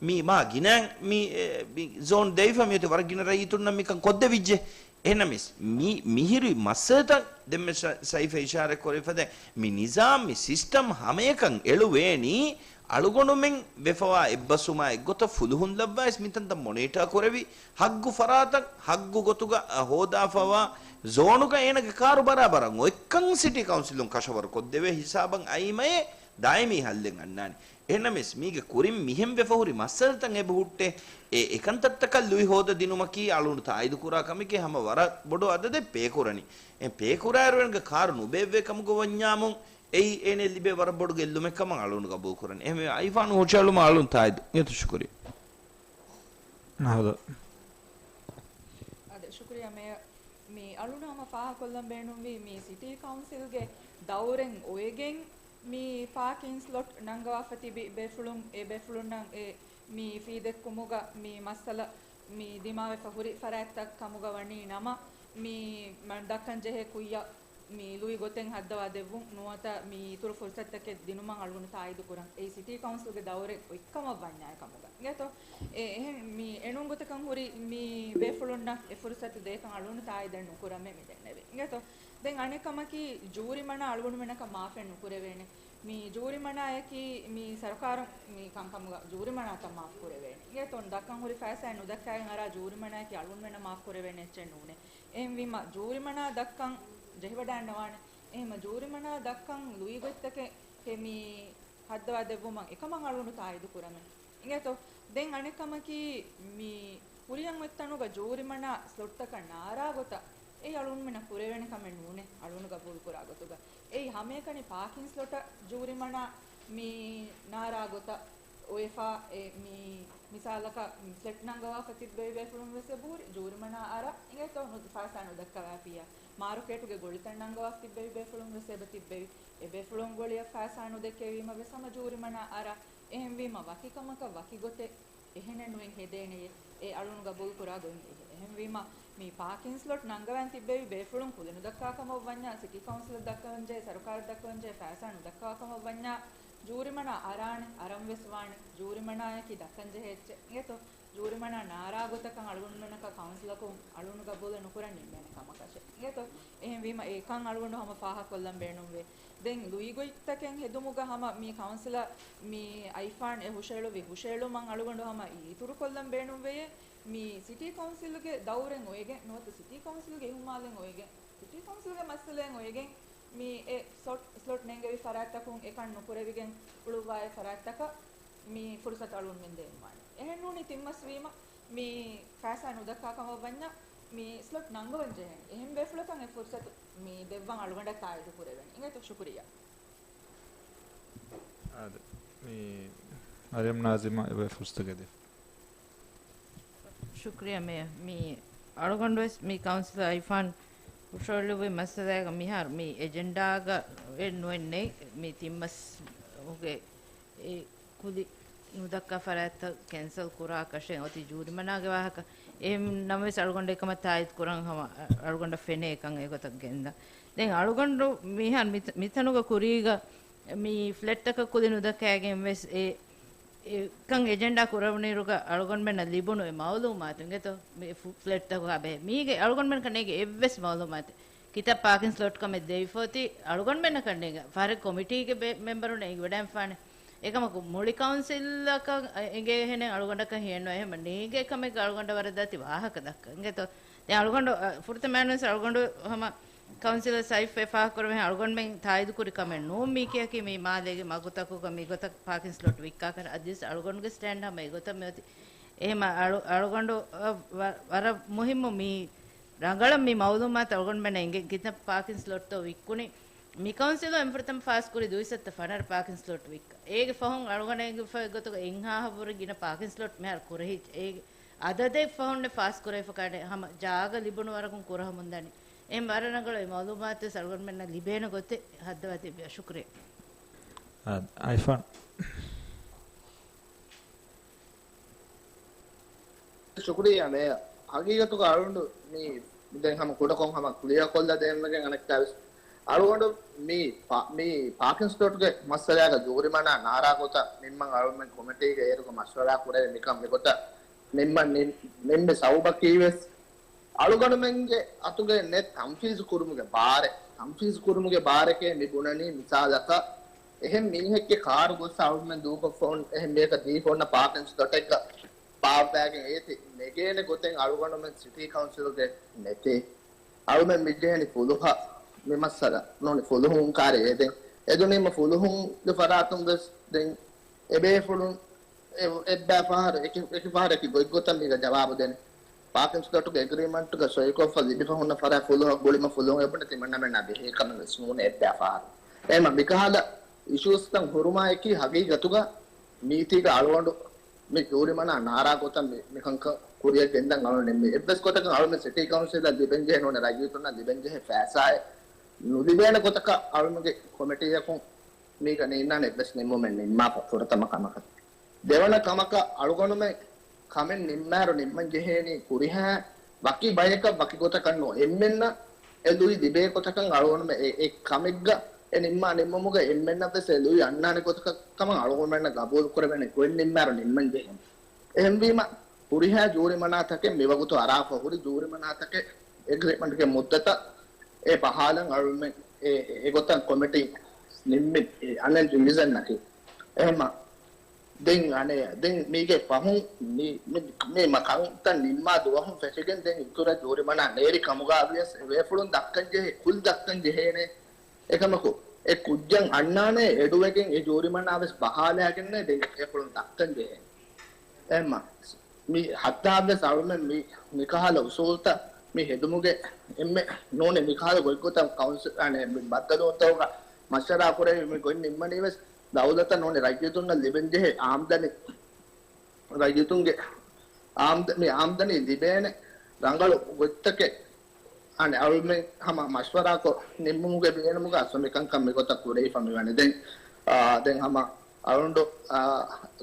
މި މާ ގިނައިން މި، އެ، މި ޒޯން ދެވިފަ މިއޮތީ ވަރަށް ގިނަ ރައްޔިތުންނަށް މިކަން ކޮށްދެވިއްޖެ. އެހެންނަމަވެސް މި މިހިރި މައްސަލަތައް ދެންމެ ސަ-، ސައިފަ އިޝާރަތް ކުރެވިފަދަ މި ނިޒާމް މި ސިސްޓަމް ހަމަޔަކަން އެޅުވޭނީ އަޅުގަނޑުމެން ވެފަވާ އެއްބަސްވުމާ އެއްގޮތަށް ފުލުހުން ލައްވާ ވެސް މިތަންތަން މޮނީޓާ ކުރެވި ހައްގު ފަރާތަށް ހައްގު ގޮތުގަ ހޯދާފަވާ ޒޯނުގަ އޭނަގެ ކާރު ބަރާބަރަށް އޮތްކަން ސިޓީ ކައުންސިލުން ކަށަވަރު ކޮށްދެވޭ ހިސާބަށް އައީމައޭ ދާއިމީ ހައްލެއް އަންނާނެ. އެހެންނަމަވެސް މީގެ ކުރިން މިހެން ވެފަ ހުރި މައްސަލަތައް އެބަ ހުއްޓޭ. އެ އެކަންތައްތަކަށް ލުއި ހޯދަ ދިނުމަކީ އަޅުގަނޑު ތާއީދު ކުރާ ކަމެކޭ. ހަމަ ވަރަށް ބޮޑު އަދަދެއް ޕޭ ކުރަނީ. އެ ޕޭ ކުރާއިރު އޭނަގެ ކާރު ނުބޭއްވޭ ކަމުގަ ވަންޏާމު އެއީ އޭނަ ލިބޭ ވަރަށް ބޮޑު ގެއްލުމެއް ކަމަށް އަޅުގަނޑު ގަބޫލު ކުރަނީ. އެހެންވެ އައިފާނު ހުށައެޅުމަށް އަޅުން ތާއީދު. އިނގޭތޯ ޝުކުރިއްޔާ. ނަހަދު. އާދެ، ޝުކުރިއްޔާ މޭޔަރ. މި އަޅުން ހަމަ ފާހަގަކޮށްލަން ބޭނުންވީ މި ސިޓީ ކައުންސިލްގެ ދައުރެއް އޮވެގެން މި ޕާކިން ސްލޮޓް ނަންގަވާފަ ތިބި ބޭފުޅުން، އެ ބޭފުޅުންނަށް އެ މި ފީ ދެއްކުމުގަ މި މައްސަލަ މި ދިމާވެފަ ހުރި ފަރާތްތައް ކަމުގަ ވަނީ ނަމަ، މި މަ-، ދައްކަން ޖެހޭ ކުއްޔަށް މި ލުއި ގޮތެއް ހައްދަވާ ދެއްވުން ނުވަތަ މި އިތުރު ފުރުސަތުތަކެއް ދިނުމަށް އަޅުގަނޑު ތާއީދު ކުރަން. އެއީ ސިޓީ ކައުންސިލްގެ ދައުރެއް އޮތްކަމަށް ވަންޏާ އެކަމުގަ. އިނގޭތޯ؟ އެ، އެހެން މި އެނޫން ގޮތަކަށް ހުރި މި ބޭފުޅުންނަށް އެ ފުރުސަތު ދޭކަން އަޅުގަނޑު ތާއީދެއް ނުކުރަމޭ މި ދެންނެވި. އިނގޭތޯ؟ ދެން އަނެއް ކަމަކީ ޖޫރިމަނާ އަޅުގަނޑުމެންނަކަށް މާފެއް ނުކުރެވޭނެ. މި ޖޫރިމަނާއަކީ މި ސަރުކާރުން މި ކަންކަމުގަ ޖޫރިމަނާތައް މާފް ކުރެވޭނެ. އިނގޭތޯ؟ ދައްކަން ހުރި ފައިސާއެއް ނުދައްކާގެން އަރާ ޖޫރިމަނާއަކީ އަޅުގަނޑުމެންނަށް މާފް ކުރެވޭނެ އެއްޗެއް ނޫނޭ. އެހެންވީމަ ޖޫރިމަނާ ދައްކަން ޖެހިވަޑައިގަންނަވާނެ. އެހެންމަ ޖޫރިމަނާ ދައްކަން ލުއިގޮތްތަކެއް ހެ މި ހައްދަވާ ދެއްވުމަށް އެކަމަށް އަޅުގަނޑު ތާއީދު ކުރަމޭ. އިނގޭތޯ؟ ދެން އަނެއް ކަމަކީ މި ކުރިއަށް އޮތް ތަނުގަ ޖޫރިމަނާ ސްލޮޓްތަކަށް ނާރާ ގޮތަށް އެއީ އަޅުގަނޑުމެންނަށް ކުރެވޭނެ ކަމެއް ނޫނޭ. އަޅުގަނޑު ގަބޫލު ކުރާ ގޮތުގަ އެއީ ހަމައެކަނި ޕާކިން ސްލޮޓަށް ޖޫރިމަނާ މި ނާރާ ގޮތަށް އޮވެފަ އެ މި މިސާލަކަށް ފްލެޓް ނަންގަވާފަ ތިއްބެވި ބޭފުޅުން ވެސް އެބަހުރި ޖޫރިމަނާ އަރާ އިނގޭތޯ ނު-، ފައިސާ ނުދައްކަވާފިއްޔާ. މާރުކޭޓުގެ ގޮޅިތައް ނަންގަވާފަ ތިއްބެވި ބޭފުޅުން ވެސް އެބަ ތިއްބެވި. އެ ބޭފުޅުން ގޮޅިއަށް ފައިސާ ނުދެއްކެވީމަ ވެސް ހަމަ ޖޫރިމަނާ އަރާ. އެހެންވީމަ ވަކި ކަމަކަށް ވަކި ގޮތެއް އެހެނެއް ނުއެއް ހެދޭނެޔޭ. އެ އަޅުން ގަބޫލު ކުރާ ގޮތް އެހެ. އެހެންވީމަ މި ޕާކިން ސްލޮޓް ނަންގަވަން ތިއްބެވި ބޭފުޅުން ކުލި ނުދައްކާ ކަމަށް ވަންޏާ، ސިޓީ ކައުންސިލަށް ދައްކަވަން ޖެހޭ، ސަރުކާރަށް ދައްކަވަން ޖެހޭ ފައިސާ ނުދައްކާ ކަމަށް ވަންޏާ، ޖޫރިމަނާ އަރާނެ، އަރަން ވެސް ވާނެ. ޖޫރިމަނާއަކީ ދައްކަން ޖެހޭ އެއްޗެއް. އިނގޭތޯ؟ ޖޫރިމަނާ ނާރާ ގޮތަކަށް އަޅުގަނޑުމެންނަކަށް ކައުންސިލަކުން އަޅުން ގަބޫލެއް ނުކުރަން ނިންމޭނެ ކަމަކަށެއް. އިނގޭތޯ؟ އެހެންވީމަ އެކަން އަޅުގަނޑު ހަމަ ފާހަގަކޮށްލަން ބޭނުންވޭ. ދެން ލުއިގޮތްތަކެއް ހެދުމުގަ ހަމަ މި ކައުންސިލަށް މި އައިފާން އެ ހުށައެޅުވި ހުށައެޅުމަށް އަޅުގަނޑު ހަމަ އިތުރުކޮށްލަން ބޭނުންވެޔޭ. މި ސިޓީ ކައުންސިލްގެ ދައުރެއް އޮވެގެން ނުވަތަ ސިޓީ ކައުންސިލްގެ އިހުމާލެއް އޮވެގެން، ސިޓީ ކައުންސިލްގެ މައްސަލައެއް އޮވެގެން މި އެ ސްލޮޓް، ސްލޮޓް ނެންގެވި ފަރާތްތަކުން އެކަން ނުކުރެވިގެން އުޅުއްވާ އެ ފަރާތްތަކަށް މި ފުރުސަތު އަޅުގަނޑުމެން ދޭންވާނެ. އެހެންނޫނީ ތިންމަސް ވީމަ މި ފައިސާ ނުދައްކާ ކަމަށް ވަންޏާ މި ސްލޮޓް ނަންގަވަން ޖެހޭނެ. އެހެން ބޭފުޅަކަށް އެ ފުރުސަތު މި ދެއްވަން އަޅުގަނޑަށް ތާއީދު ކުރެވޭނެ. އިނގޭތޯ؟ ޝުކުރިއްޔާ. އާދެ، މި މަރިޔަމް ނާޒިމަށް އެބަ ފުރުސަތު ދެއްވާ. ޝުކުރިއްޔާ މޭޔަރ. މި އަޅުގަނޑުވެސް މި ކައުންސިލަރ އައިފާން ހުށަހެޅުއްވި މައްސަލައިގަ މިހާރު މި އެޖެންޑާގަ އެއް ނުވެންނެ މި ތިންމަސްގެ އެ ކުލި ނުދައްކާ ފަރާތްތައް ކެންސަލް ކުރާކަށެއް އޮތީ ޖޫރިމަނާގެ ވާހަކަ. އެހެން ނަމަވެސް އަޅުގަނޑު އެކަމަށް ތާއީދު ކުރަން ހަމަ އަޅުގަނޑަށް ފެނޭ އެކަން އެގޮތަށް ގެންދަން. ދެން އަޅުގަނޑު މިހާރު މިތަ-، މިތަނުގަ ކުރީގަ މި ފްލެޓްތަކަށް ކުލި ނުދައްކައިގެން ވެސް އެ އެކަން އެޖެންޑާ ކުރެވުނުއިރުގަ އަޅުގަނޑުމެންނަށް ލިބުނު އެ މައުލޫމާތު އިނގޭތޯ؟ މި ފު-، ފްލެޓްތަކާ ބެހޭ. މީގެ އަޅުގަނޑުމެން ކަނޑޭގެ އެއްވެސް މައުލޫމާތެއް. ކިތައް ޕާކިން ސްލޮޓް ކަމެއް ދެވިފޯތި އަޅުގަނޑުމެންނަށް ކަނޑޭގެ. ފަހަރެއް ކޮމިޓީގެ ބެ-، މެމްބަރުން އެނގިވަޑައިފާނެ. އެކަމަކު މުޅި ކައުންސިލަކަށް އެނގޭހެނެއް އަޅުގަނޑަކަށް ހިޔެއްނު. އެހެން ނޭނގޭ ކަމެއްގަ އަޅުގަނޑަށް ވަރަށް ދަތި ވާހަކަ ދައްކަން އިނގޭތޯ؟ ދެން އަޅުގަނޑު، އަ، ފުރަތަމައިންވެސް އަޅުގަނޑު ހަމަ ކައުންސިލަރ ސައިފް އެ ފާހަގަކުރެވޭ އަޅުގަނޑުމެން ތާއީދުކުރި ކަމެއް ނޫން މީކީއަކީ މި މާލޭގެ މަގުތަކުގަ މިގޮތަށް ޕާކިން ސްލޮޓް ވިއްކާކަށް. އަދިވެސް އަޅުގަނޑުގެ ސްޓޭންޑް ހަމަ އެގޮތަށް މިއޮތީ. އެހެމަ އަޅު-، އަޅުގަނޑު، އަ، ވަ-، ވަރަށް މުހިއްމު މި ރަނގަޅަށް މި މައުލޫމާތު އަޅުގަނޑުމެންނަށް އެނގެން ކިތައް ޕާކިން ސްލޮޓްތޯ ވިއްކުނީ. މި ކައުންސިލު އެންފުރަތަމަ ފާސްކުރި ދުއިސައްތަ ފަނަރަ ޕާކިން ސްލޮޓް ވިއްކަ. އޭގެ ފަހުން އަޅުގަނޑަށް އެނގިފަ ގޮތުގަ އެއްހާހަށްވުރެ ގިނަ ޕާކިން ސްލޮޓް މިހާރު ކުރެހިއްޖެ. އޭގެ އަދަދެއް ފަހުންނެއް ފާސްކުރެވިފަ ކަނޑޭ ހަމަ ޖާގަ ލިބުނު ވަރަކުން ކުރަހަމުންދަނީ. އެހެން ވަރަށް ރަނގަޅު އެ މައުލޫމާތުވެސް އަޅުގަނޑުމެންނަށް ލިބޭނެ ގޮތެއް ހައްދަވާ ތިއްބެވި. ޝުކުރިއްޔާ. އާ، އައިފާން. ޝުކުރިއްޔާ މޭޔަރ. ހަގީގަތުގަ އަޅުގަނޑު މި ދެން ހަމަ ކުޑަކޮށް ހަމަ ކްލިއާ ކޮށްލަ ދޭންވެގެން އަނެއްކާވެސް އަޅުގަނޑު މި ޕާ-، މި ޕާކިން ސްލޮޓްގެ މައްސަލާގަ ޖޫރިމަނާ ނާރާ ގޮތަށް ނިންމަން އަޅުމެން ކޮމިޓީގެ އޭރުގަ މަޝްވަރާ ކުރެވި މިކަން މިގޮތަށް ނިންމަން ނި-، ނިންމި ސަބަބަކީވެސް އަޅުގަނޑުމެންގެ އަތުގައި ނެތް ތަންފީޒު ކުރުމުގެ ބާރެއް، ތަންފީޒު ކުރުމުގެ ބާރެކޭ މި ބުނަނީ މިސާލަކަށް އެހެން މީހެއްގެ ކާރު ގޮއްސަ އަޅުމެން ދޫކޮށްފަ އޮން އެހެން މީހަކަށް ދީފަ އޮންނަ ޕާކިން ސްލޮޓެއްގަ ބާއްވާގެން އޭތި ނެގޭނެ ގޮތެއް އަޅުގަނޑުމެން ސިޓީ ކައުންސިލްގެ ނެތޭ. އަޅުމެން މިޖެހެނީ ފުލުހަށް މި މައްސަލަ ނޫނީ ފުލުހުން ކާރި އެދެން. އެދުނީމަ ފުލުހުންގެ ފަރާތުން ވެސް ދެން އެބޭފުޅުން އެ-، އެއްބައި ފަހަރު އެކި، އެކި ފަހަރަކީ ގޮތްގޮތަށް މީގަ ޖަވާބު ދޭނެ. ޕާކިން ސްލޮޓުގެ އެގްރީމަންޓުގަ ސޮއިކޮށްފަ ލިބިފަ ހުންނަ ފަރާތް ފުލުހަށް ގުޅިމަ ފުލުހުން އެބުނެ ތިމަންނަމެންނާ ބެހޭ ކަމެއް ވެސް ނޫނޭ އެއްބައި ފަހަރު. އެހެމަ މިކަހަލަ އިޝޫސްތައް ހުރުމާއެކީ ހަގީގަތުގަ މީތީގަ އަޅުގަނޑު މި ޖޫރިމަނާ ނާރާ ގޮތަށް މި، މިކަންކަން ކުރިއަށް ގެންދަން އަޅުގަނޑު ނިންމީ. އެއްވެސް ގޮތަކަށް އަޅުމެން ސިޓީ ކައުންސިލަށް ލިބެންޖެހޭ ނޫނީ ރައްޔިތުންނަށް ލިބެންޖެހޭ ފައިސާއެއް ނުލިބޭނެ ގޮތަކަށް އަޅުމެންގެ ކޮމިޓީއަކުން މީގަ ނީންނާނެ އެއްވެސް ނިންމުމެއް ނިންމާފަ ފުރަތަމަ ކަމަކަށް. ދެވަނަ ކަމަކަށް އަޅުގަނޑުމެން ކަމެއް ނިންމާއިރު ނިންމަން ޖެހޭނީ ކުރިހާ ވަކި ބަޔަކަށް ވަކި ގޮތަކަށް ނޫން. އެންމެންނަށް އެ ލުއި ލިބޭ ގޮތަކަށް އަޅުގަނޑުމެން އެ، އެ ކަމެއްގަ އެ ނިންމާ ނިންމުމުގަ އެންމެންނަށް ވެސް އެ ލުއި އަންނާނެ ގޮތަކަށް ކަމަށް އަޅުގަނޑުމެންނަށް ގަބޫލު ކުރެވޭނެ ގޮތް ނިންމާއިރު ނިންމަން ޖެހޭނެ. އެހެންވީމަ، ހުރިހާ ޖޫރިމަނާތަކެއް މިވަގުތު އަރާފަ ހުރި ޖޫރިމަނާތަކެއް އެގްރިމަންޓްގެ މުއްދަތަށް އެ ބަހާލަން އަޅުމެން އެ، އެ، އެގޮތަށް ކޮމިޓީ ނިންމި އަނެއް ޑިވިޒަންއަކީ. އެހެމަ ދެން އަނެއް، ދެން މީގެ ފަހުން މި، މި، މި މަ-، ކަންތައް ނިންމާ ދުވަހުން ފެށިގެން ދެން އިތުރަށް ޖޫރިމަނާ ނޭރި ކަމުގަ ވިޔަސް އެ ބޭފުޅުން ދައްކަން ޖެހޭ، ކުލް ދައްކަން ޖެހޭނެ. އެކަމަކު، އެ ކުއްޖަށް އަންނާނެ އެޑުވެގެން އެ ޖޫރިމަނާ ވެސް ބަހާލާގެންނޭ ދެން އެ ބޭފުޅުން ދައްކަން ޖެހޭނެ. އެހެމަ މި ހައްދާވެސް އަޅުމެން މި، މިކަހަލަ އުސޫލްތައް މި ހެދުމުގެ އެންމެ ނޫނީ މިކަހަލަ ގޮތްގޮތަށް ކައުންސިލް، އަނެ، މި ބައްދަލުވުންތަކުގަ މަޝްވަރާ ކުރެވި މި ގޮތް ނިންމަނީވެސް ދައުލަތަށް ނޫނީ ރައްޔިތުންނަށް ލިބެންޖެހޭ އާމްދަނީ، ރައްޔިތުންގެ އާމްދަ-، މި އާމްދަނީ ލިބޭނެ ރަނގަޅު ގޮތްތަކެއް އަނެއް އަޅުމެން ހަމަ މަޝްވަރާކޮށް ނިންމުމުގެ ބޭނުމުގަ އަސްލު މިކަންކަން މިގޮތަށް ކުރެވިފަ މިވަނީ. ދެން، އާ، ދެން ހަމަ އަޅުގަނޑު، އާ،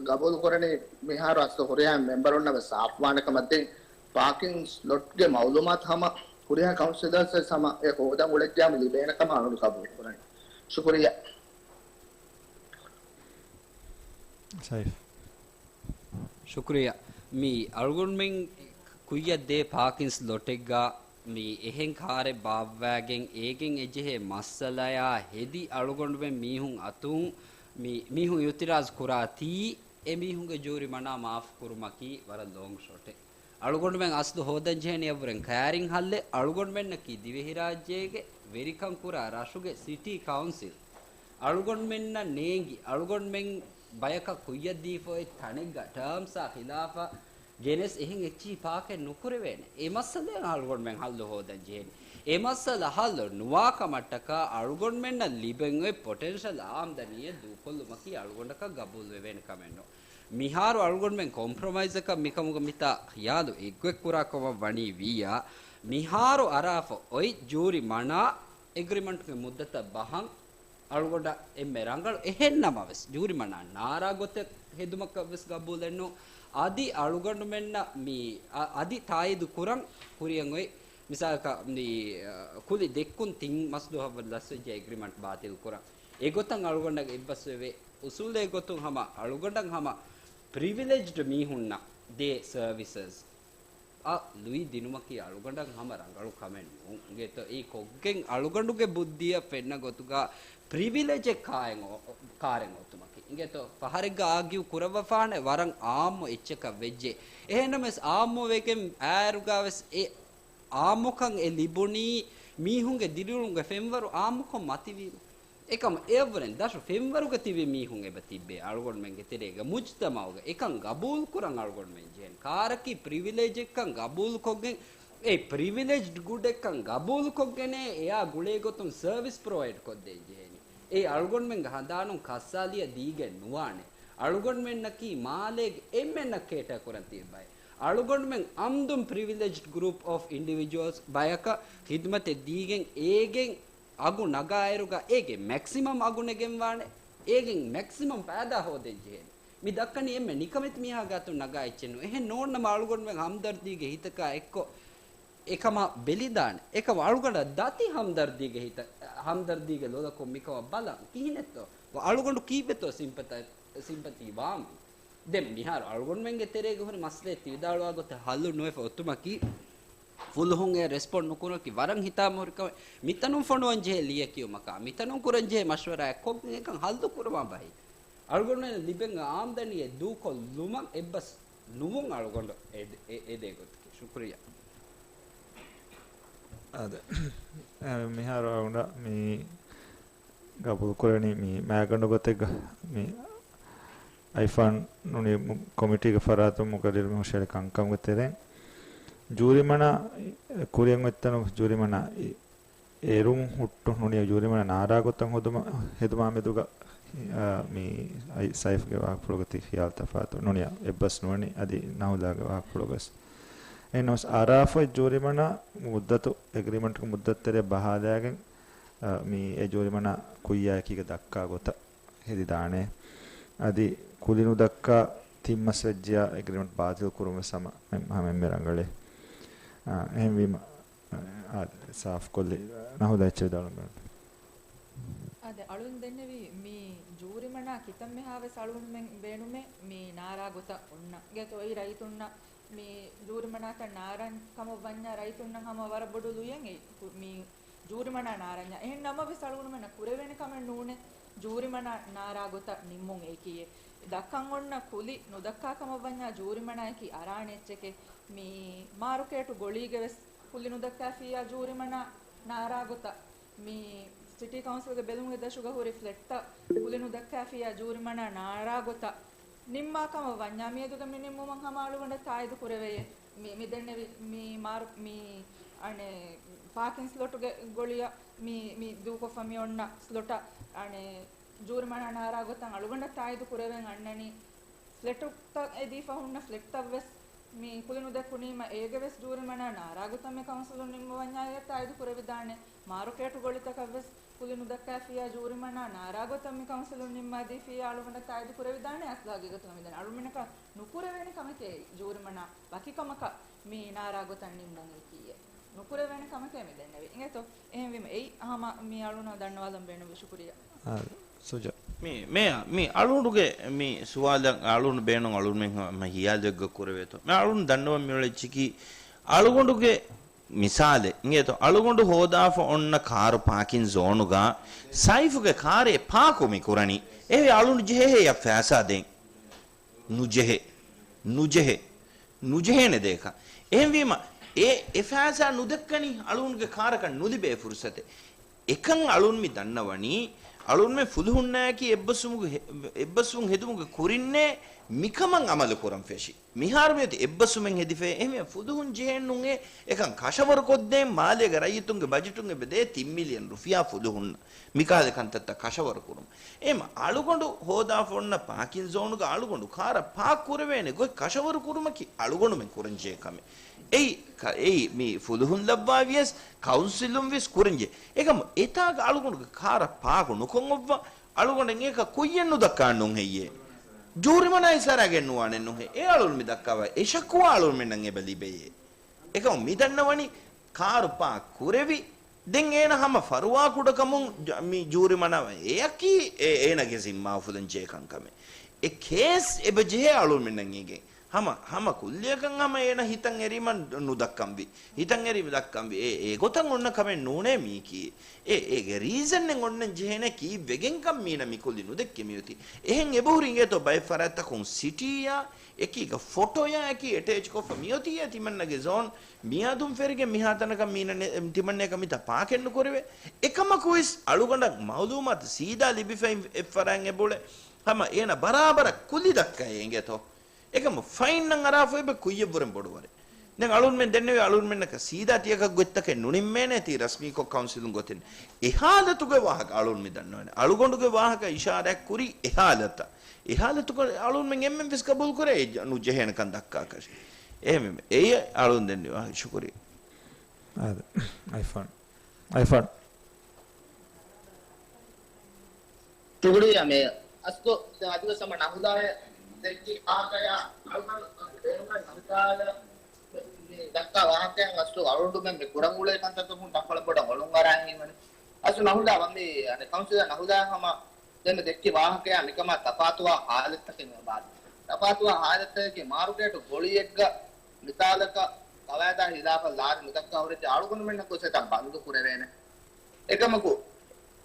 ގަބޫލު ކުރަނީ މިހާރު އަސްލު ހުރިހާ މެމްބަރުންނަށް ވެސް ސާފުވާނެ ކަމަށް. ދެން ޕާކިން ސްލޮޓްގެ މައުލޫމާތު ހަމަ ހުރިހާ ކައުންސިލަރސް ވެސް ހަމަ އެ ހޯދަން އުޅެއްޖާމަ ލިބޭނެ ކަމަށް އަޅުގަނޑު ގަބޫލު ކުރަނީ. ޝުކުރިއްޔާ. ސައިފް. ޝުކުރިއްޔާ. މި އަޅުގަނޑުމެން ކުއްޔަށް ދޭ ޕާކިން ސްލޮޓެއްގަ މި އެހެން ކާރެއް ބާއްވާގެން އޭގެން އެޖެހޭ މައްސަލަޔާ ހެދި އަޅުގަނޑުމެން މީހުން އަތުން މި މީހުން އިއުތިރާޒް ކުރާތީ އެ މީހުންގެ ޖޫރިމަނާ މާފު ކުރުމަކީ ވަރަށް ލޯންގް ޝޮޓެއް. އަޅުގަނޑުމެން އަސްލު ހޯދަން ޖެހެނީ އެއަށްވުރެން ކައިރިން ހައްލެއް. އަޅުގަނޑުމެންނަކީ ދިވެހިރާއްޖޭގެ ވެރިކަން ކުރާ ރަށުގެ ސިޓީ ކައުންސިލް. އަޅުގަނޑުމެންނަށް ނޭނގި، އަޅުގަނޑުމެން ބަޔަކަށް ކުއްޔަށް ދީފަ އޮތް ތަނެއްގަ ޓާމްސްއާ ޚިލާފަށް ގެނެސް އެހެން އެއްޗިހި ޕާކެއް ނުކުރެވޭނެ. އެ މައްސަލައަށް އަޅުގަނޑުމެން ހައްލު ހޯދަން ޖެހެނީ. އެ މައްސަލަ ހައްލު ނުވާ ކަމަށްޓަކާ އަޅުގަނޑުމެންނަށް ލިބެން އޮތް ޕޮޓެންޝަލް އާމްދަނީއެއް ދޫކޮށްލުމަކީ އަޅުގަނޑަކަށް ގަބޫލުވެވޭނެ ކަމެއް ނޫން. މިހާރު އަޅުގަނޑުމެން ކޮމްޕްރޮމައިޒަކަށް މިކަމުގަ މިތާ ޚިޔާލު އެއްގޮތް ކުރާކަމަށް ވަނީ ވިއްޔާ، މިހާރު އަރާފަ އޮތް ޖޫރި މަނާ އެގްރިމަންޓްގެ މުއްދަތަށް ބަހަން އަޅުގަނޑަށް އެންމެ ރަނގަޅު. އެހެން ނަމަވެސް، ޖޫރި މަނާ ނާރާ ގޮތެއް ހެދުމަކަށް ވެސް ގަބޫލެއް ނޫން. އަދި އަޅުގަނޑުމެންނަށް މި، އަ، އަދި ތާއީދު ކުރަން ކުރިއަށް އޮތް. މިސާލަކަށް، މި، އަ، ކުލި ދެއްކުން ތިން މަސް ދުވަހަށް ވަން ލަސްވެއްޖެ އެގްރިމަންޓް ބާތިލް ކުރަން. އެގޮތަށް އަޅުގަނޑަށް އެއްބަސްވެވޭ. އުސޫލެއް ގޮތުން ހަމަ އަޅުގަނޑަށް ހަމަ ޕްރިވިލެޖްޑް މީހުންނަށް ދޭ ސަރވިސަސް އަށް ލުއި ދިނުމަކީ އަޅުގަނޑަށް ހަމަ ރަނގަޅު ކަމެއް ނޫން. އިނގޭތޯ، އެއީ ކޮށްގެން އަޅުގަނޑުގެ ބުއްދިއަށް ފެންނަ ގޮތުގަ ޕްރިވިލެޖެއް ކާއެއް އޮ-، ކާރެއް އޮތުމަކީ. އިނގޭތޯ، ފަހަރެއްގަ އާގިއު ކުރައްވަފާނެ ވަރަށް އާއްމު އެއްޗަކަށް ވެއްޖެ. އެހެންނަމަވެސް އާއްމުވެގެން އާއިރުގަ ވެސް އެ އާއްމުކަން އެ ލިބުނީ މީހުންގެ ދިރިއުޅުމުގެ ފެންވަރު އާއްމުކޮށް މަތިވީމަ. އެކަމަ އެއަށްވުރެން ދަށު ފެންވަރުގަ ތިބި މީހުން އެބަ ތިއްބޭ އަޅުގަނޑުމެންގެ ތެރޭގަ، މުޖްތަމަޢުގަ. އެކަން ގަބޫލުކުރަން އަޅުގަނޑުމެން ޖެހޭނެ. ކާރަކީ ޕްރިވިލެޖެއްކަން ގަބޫލުކޮށްގެން، އެ ޕްރިވިލެޖްޑް ގުޑެއްކަން ގަބޫލުކޮށްގެނޭ އެއާ ގުޅޭ ގޮތުން ސަރވިސް ޕްރޮވައިޑް ކޮށްދޭން ޖެހޭނީ. އެއީ އަޅުގަނޑުމެންގެ ހަނދާނުން ކައްސާލިއަށް ދީގެން ނުވާނެ. އަޅުގަނޑުމެންނަކީ މާލޭގެ އެންމެންނަށް ކޭޓަރ ކުރަން ތިބި ބައެއް. އަޅުގަނޑުމެން އަމްދުން ޕްރިވިލެޖްޑް ގްރޫޕް އޮފް އިންޑިވިޖުއަލްސް ބަޔަކަށް ޚިދުމަތެއް ދީގެން އޭގެން އަގު ނަގާއިރުގަ އޭގެ މެކްސިމަމް އަގު ނެގެންވާނެ، އޭގެން މެކްސިމަމް ފައިދާ ހޯދެން ޖެހޭނެ. މި ދައްކަނީ އެންމެ ނިކަމެތި މީހާ ގާތުން ނަގާ އެއްޗެއް ނޫން. އެހެން ނޯންނަމަ އަޅުގަނޑުމެން ހަމްދަރްދީގެ ހިތަކާ އެއްކޮށް އެކަމާ ބެލިދާނެ. އެކަމަ އަޅުގަނޑަށް ދަތި ހަމްދަރްދީގެ ހިތަ-، ހަމްދަރްދީގެ ލޮލަކުން މިކަމަށް ބަލަން ކިހިނެއްތޯ؟ އަޅުގަނޑު ކީއްވެތޯ ސިމްޕަތަ-، ސިމްޕަތީ ވާން؟ ދެން މިހާރު އަޅުގަނޑުމެންގެ ތެރޭގަ ހުރި މައްސަލައެއް ތި ވިދާޅުވާ ގޮތަށް ހައްލު ނުވެފަ އޮތުމަކީ، ފުލުހުން އެ ރެސްޕޮންޑް ނުކުރަކީ ވަރަށް ހިތާމަހުރި ކަމެއް. މިތަނުން ފޮނުވަން ޖެހޭ ލިޔެކިޔުމަކާ، މިތަނުން ކުރަން ޖެހޭ މަޝްވަރާއެއް ކޮށްގެން އެކަން ހައްލު ކުރަމާ ބަހީ. އަޅުގަނޑުމެން ލިބެން އާމްދަނީއެއް ދޫކޮށްލުމަށް އެއްބަސް ނުވުން އަޅުގަނޑު އެ-، އެ-، އެދޭ ގޮތަކީ. ޝުކުރިއްޔާ. އާދެ. އެ، މިހާރު އަޅުގަނޑަށް މި ގަބޫލުކުރަނީ މި މައިގަނޑު ގޮތެއްގަ މި އައިފާން ނޫނީ މު-، ކޮމިޓީގެ ފަރާތުން މުގައްރިރު މި ހުށަހެޅި ކަންކަމުގެ ތެރެއިން ޖޫރިމަނާ ކުރިއަށް އޮތްތަނު ޖޫރިމަނާ އެ-، އެރުން ހުއްޓު ނޫނީ ޖޫރިމަނާ ނާރާ ގޮތަށް ހެދުމާ-، ހެދުމާ މެދުގަ، އާ، މި އައި-، ސައިފްގެ ވާހަކަފުޅުގަ ތި ޚިޔާލު ތަފާތު ނޫނީ އެއްބަސް ނުވަނީ އަދި ނަހުލާގެ ވާހަކަފުޅުގަސް. އެހެންނަމަވެސް އަރާފަ ޖޫރިމަނާ މުއްދަތު އެގްރިމަންޓްގެ މުއްދަތު ތެރެއަށް ބަހާލާގެން، އާ، މި އެ ޖޫރިމަނާ ކުއްޔާއެކީގަ ދައްކާ ގޮތަށް ހެދިދާނެ. އަދި ކުލި ނުދައްކާ ތިން މަސް ވެއްޖިޔާ އެގްރިމަންޓް ބާތިލް ކުރުން ވެސް ހަމަ، ހަމަ އެންމެ ރަނގަޅޭ. އާ، އެހެންވީމަ، އާ، ސާފްކޮށްލި ނަހުލާ އެއްޗެއް ވިދާޅުވަން ބޭނުން. އާދެ، އަޅުން ދެންނެވީ މި ޖޫރިމަނާ ކިތަންމެހާވެސް އަޅުގަނޑުމެން ބޭނުމޭ މި ނާރާ ގޮތަށް އޮންނަ. ގެތޯ އެއީ ރައްޔިތުންނަށް މި ޖޫރިމަނާތައް ނާރަން ކަމަށް ވަންޏާ ރައްޔިތުންނަށް ހަމަ ވަރަށް ބޮޑު ލުޔެއް އެއީ ކު-، މި ޖޫރިމަނާ ނާރަންޏާ. އެހެން ނަމަވެސް އަޅުގަނޑުމެންނަށް ކުރެވޭނެ ކަމެއް ނޫނޭ ޖޫރިމަނާ ނާރާ ގޮތަށް ނިންމުން އެކީއެއް. ދައްކަން އޮންނަ ކުލި ނުދައްކާ ކަމަށް ވަންޏާ ޖޫރިމަނާއަކީ އަރާނެ އެއްޗެކޭ. މި މާރުކޭޓު ގޮޅީގެ ވެސް ކުލި ނުދައްކާފިއްޔާ ޖޫރިމަނާ ނާރާ ގޮތަށް. މި ސިޓީ ކައުންސިލްގެ ބެލުމުގެ ދަށުގަ ހުރި ފްލެޓްތައް ކުލި ނުދައްކާފިއްޔާ ޖޫރިމަނާ ނާރާ ގޮތަށް ނިންމާ ކަމަށް ވަންޏާ މިއަދުގެ މި ނިންމުމަށް ހަމަ އަޅުގަނޑަށް ތާއީދު ކުރެވެޔޭ. މި، މި ދެންނެވި މި މާރު-، މި އަނެއް ޕާކިން ސްލޮޓުގެ ގޮޅިއަށް މި، މި ދޫކޮށްފަ މި އޮންނަ ސްލޮޓަށް އަނެއް ޖޫރިމަނާ ނާރާ ގޮތަށް އަޅުގަނޑަށް ތާއީދު ކުރެވެން އަންނަނީ. ފްލެޓުތައް އެދީފަ ހުންނަ ފްލެޓްތައް ވެސް މި ކުލި ނުދެއްކުނީމަ އޭގެ ވެސް ޖޫރިމަނާ ނާރާ ގޮތަށް މި ކައުންސިލުން ނިންމަވަންޏާ އެއަށް ތާއީދު ކުރެވިދާނެ. މާރުކޭޓު ގޮޅިތަކަށް ވެސް ކުލި ނުދައްކާފިއްޔާ ޖޫރިމަނާ ނާރާ ގޮތަށް މި ކައުންސިލުން ނިންމާދީފިއްޔާ އަޅުގަނޑަށް ތާއީދު ކުރެވިދާނެ. އަސްލު ހަގީގަތުގަ މިދަނީ އަޅުމެންނަކަށް ނުކުރެވޭނެ ކަމެކޭ ޖޫރިމަނާ ވަކި ކަމަކަށް މި ނާރާ ގޮތަށް ނިންމުން އެކީއެއް. ނުކުރެވޭނެ ކަމެކޭ މި ދެންނެވީ. އިނގޭތޯ؟ އެހެންވީމަ އެއީ ހަމަ މި އަޅުންނަށް ދަންނަވާލަން ބޭނުންވި. ޝުކުރިއްޔާ. އާ، ސުޖާ. މި، މޭޔާ، މި އަޅުގަނޑުގެ މި ސުވާލަށް އަޅުގަނޑު ބޭނުން އަޅުގަނޑުމެން ހަމަ ހިޔާލު އެއްގޮތް ކުރެވޭތޯ. މި އަޅުގަނޑު ދަންނަވަން މިއުޅެއްޗަކީ އަޅުގަނޑުގެ މިސާލެއް އިނގޭތޯ، އަޅުގަނޑު ހޯދާފަ އޮންނަ ކާރު ޕާކިން ޒޯނުގަ ސައިފުގެ ކާރެއް ޕާކު މި ކުރަނީ. އެހެންވެ އަޅުން ޖެހޭ އެއަށް ފައިސާ ދޭން. ނުޖެހޭ. ނުޖެހޭ. ނުޖެހޭނެ ދޭކަށް. އެހެންވީމަ، އެ، އެ ފައިސާ ނުދެއްކަނީ އަޅުންގެ ކާރަކަށް ނުލިބޭ ފުރުސަތެއް. އެކަން އަޅުން މި ދަންނަވަނީ، އަޅުންމެ ފުލުހުންނާއެކީ އެއްބަސްވުމުގެ ހެ-، އެއްބަސްވުން ހެދުމުގެ ކުރިންނޭ މިކަމަށް އަމަލު ކުރަން ފެށި. މިހާރު މިއޮތީ އެއްބަސްވުމެއް ހެދިފައި. އެހެންވެ ފުލުހުން ޖެހެން ނޫނޭ އެކަން ކަށަވަރު ކޮށްދޭން. މާލޭގެ ރައްޔިތުންގެ ބަޖެޓުން އެބަ ދޭ ތިން މިލިއަން ރުފިޔާ ފުލުހުންނަށް މިކަހަލަ ކަންތައްތައް ކަށަވަރު ކުރުމަށް. އެހެން އަޅުގަނޑު ހޯދާފަ އޮންނަ ޕާކިން ޒޯނުގަ އަޅުގަނޑު ކާރަށް ޕާކް ކުރެވޭނެ ގޮތް ކަށަވަރު ކުރުމަކީ އަޅުގަނޑުމެން ކުރަން ޖެހޭ ކަމެއް. އެއީ ކަ-، އެއީ މި ފުލުހުން ލައްވާ ވިޔަސް ކައުންސިލުން ވިޔަސް ކުރަން ޖެހޭ. އެކަމު އެތާގަ އަޅުގަނޑުގެ ކާރަށް ޕާކު ނުކޮށް އޮއްވާ އަޅުގަނޑަށް އެކަ ކުއްޔަށް ނުދައްކާ ނޫން ހެއްޔޭ؟ ޖޫރިމަނާ އިސާރާގެން ނުވާނެ ނުހޭ. އެ އަޅުން މި ދައްކާވާ އެ ޝަކުވާ އަޅުންމެންނަށް އެބަ ލިބެޔޭ. އެކަމު މި ދަންނަވަނީ ކާރު ޕާކް ކުރެވި، ދެން އޭނަ ހަމަ ފަރުވާ ކުޑަކަމުން ޖ-، މި ޖޫރިމަނާ އެއަކީ އެ-، އޭނަގެ ޒިންމާ އުފުލަން ޖެހޭ ކަންކަމެއް. އެ ކޭސް އެބަ ޖެހޭ އަޅުންމެންނަށް އެނގޭ. ހަމަ، ހަމަ ކުއްލިއަކަށް ހަމަ އޭނަ ހިތަށް އެރީމަ ނުދައްކަންވީ. ހިތަށް އެރީމަ ދައްކަންވީ. އެ، އެގޮތަށް އޮންނަ ކަމެއް ނޫނޭ މީކީ. އެ، އޭގެ ރީޒަންއެއް އޮންނަން ޖެހޭނެ ކީއްވެގެންކަން މީނަ މި ކުއްލި ނުދެއްކެ މިއޮތީ. އެހެން އެބަހުރި އިނގޭތޯ ބައެއް ފަރާތްތަކުން ސިޓީއާ އެކީގަ ފޮޓޯޔާ އެކީ އެޓޭޗްކޮށްފަ މިއޮތީ ތިމަންނަގެ ޒޯން މިއަދުން ފެރިގެން މިހާތަނަކަށް މީނަ ނެ-، ތިމަންނަޔަކަށް މިތާ ޕާކެއް ނުކުރެވޭ. އެކަމަކުވެސް އަޅުގަނޑަށް މައުލޫމާތު ސީދާ ލިބިފައި އެއްފަރާތް އެބުޅެ ހަމަ އޭނަ ބަރާބަރަށް ކުއްލި ދައްކައޭ އިނގޭތޯ. އެކަމު ފައިންނަށް އަރާފަ އެބަ ކުއްޔަށްވުރެން ބޮޑުވަރެއް. ދެން އަޅުންމެން ދެންނެވި އަޅުންމެންނަކަށް ސީދާ ތިޔަކަށް ގޮތްތަކެއް ނުނިންމޭނޭތީ ރަސްމީކޮށް ކައުންސިލުން ގޮތެއް. އެހާލަތުގެ ވާހަކަ އަޅުން މި ދަންނަވަނީ. އަޅުގަނޑުގެ ވާހަކަ އިޝާރާތް ކުރީ އެހާލަތަށް. އެހާލަތުގަ އަޅުންމެން އެންމެން ވެސް ގަބޫލު ކުރޭ އެ ނުޖެހޭނެ ކަން ދައްކާކަށް. އެހެންވެ، އެއީ އަޅުން ދެންނެވި ވާހަކަ. ޝުކުރިއްޔާ. އާދެ. އައިފޯން. އައިފޯން. ޝުކުރިއްޔާ މޭޔަރ. އަސްލު ދެން އަދިވެސް ހަމަ ނަހުލާއެއް ދެއްކި ވާހަކަޔާ އަޅުގަނޑު ބޭނުމެއް ނަހުލާއަށް މި ދައްކާ ވާހަކައިން އަސްލު އަޅުގަނޑުމެން މި ކުރަން އުޅޭ ކަންތައްތަކުން ދަށްކޮޅެއް ބޮޑަށް އޮޅުން އަރާ ހީވަނީ. އަސްލު ނަހުލާ ވަންދީ އަނެއް ކައުންސިލަރ ނަހުލާ ހަމަ ދެން މި ދެއްކި ވާހަކަޔާ މިކަމާ ތަފާތުވާ ހާލަތްތަކެއް ބާ-، ތަފާތުވާ ހާލަތްތަކަކީ މާރުކޭޓު ގޮޅިއެއްގަ މިސާލަކަށް ގަވާއިދާ ހިލާފަށް ލާރި ނުދައްކާ ހުރެއްޖެ އަޅުގަނޑުމެންނަށް ގޮސް އެތަން ބަންދު ކުރެވޭނެ. އެކަމަކު،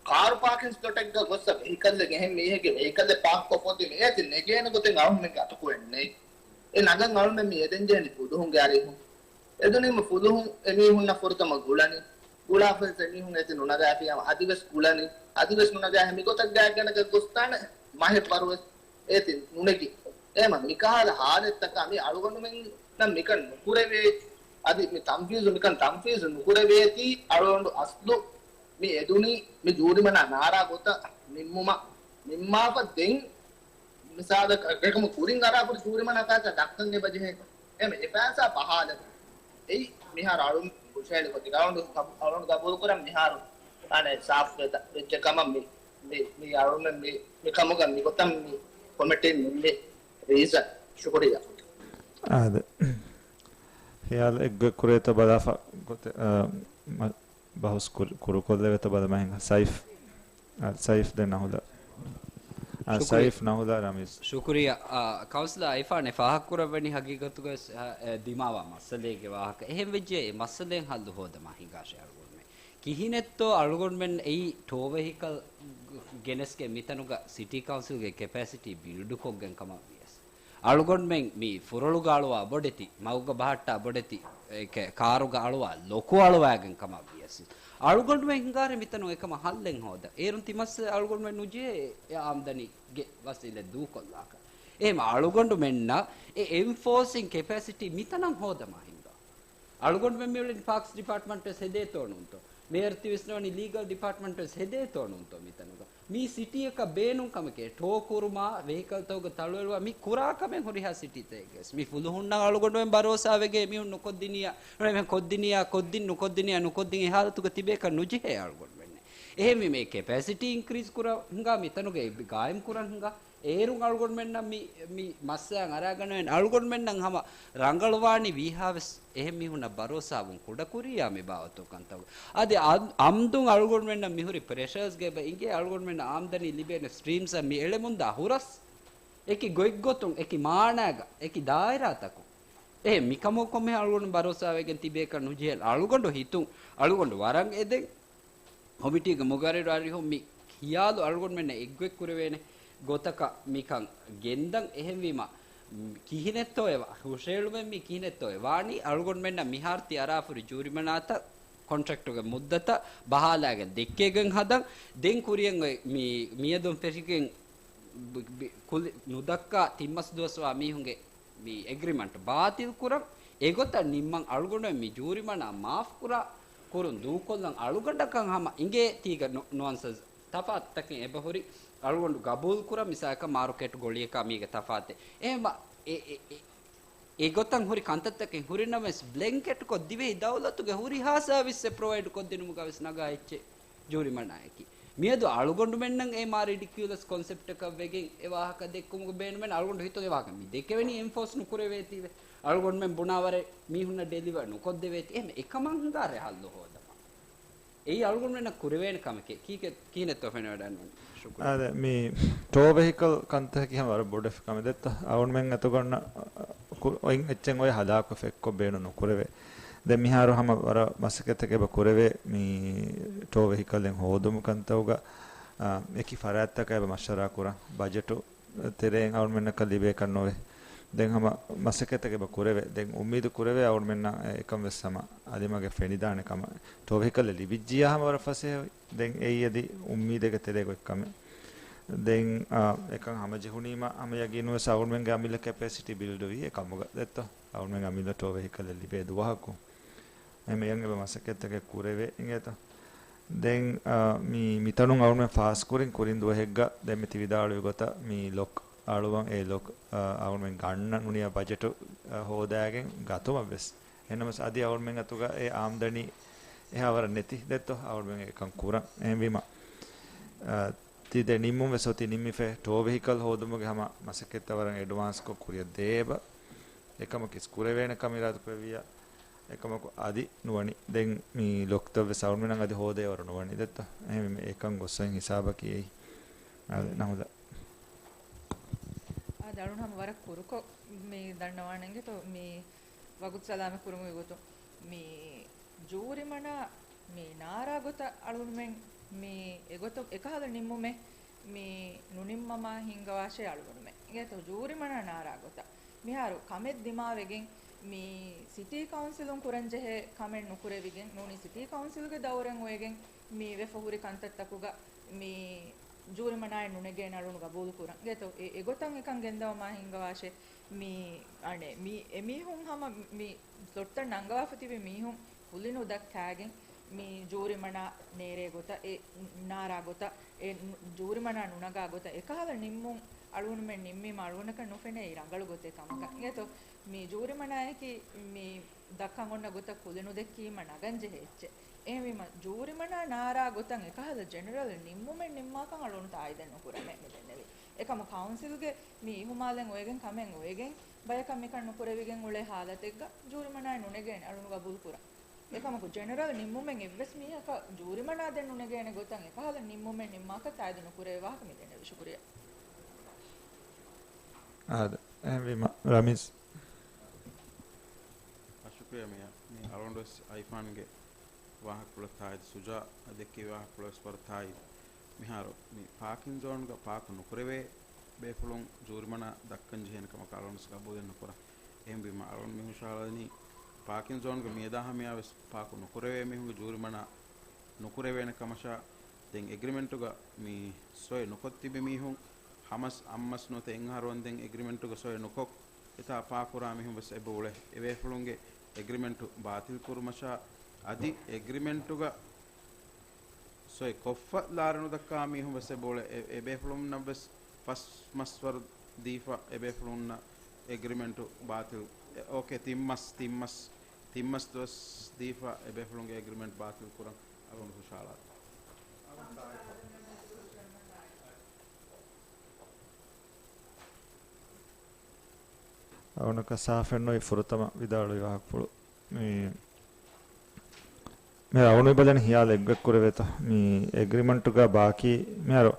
ކާރު ޕާކިން ސްލޮޓެއްގަ ގޮއްސަ ވެހިކަލްއެއް އެހެން މީހެއްގެ ވެހިކަލްއެއް ޕާކްކޮށްފަ އޮތީމަ އޭތި ނެގޭނެ ގޮތެއް އަޅުގަނޑުމެންގެ އަތުކު އެއް ނެތް. އެ ނަގަން އަޅުމެން މި އެދެން ޖެހެނީ ފުލުހުންގެ އަރިހުން. އެދުނީމަ ފުލުހުން އެމީހުންނަށް ފުރަތަމަ ގުޅަނީ. ގުޅާފަސް އެމީހުން އޭތި ނުނަގާފިޔާމަ އަދިވެސް ގުޅަނީ. އަދިވެސް ނުނަގާހެ މިގޮތަށް ގާތްގަނޑަކަށް ގޮސްދާނެ މަހެއް ވަރުވެސް އޭތި ނުނެގި. އެހެމަ މިކަހަލަ ހާލަތްތަކާ މި އަޅުގަނޑުމެންނަށް މިކަން ނުކުރެވޭ. އަދި މި ތަންފީޒު މިކަން ތަންފީޒު ނުކުރެވޭތީ އަޅުގަނޑު އަސްލު މި އެދުނީ މި ޖޫރިމަނާ ނާރާ ގޮތަށް ނިންމުމަށް ނިންމާފަ ދެން މިސާލަކަށް އެކަމު ކުރިން އަރާފަ ޖޫރިމަނާ ފައިސާ ދައްކަން އެބަޖެހޭ. އެހެމަ އެ ފައިސާ ބަހާލަން. އެއީ މިހާރު އަޅުން ހުށަހެޅި ގޮތެއް އަޅުން ގަ-، އަޅުން ގަބޫލުކުރަން މިހާރު އަނެއް ސާފު ވެ-، ވެއްޖެ ކަމަށް މި، މި، މި އަޅުން މި، މި ކަމުގަ މިގޮތަށް މި ކޮމިޓީން މި ރީޒަން. ޝުކުރިއްޔާ. އާދެ. ހިޔާލު އެއްގޮތް ކުރޭތޯ ބަލާފަ ގޮތެއް، އަ، މަ-، ބަހުސް ކުރު-، ކުރުކޮށްލެވޭތޯ ބަލަމާ ހިނގާ. ސައިފް. އަ، ސައިފް ދެން ނަހުލާ. އަ، ޝުކުރިއްޔާ. ސައިފް ނަހުލާ ރަމީޒް. ޝުކުރިއްޔާ. އަ، ކައުންސިލަރ އައިފާން އެ ފާހަގަކުރައްވަނީ ހަގީގަތުގަ ވެސް، އަ، އެ، ދިމާވާ މައްސަލައިގެ ވާހަކަ. އެހެން ވެއްޖެ އެ މައްސަލައިން ހައްލު ހޯދަމާ ހިނގާށޭ އަޅުގަނޑުމެން. ކިހިނެއްތޯ އަޅުގަނޑުމެން އެއީ ޓޯ ވެހިކަލް ގެނެސްގެން މިތަނުގަ ސިޓީ ކައުންސިލްގެ ކެޕޭސިޓީ ބިލްޑުކޮށްގެން ކަމަށް ވިޔަސް. އަޅުގަނޑުމެން މި ފުރޮޅުގަ އަޅުވާ ބޮޑެތި، މަގުގަ ބަހައްޓާ ބޮޑެތި، އެ، ކެ-، ކާރުގަ އަޅުވާ ލޮކު އަޅުވާގެން ކަމަށް ވިޔަސް. އަޅުގަނޑުމެން ހިނގާރެ މިތަނު އެކަމަށް ހައްލެއް ހޯދަން. އޭރުން ތިމަސް އަޅުގަނޑުމެން ނުޖެހޭ އެ އާމްދަނީގެ ވަސީލަތް ދޫކޮށްލާކަށް. އެހެމަ އަޅުގަނޑުމެންނަށް އެ އެންފޯސިން ކެޕޭސިޓީ މިތަނަށް ހޯދަމާ ހިނގާ. އަޅުގަނޑުމެން މިއުޅެނީ ޕާކްސް ޑިޕާޓްމަންޓް ވެސް ހެދޭތޯ ނޫންތޯ؟ މޭޔަރ ތި ވިސްނަވަނީ ލީގަލް ޑިޕާޓްމަންޓް ވެސް ހެދޭތޯ ނޫންތޯ މިތަނުގަ؟ މީ ސިޓީއަކަށް ބޭނުން ކަމެކޭ، ޓޯ ކުރުމާ، ވެހިކަލްތަކުގަ ތަޅުއެޅުވާ، މި ކުރާ ކަމެއް ހުރިހާ ސިޓީތަކެއް ވެސް. މި ފުލުހުންނަށް އަޅުގަނޑުމެން ބަރޯސާވެގެން އެމީހުން ނުކޮށްދިނިޔާ، ނުކޮށްދިނިޔާ، ކޮށްދިން ނުކޮށްދިނިޔާ، ނުކޮށްދިން އެ ހާލަތުގަ ތިބޭކަށް ނުޖެހޭ އަޅުގަނޑުމެންނެއް. އެހެންވީމަ އެ ކެޕޭސިޓީ އިންކްރީޒް ކުރަން ހިނގާ، މިތަނުގަ އެ ގާއިމް ކުރަން ހިނގާ. އޭރުން އަޅުގަނޑުމެންނަށް މި، މި މައްސަލައަށް އަރާގަނެވެން އަޅުގަނޑުމެންނަށް ހަމަ ރަނގަޅުވާނީ ވީހާވެސް އެހެން މީހުންނަށް ބަރޯސާވުން ކުޑަކުރިއްޔާ މި ބާވަތު ކަންތައް. އަދި އަ-، އަމްދުން އަޅުގަނޑުމެންނަށް މިހުރި ޕްރެޝަރސްގަ އެބަ އިނގޭ އަޅުގަނޑުމެންނަށް އާމްދަނީ ލިބޭނެ ސްޓްރީމްސްއަށް މި އެޅެމުންދާ ހުރަސް އެކި ގޮތްގޮތުން، އެކި މާނާގަ، އެކި ދާއިރާތަކުން. އެހެން މިކަމަކު ކޮންމެހެން އަޅުގަނޑު ބަރޯސާވެގެން ތިބޭކަށް ނުޖެހޭ. އަޅުގަނޑު ހިތުން އަޅުގަނޑު ވަރަށް އެދެން. ކޮމިޓީގެ މުގައްރިރު އަރިހުން މި ޚިޔާލު އަޅުގަނޑުމެންނަށް އެއްގޮތް ކުރެވޭނެ ގޮތަކަށް މިކަން ގެންދަން. އެހެންވީމަ، ކިހިނެއްތޯއެވ-، ހުށައެޅުމެއް މީ ކިހިނެއްތޯއެ ވާނީ؟ އަޅުގަނޑުމެންނަށް މިހާރު ތި އަރާފުރި ޖޫރިމަނާތައް ކޮންޓްރެކްޓުގެ މުއްދަތަށް ބަހާލާގެން ދެއްކޭގެން ހަދަން. ދެން ކުރިއަށް އޮތް މި-، މިއަދުން ފެށިގެން ބި-، ބި-، ކުލި ނުދައްކާ ތިން މަސް ދުވަސްވާ މީހުންގެ މި އެގްރިމަންޓް ބާތިލް ކުރަން، އެގޮތަށް ނިންމަން އަޅުގަނޑުމެން މި ޖޫރިމަނާ މާފް ކުރާ ކުރުން ދޫކޮށްލަން އަޅުގަނޑަކަށް ހަމަ އިނގޭ ތީގަ ނު-، ނުއަންސަސް ތަފާތުތަކެއް އެބަހުރި އަޅުގަނޑު ގަބޫލު ކުރަން، މިސާލަކަށް މާރުކޭޓް ގޮޅިއަކާ މީގެ ތަފާތެއް. އެހެންވާ އެ، އެ، އެ، އެގޮތަށް ހުރި ކަންތައްތަކެއް ހުރިނަމަވެސް، ބްލެންކެޓްކޮށް ދިވެހި ދައުލަތުގެ ހުރިހާ ސަރވިސްއެއް ޕްރޮވައިޑްކޮށްދިނުމުގަވެސް ނަގާ އެއްޗެއް ޖޫރިމަނާއަކީ. މިއަދު އަޅުގަނޑުމެންނަށް އެ މާ ރިޑިކިއުލަސް ކޮންސެޕްޓަކަށް ވެގެން އެ ވާހަކަ ދެއްކުމުގެ ބޭނުމެއް ނެތް. އަޅުގަނޑު ހިތުން އެ ވާހަކަ މި ދެކެވެނީ އެންފޯސް ނުކުރެވޭތީވެ. އަޅުގަނޑުމެން ބުނާވަރެއް މީހުންނަށް ޑެލިވަރ ނުކޮށްދެވޭތީ. އެހެން އެކަމަށް ހިނގާ ރޭ ހައްލު ހޯދަމާ. އެއީ އަޅުގަނޑުމެންނަށް ކުރެވޭނެ ކަމެކޭ. ކީކޭ-، ކިހިނެއްތޯ ފެނިވަޑައިން ވަނީ؟ ޝުކުރިއްޔާ. އާދެ، މި ޓޯ ވެހިކަލް ކަންތަކަކީ ހަމަ ވަރަށް ބޮޑެތި ކަމެއް ދެއްތޯ. އަޅުގަނޑުމެން އަތުގަ އޮންނަ ކު-، އޮތް އެއްޗެއް އޮތް ހަލާކު ފެއްކޮށް ބޭނުން ނުކުރެވޭ. ދެން މިހާރު ހަމަ ވަރަށް މަސައްކަތްތަކެއް އެބަ ކުރެވޭ މި ޓޯ ވެހިކަލް އެއް ހޯދުމުގެ ކަންތަކުގަ، އާ، އެކި ފަރާތްތަކާ އެބަ މަޝްވަރާ ކުރަން. ބަޖެޓު ތެރެއިން އަޅުގަނޑުމެންނަކަށް ލިބޭކަށް ނުވޭ. ދެން ހަމަ މަސައްކަތްތަކެއް އެބަ ކުރެވޭ. ދެން އުއްމީދު ކުރެވޭ އަޅުގަނޑުމެންނަށް އެކަން ވެސް ހަމަ އަލިމަގެ ފެނިދާނެ ކަމަށް. ޓޯ ވެހިކަލް ލިބިއްޖިޔާ ހަމަ ވަރަށް ފަސޭހަ. ދެން އެއީ އަދި އުއްމީދެއްގެ ތެރޭގަ އޮތް ކަމެއް. ދެން، އާ، އެކަން ހަމަޖެހުނީމަ ހަމަ ޔަގީނުވެސް އަޅުގަނޑުމެންގެ އަމިއްލަ ކެޕޭސިޓީ ބިލްޑުވީ އެކަމުގަ ދެއްތޯ. އަޅުގަނޑުމެންގެ އަމިއްލަ ޓޯ ވެހިކަލް ލިބޭ ދުވަހަކު. އެހެންވެ އެބަ މަސައްކަތްތަކެއް ކުރެވޭ އިނގޭތަ؟ ދެން، އާ، މި، މިތަނުން އަޅުގަނޑުމެން ފާސްކުރިން ކުރިން ދުވަހެއްގަ ދެން މި ތިވިދާޅުވި ގޮތަށް މި ލޮކް އަޅުވަން އެ ލޮކް، އާ، އަޅުގަނޑުމެން ގަންނަ ނޫނީ ބަޖެޓު، އާ، ހޯދާގެން ގަތުމަށް ވެސް. އެހެންނަމަވެސް އަދި އަޅުގަނޑުމެން އަތުގަ އެ އާމްދަނީ އެހާ ވަރަށް ނެތި ދެއްތޯ އަޅުގަނޑުމެން އެކަން ކުރަން. އެހެންވީމަ، އާ، ތި ދެ ނިންމުން ވެސް އޮތީ ނިންމިފައި ޓޯ ވެހިކަލް ހޯދުމުގެ ހަމަ މަސައްކަތްތައް ވަރަށް އެޑްވާންސްކޮށް ކުރިއަށް ދޭބަ. އެކަމަކީ ކުރެވޭނެ ކަމަށް އިރާދަކުރެއްވިއްޔާ އެކަމަކު އަދި ނުވަނީ. ދެން މި ލޮކްތައް ވެސް އަޅުގަނޑުމެންނަށް އަދި ހޯދޭ ވަރު ނުވަނީ ދެއްތޯ. އެހެންވީމަ އެކަން ގޮއްސަން ހިސާބަކީ އެއީ. އާދެ، ނަހުދާ. އާދެ، އަޅުން ހަމަ ވަރަށް ކުރުކޮށް މި ދަންނަވާނެ އިނގޭތޯ މި ވަގުތު ސަލާމަތް ކުރުމުގެ ގޮތުން މި ޖޫރިމަނާ މި ނާރާ ގޮތަށް އަޅުގަނޑުމެން މި އެގޮތަށް އެކަހަލަ ނިންމުމެއް މި ނުނިންމަމާ ހިންގަވާށޭ އަޅުގަނޑުމެން. އިނގޭތޯ ޖޫރިމަނާ ނާރާ ގޮތަށް މިހާރު ކަމެއް ދިމާވެގެން މި ސިޓީ ކައުންސިލުން ކުރަންޖެހޭ ކަމެއް ނުކުރެވިގެން ނޫނީ ސިޓީ ކައުންސިލްގެ ދައުރެއް އޮވެގެން މި ވެފަ ހުރި ކަންތައްތަކުގަ މި ޖޫރިމަނާއެއް ނުނެގޭނެ އަޅުން ގަބޫލު ކުރަން. އިނގޭތޯ އެ، އެގޮތަށް އެކަން ގެންދަވަމާ ހިންގަވާށޭ މި އަނެއް މި އެމީހުން ހަމަ މި ސްލޮޓްތައް ނަންގަވާފަ ތިބި މީހުން ކުލި ނުދައްކާގެން މި ޖޫރިމަނާ ނޭރޭ ގޮތަށް، އެ ނާރާ ގޮތަށް، އެ ނު-، ޖޫރިމަނާ ނުނަގާ ގޮތަށް އެކަހަލަ ނިންމުން އަޅުގަނޑުމެން ނިންމީމަ އަޅުގަނޑަކަށް ނުފެނޭ ރަނގަޅު ގޮތެއް ކަމަކަށް. އިނގޭތޯ މި ޖޫރިމަނާއަކީ މި ދައްކަން އޮންނަ ގޮތަށް ކުލި ނުދެއްކީމަ ނަގަން ޖެހޭ އެއްޗެއް. އެހެންވީމަ ޖޫރިމަނާ ނާރާ ގޮތަށް އެކަހަލަ ޖެނެރަލް ނިންމުމެއް ނިންމާކަން އަޅުގަނޑު ތާއީދެއް ނުކުރަމޭ މި ދެންނެވީ. އެކަމު ކައުންސިލްގެ މި އިހުމާލެއް އޮވެގެން ކަމެއް އޮވެގެން ބަޔަކަށް މިކަން ނުކުރެވިގެން އުޅޭ ހާލަތެއްގަ ޖޫރިމަނާއެއް ނުނެގޭނެ އަޅުން ގަބޫލު ކުރަން. އެކަމަކު ޖެނެރަލް ނިންމުމެއް އެއްވެސް މީހަކަށް ޖޫރިމަނާ ދެން ނުނެގޭނެ ގޮތަށް އެކަހަލަ ނިންމުމެއް ނިންމާކަށް ތާއީދު ނުކުރެވޭ ވާހަކަ މި ދެންނެވި. ޝުކުރިއްޔާ. އާދެ، އެހެންވީމަ ރަމީޒް. އަ، ޝުކުރިއްޔާ މިޔާ. މި އަޅުގަނޑުވެސް އައިފާންގެ ވާހަކަފުޅަށް ތާއީދު، ޝުޖާ ދެއްކި ވާހަކަފުޅަށް ވެސް ވަރަށް ތާއީދު. މިހާރު މި ޕާކިން ޒޯންގަ ޕާކް ނުކުރެވޭ ބޭފުޅުން ޖޫރިމަނާ ދައްކަން ޖެހޭނެ ކަމަކަށް އަޅުގަނޑު ގަބޫލެއް ނުކުރަން. އެހެންވީމަ އަޅުގަނޑު މި ހުށަހަޅަނީ ޕާކިން ޒޯންގަ މިއަދާ ހަމަޔާ ވެސް ޕާކު ނުކުރެވޭ މީހުންގެ ޖޫރިމަނާ ނުކުރެވޭނެ ކަމަށާ، ދެން އެގްރިމެންޓުގަ މި ސޮއި ނުކޮށް ތިބި މީހުން ހަމަސް އައްމަސް ނުވަތަ އެއްއަހަރު ވަންދެން އެގްރިމެންޓުގަ ސޮއި ނުކޮށް އެތާ ޕާކުރާ މީހުން ވެސް އެބަ އުޅޭ. އެބޭފުޅުންގެ އެގްރިމެންޓު ބާތިލް ކުރުމަށާ އަދި އެގްރިމެންޓުގަ ސޮއި ކޮށްފަ ލާރި ނުދައްކާ މީހުން ވެސް އެބަ އުޅޭ. އެ، އެބޭފުޅުންނަށް ވެސް ފަސް މަސްވަރު ދީފަ އެބޭފުޅުންނަށް އެގްރިމެންޓު ބާތިލް، އެ، އޯކޭ، ތިން މަސް، ތިން މަސް، ތިން މަސް ދުވަސް ދީފަ އެބޭފުޅުންގެ އެގްރިމެންޓް ބާތިލް ކުރަން އަޅުގަނޑު ހުށަހަޅާ. އަޅުގަނޑަކަށް ސާފެއްނުވި ފުރަތަމަ ވިދާޅުވި ވާހަކަފުޅު. މި، މި އަޅުގަނޑު ބަލަން ހިޔާލު އެއްގޮތް ކުރެވޭތޯ. މި އެގްރިމަންޓުގަ ބާކީ، މިހާރު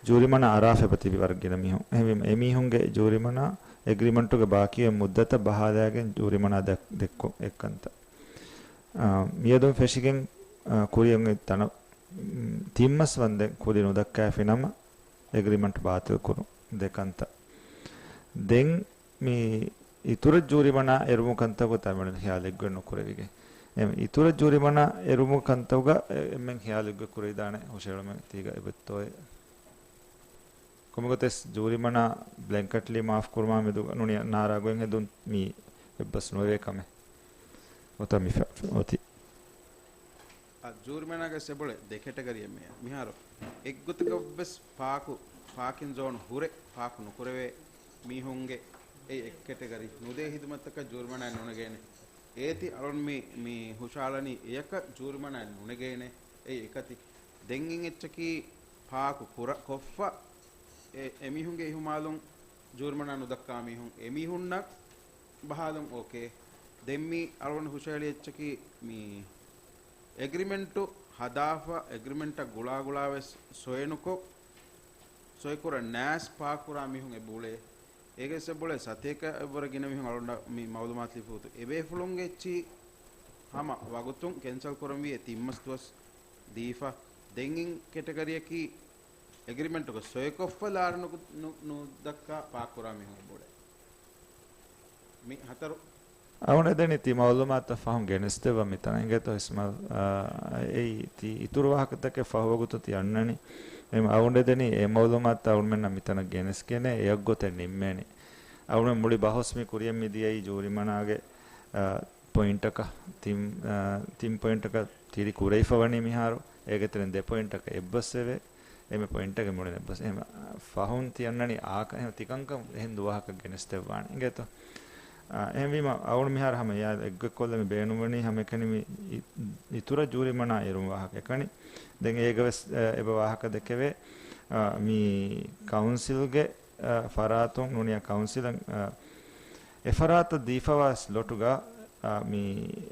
ޖޫރިމަނާ އަރާފަ އެބަ ތިބި ވަރަށް ގިނަ މީހުން. އެހެންވީމަ އެމީހުންގެ ޖޫރިމަނާ އެގްރިމަންޓުގެ ބާކީ އޮތް މުއްދަތަށް ބަހާލާގެން ޖޫރިމަނާ ދެއް-، ދެއްކުން އެއްކަންތައް. އާ، މިއަދުން ފެށިގެން، އާ، ކުރިއަށް އޮތް ތަނަށް، މް، ތިން މަސް ވަންދެން ކުލި ނުދައްކާފިނަމަ، އެގްރިމަންޓް ބާތިލް ކުރުން ދެ ކަންތައް. ދެން މި އިތުރަށް ޖޫރިމަނާ އެރުމު ކަންތަކު ތަމިޅުން ހިޔާލެއްގޮތް ނުކުރެވިގެން. އެ، އިތުރަށް ޖޫރިމަނާ އެރުމު ކަންތަކުގަ އެ، އެންމެން ހިޔާލެއްގޮތް ކުރެވިދާނެ ހުށަހެޅުމެއް ތީގަ އެބައޮތްތޯއޭ؟ ކޮންމެގޮތެސް ޖޫރިމަނާ ބްލެންކެޓްލީ މާފް ކުރުމާ މެދު ނޫނީ ނާރާގޮތް ހެދުން މީ އެއްބަސް ނުވެވޭ ކަމެއް. އޮތަ މި ފަ-، އޮތީ. އަ، ޖޫރިމަނާގެ ސެބޮޅެ ދެ ކެޓަގަރީއެއް މިހާރު. އެއްގޮތަކަށްވެސް ޕާކު، ޕާކިން ޒޯނު ހުރެ ޕާކު ނުކުރެވޭ މީހުންގެ އެއް ކެޓަގަރީ، ނުދޭ ހިދުމަތްތަކަށް ޖޫރިމަނާއެއް ނުނެގޭނެ. އޭތި އަޅުން މި، މި ހުށަހަޅަނީ އެޔަކަށް ޖޫރިމަނާއެއް ނުނެގޭނެ. އެއީ އެކަތި. ދެން އެއްޗަކީ ޕާކު ކުރ-، ކޮށްފަ އެ، އެމީހުންގެ އިހުމާލުން ޖޫރިމަނާ ނުދައްކާ މީހުން އެމީހުންނަށް ބަހާލުން އޯކޭ. ދެން މި އަޅުގަނޑު ހުށަހެޅި އެއްޗަކީ މި އެގްރިމެންޓު ހަދާފަ، އެގްރިމެންޓަށް ގުޅާގުޅާވެސް ސޮއެ ނުކޮށް، ސޮއެކުރަން ނާސް ޕާކުކުރާ މީހުން އެބައުޅޭ. އޭގެސް އެބައުޅޭ ސަތޭކަ އެއްވަރަށް ގިނަ މީހުން އަޅުގަނޑަށް މި މައުލޫމާތު ލިބިފަ އޮތު. އެބޭފުޅުންގެ އެއްޗިހި ހަމަ ވަގުތުން ކެންސަލް ކުރަންވީ އެ ތިން މަސް ދުވަސް ދީފަ. ދެން އިން ކެޓަގަރީއަކީ އެގްރިމެންޓުގަ ސޮއެކޮށްފަ ލާރި ނު-، ނު-، ނުދައްކާ ޕާކުކުރާ މީހުން އެބައުޅޭ. މި ހަތަރު. އަޅުގަނޑު ދެނީ ތި މައުލޫމާތުތައް ފަހުން ގެނެސްދެއްވަން މިތަނަށް. އިނގޭތޯ އިސްމާއިލް، އާ، އެއީ ތި އިތުރު ވާހަކަތަކެއް ފަހު ވަގުތު ތި އަންނަނީ. އެހެން އަޅުގަނޑު ދެނީ އެ މައުލޫމާތުތައް އަޅުގަނޑުމެންނަށް މިތަނަށް ގެނެސްގެނޭ އެޔަށް ގޮތެއް ނިންމޭނީ. އަޅުގަނޑު މުޅި ބަހުސް މި ކުރިޔަށް މި ދިޔައީ ޖޫރިމަނާގެ، އާ، ޕޮއިންޓަކަށް ތިން، އާ، ތިން ޕޮއިންޓަކަށް ތިރި ކުރެވިފަ ވަނީ މިހާރު. އޭގެ ތެރެއިން ދެ ޕޮއިންޓަކަށް އެއްބަސް އެވެ. އެންމެ ޕޮއިންޓަކަށް މުޅިން އެއްބަސް. އެހެން ފަހުން ތި އަންނަނީ އާކަ-، އެހެން ތިކަންކަން އެހެން ދުވަހަކަށް ގެނެސްދެއްވާނެ. އިނގޭތޯ؟ އާ، އެހެންވީމަ އަޅުގަނޑު މިހާރު ހަމަ އެއާ އެއްގޮތްކޮށްލަން މި ބޭނުންވަނީ ހަމައެކަނި މި އި-، އިތުރަށް ޖޫރިމަނާ އެރުން ވާހަކަ އެކަނި. ދެން އޭގަވެސް، އާ، އެބަ ވާހަކަ ދެކެވޭ. އާ، މި ކައުންސިލްގެ އަ، ފަރާތުން ނޫނީ ކައުންސިލަށް، އަ، އެ ފަރާތަށް ދީފަވާ ސްލޮޓުގަ، އަ، މި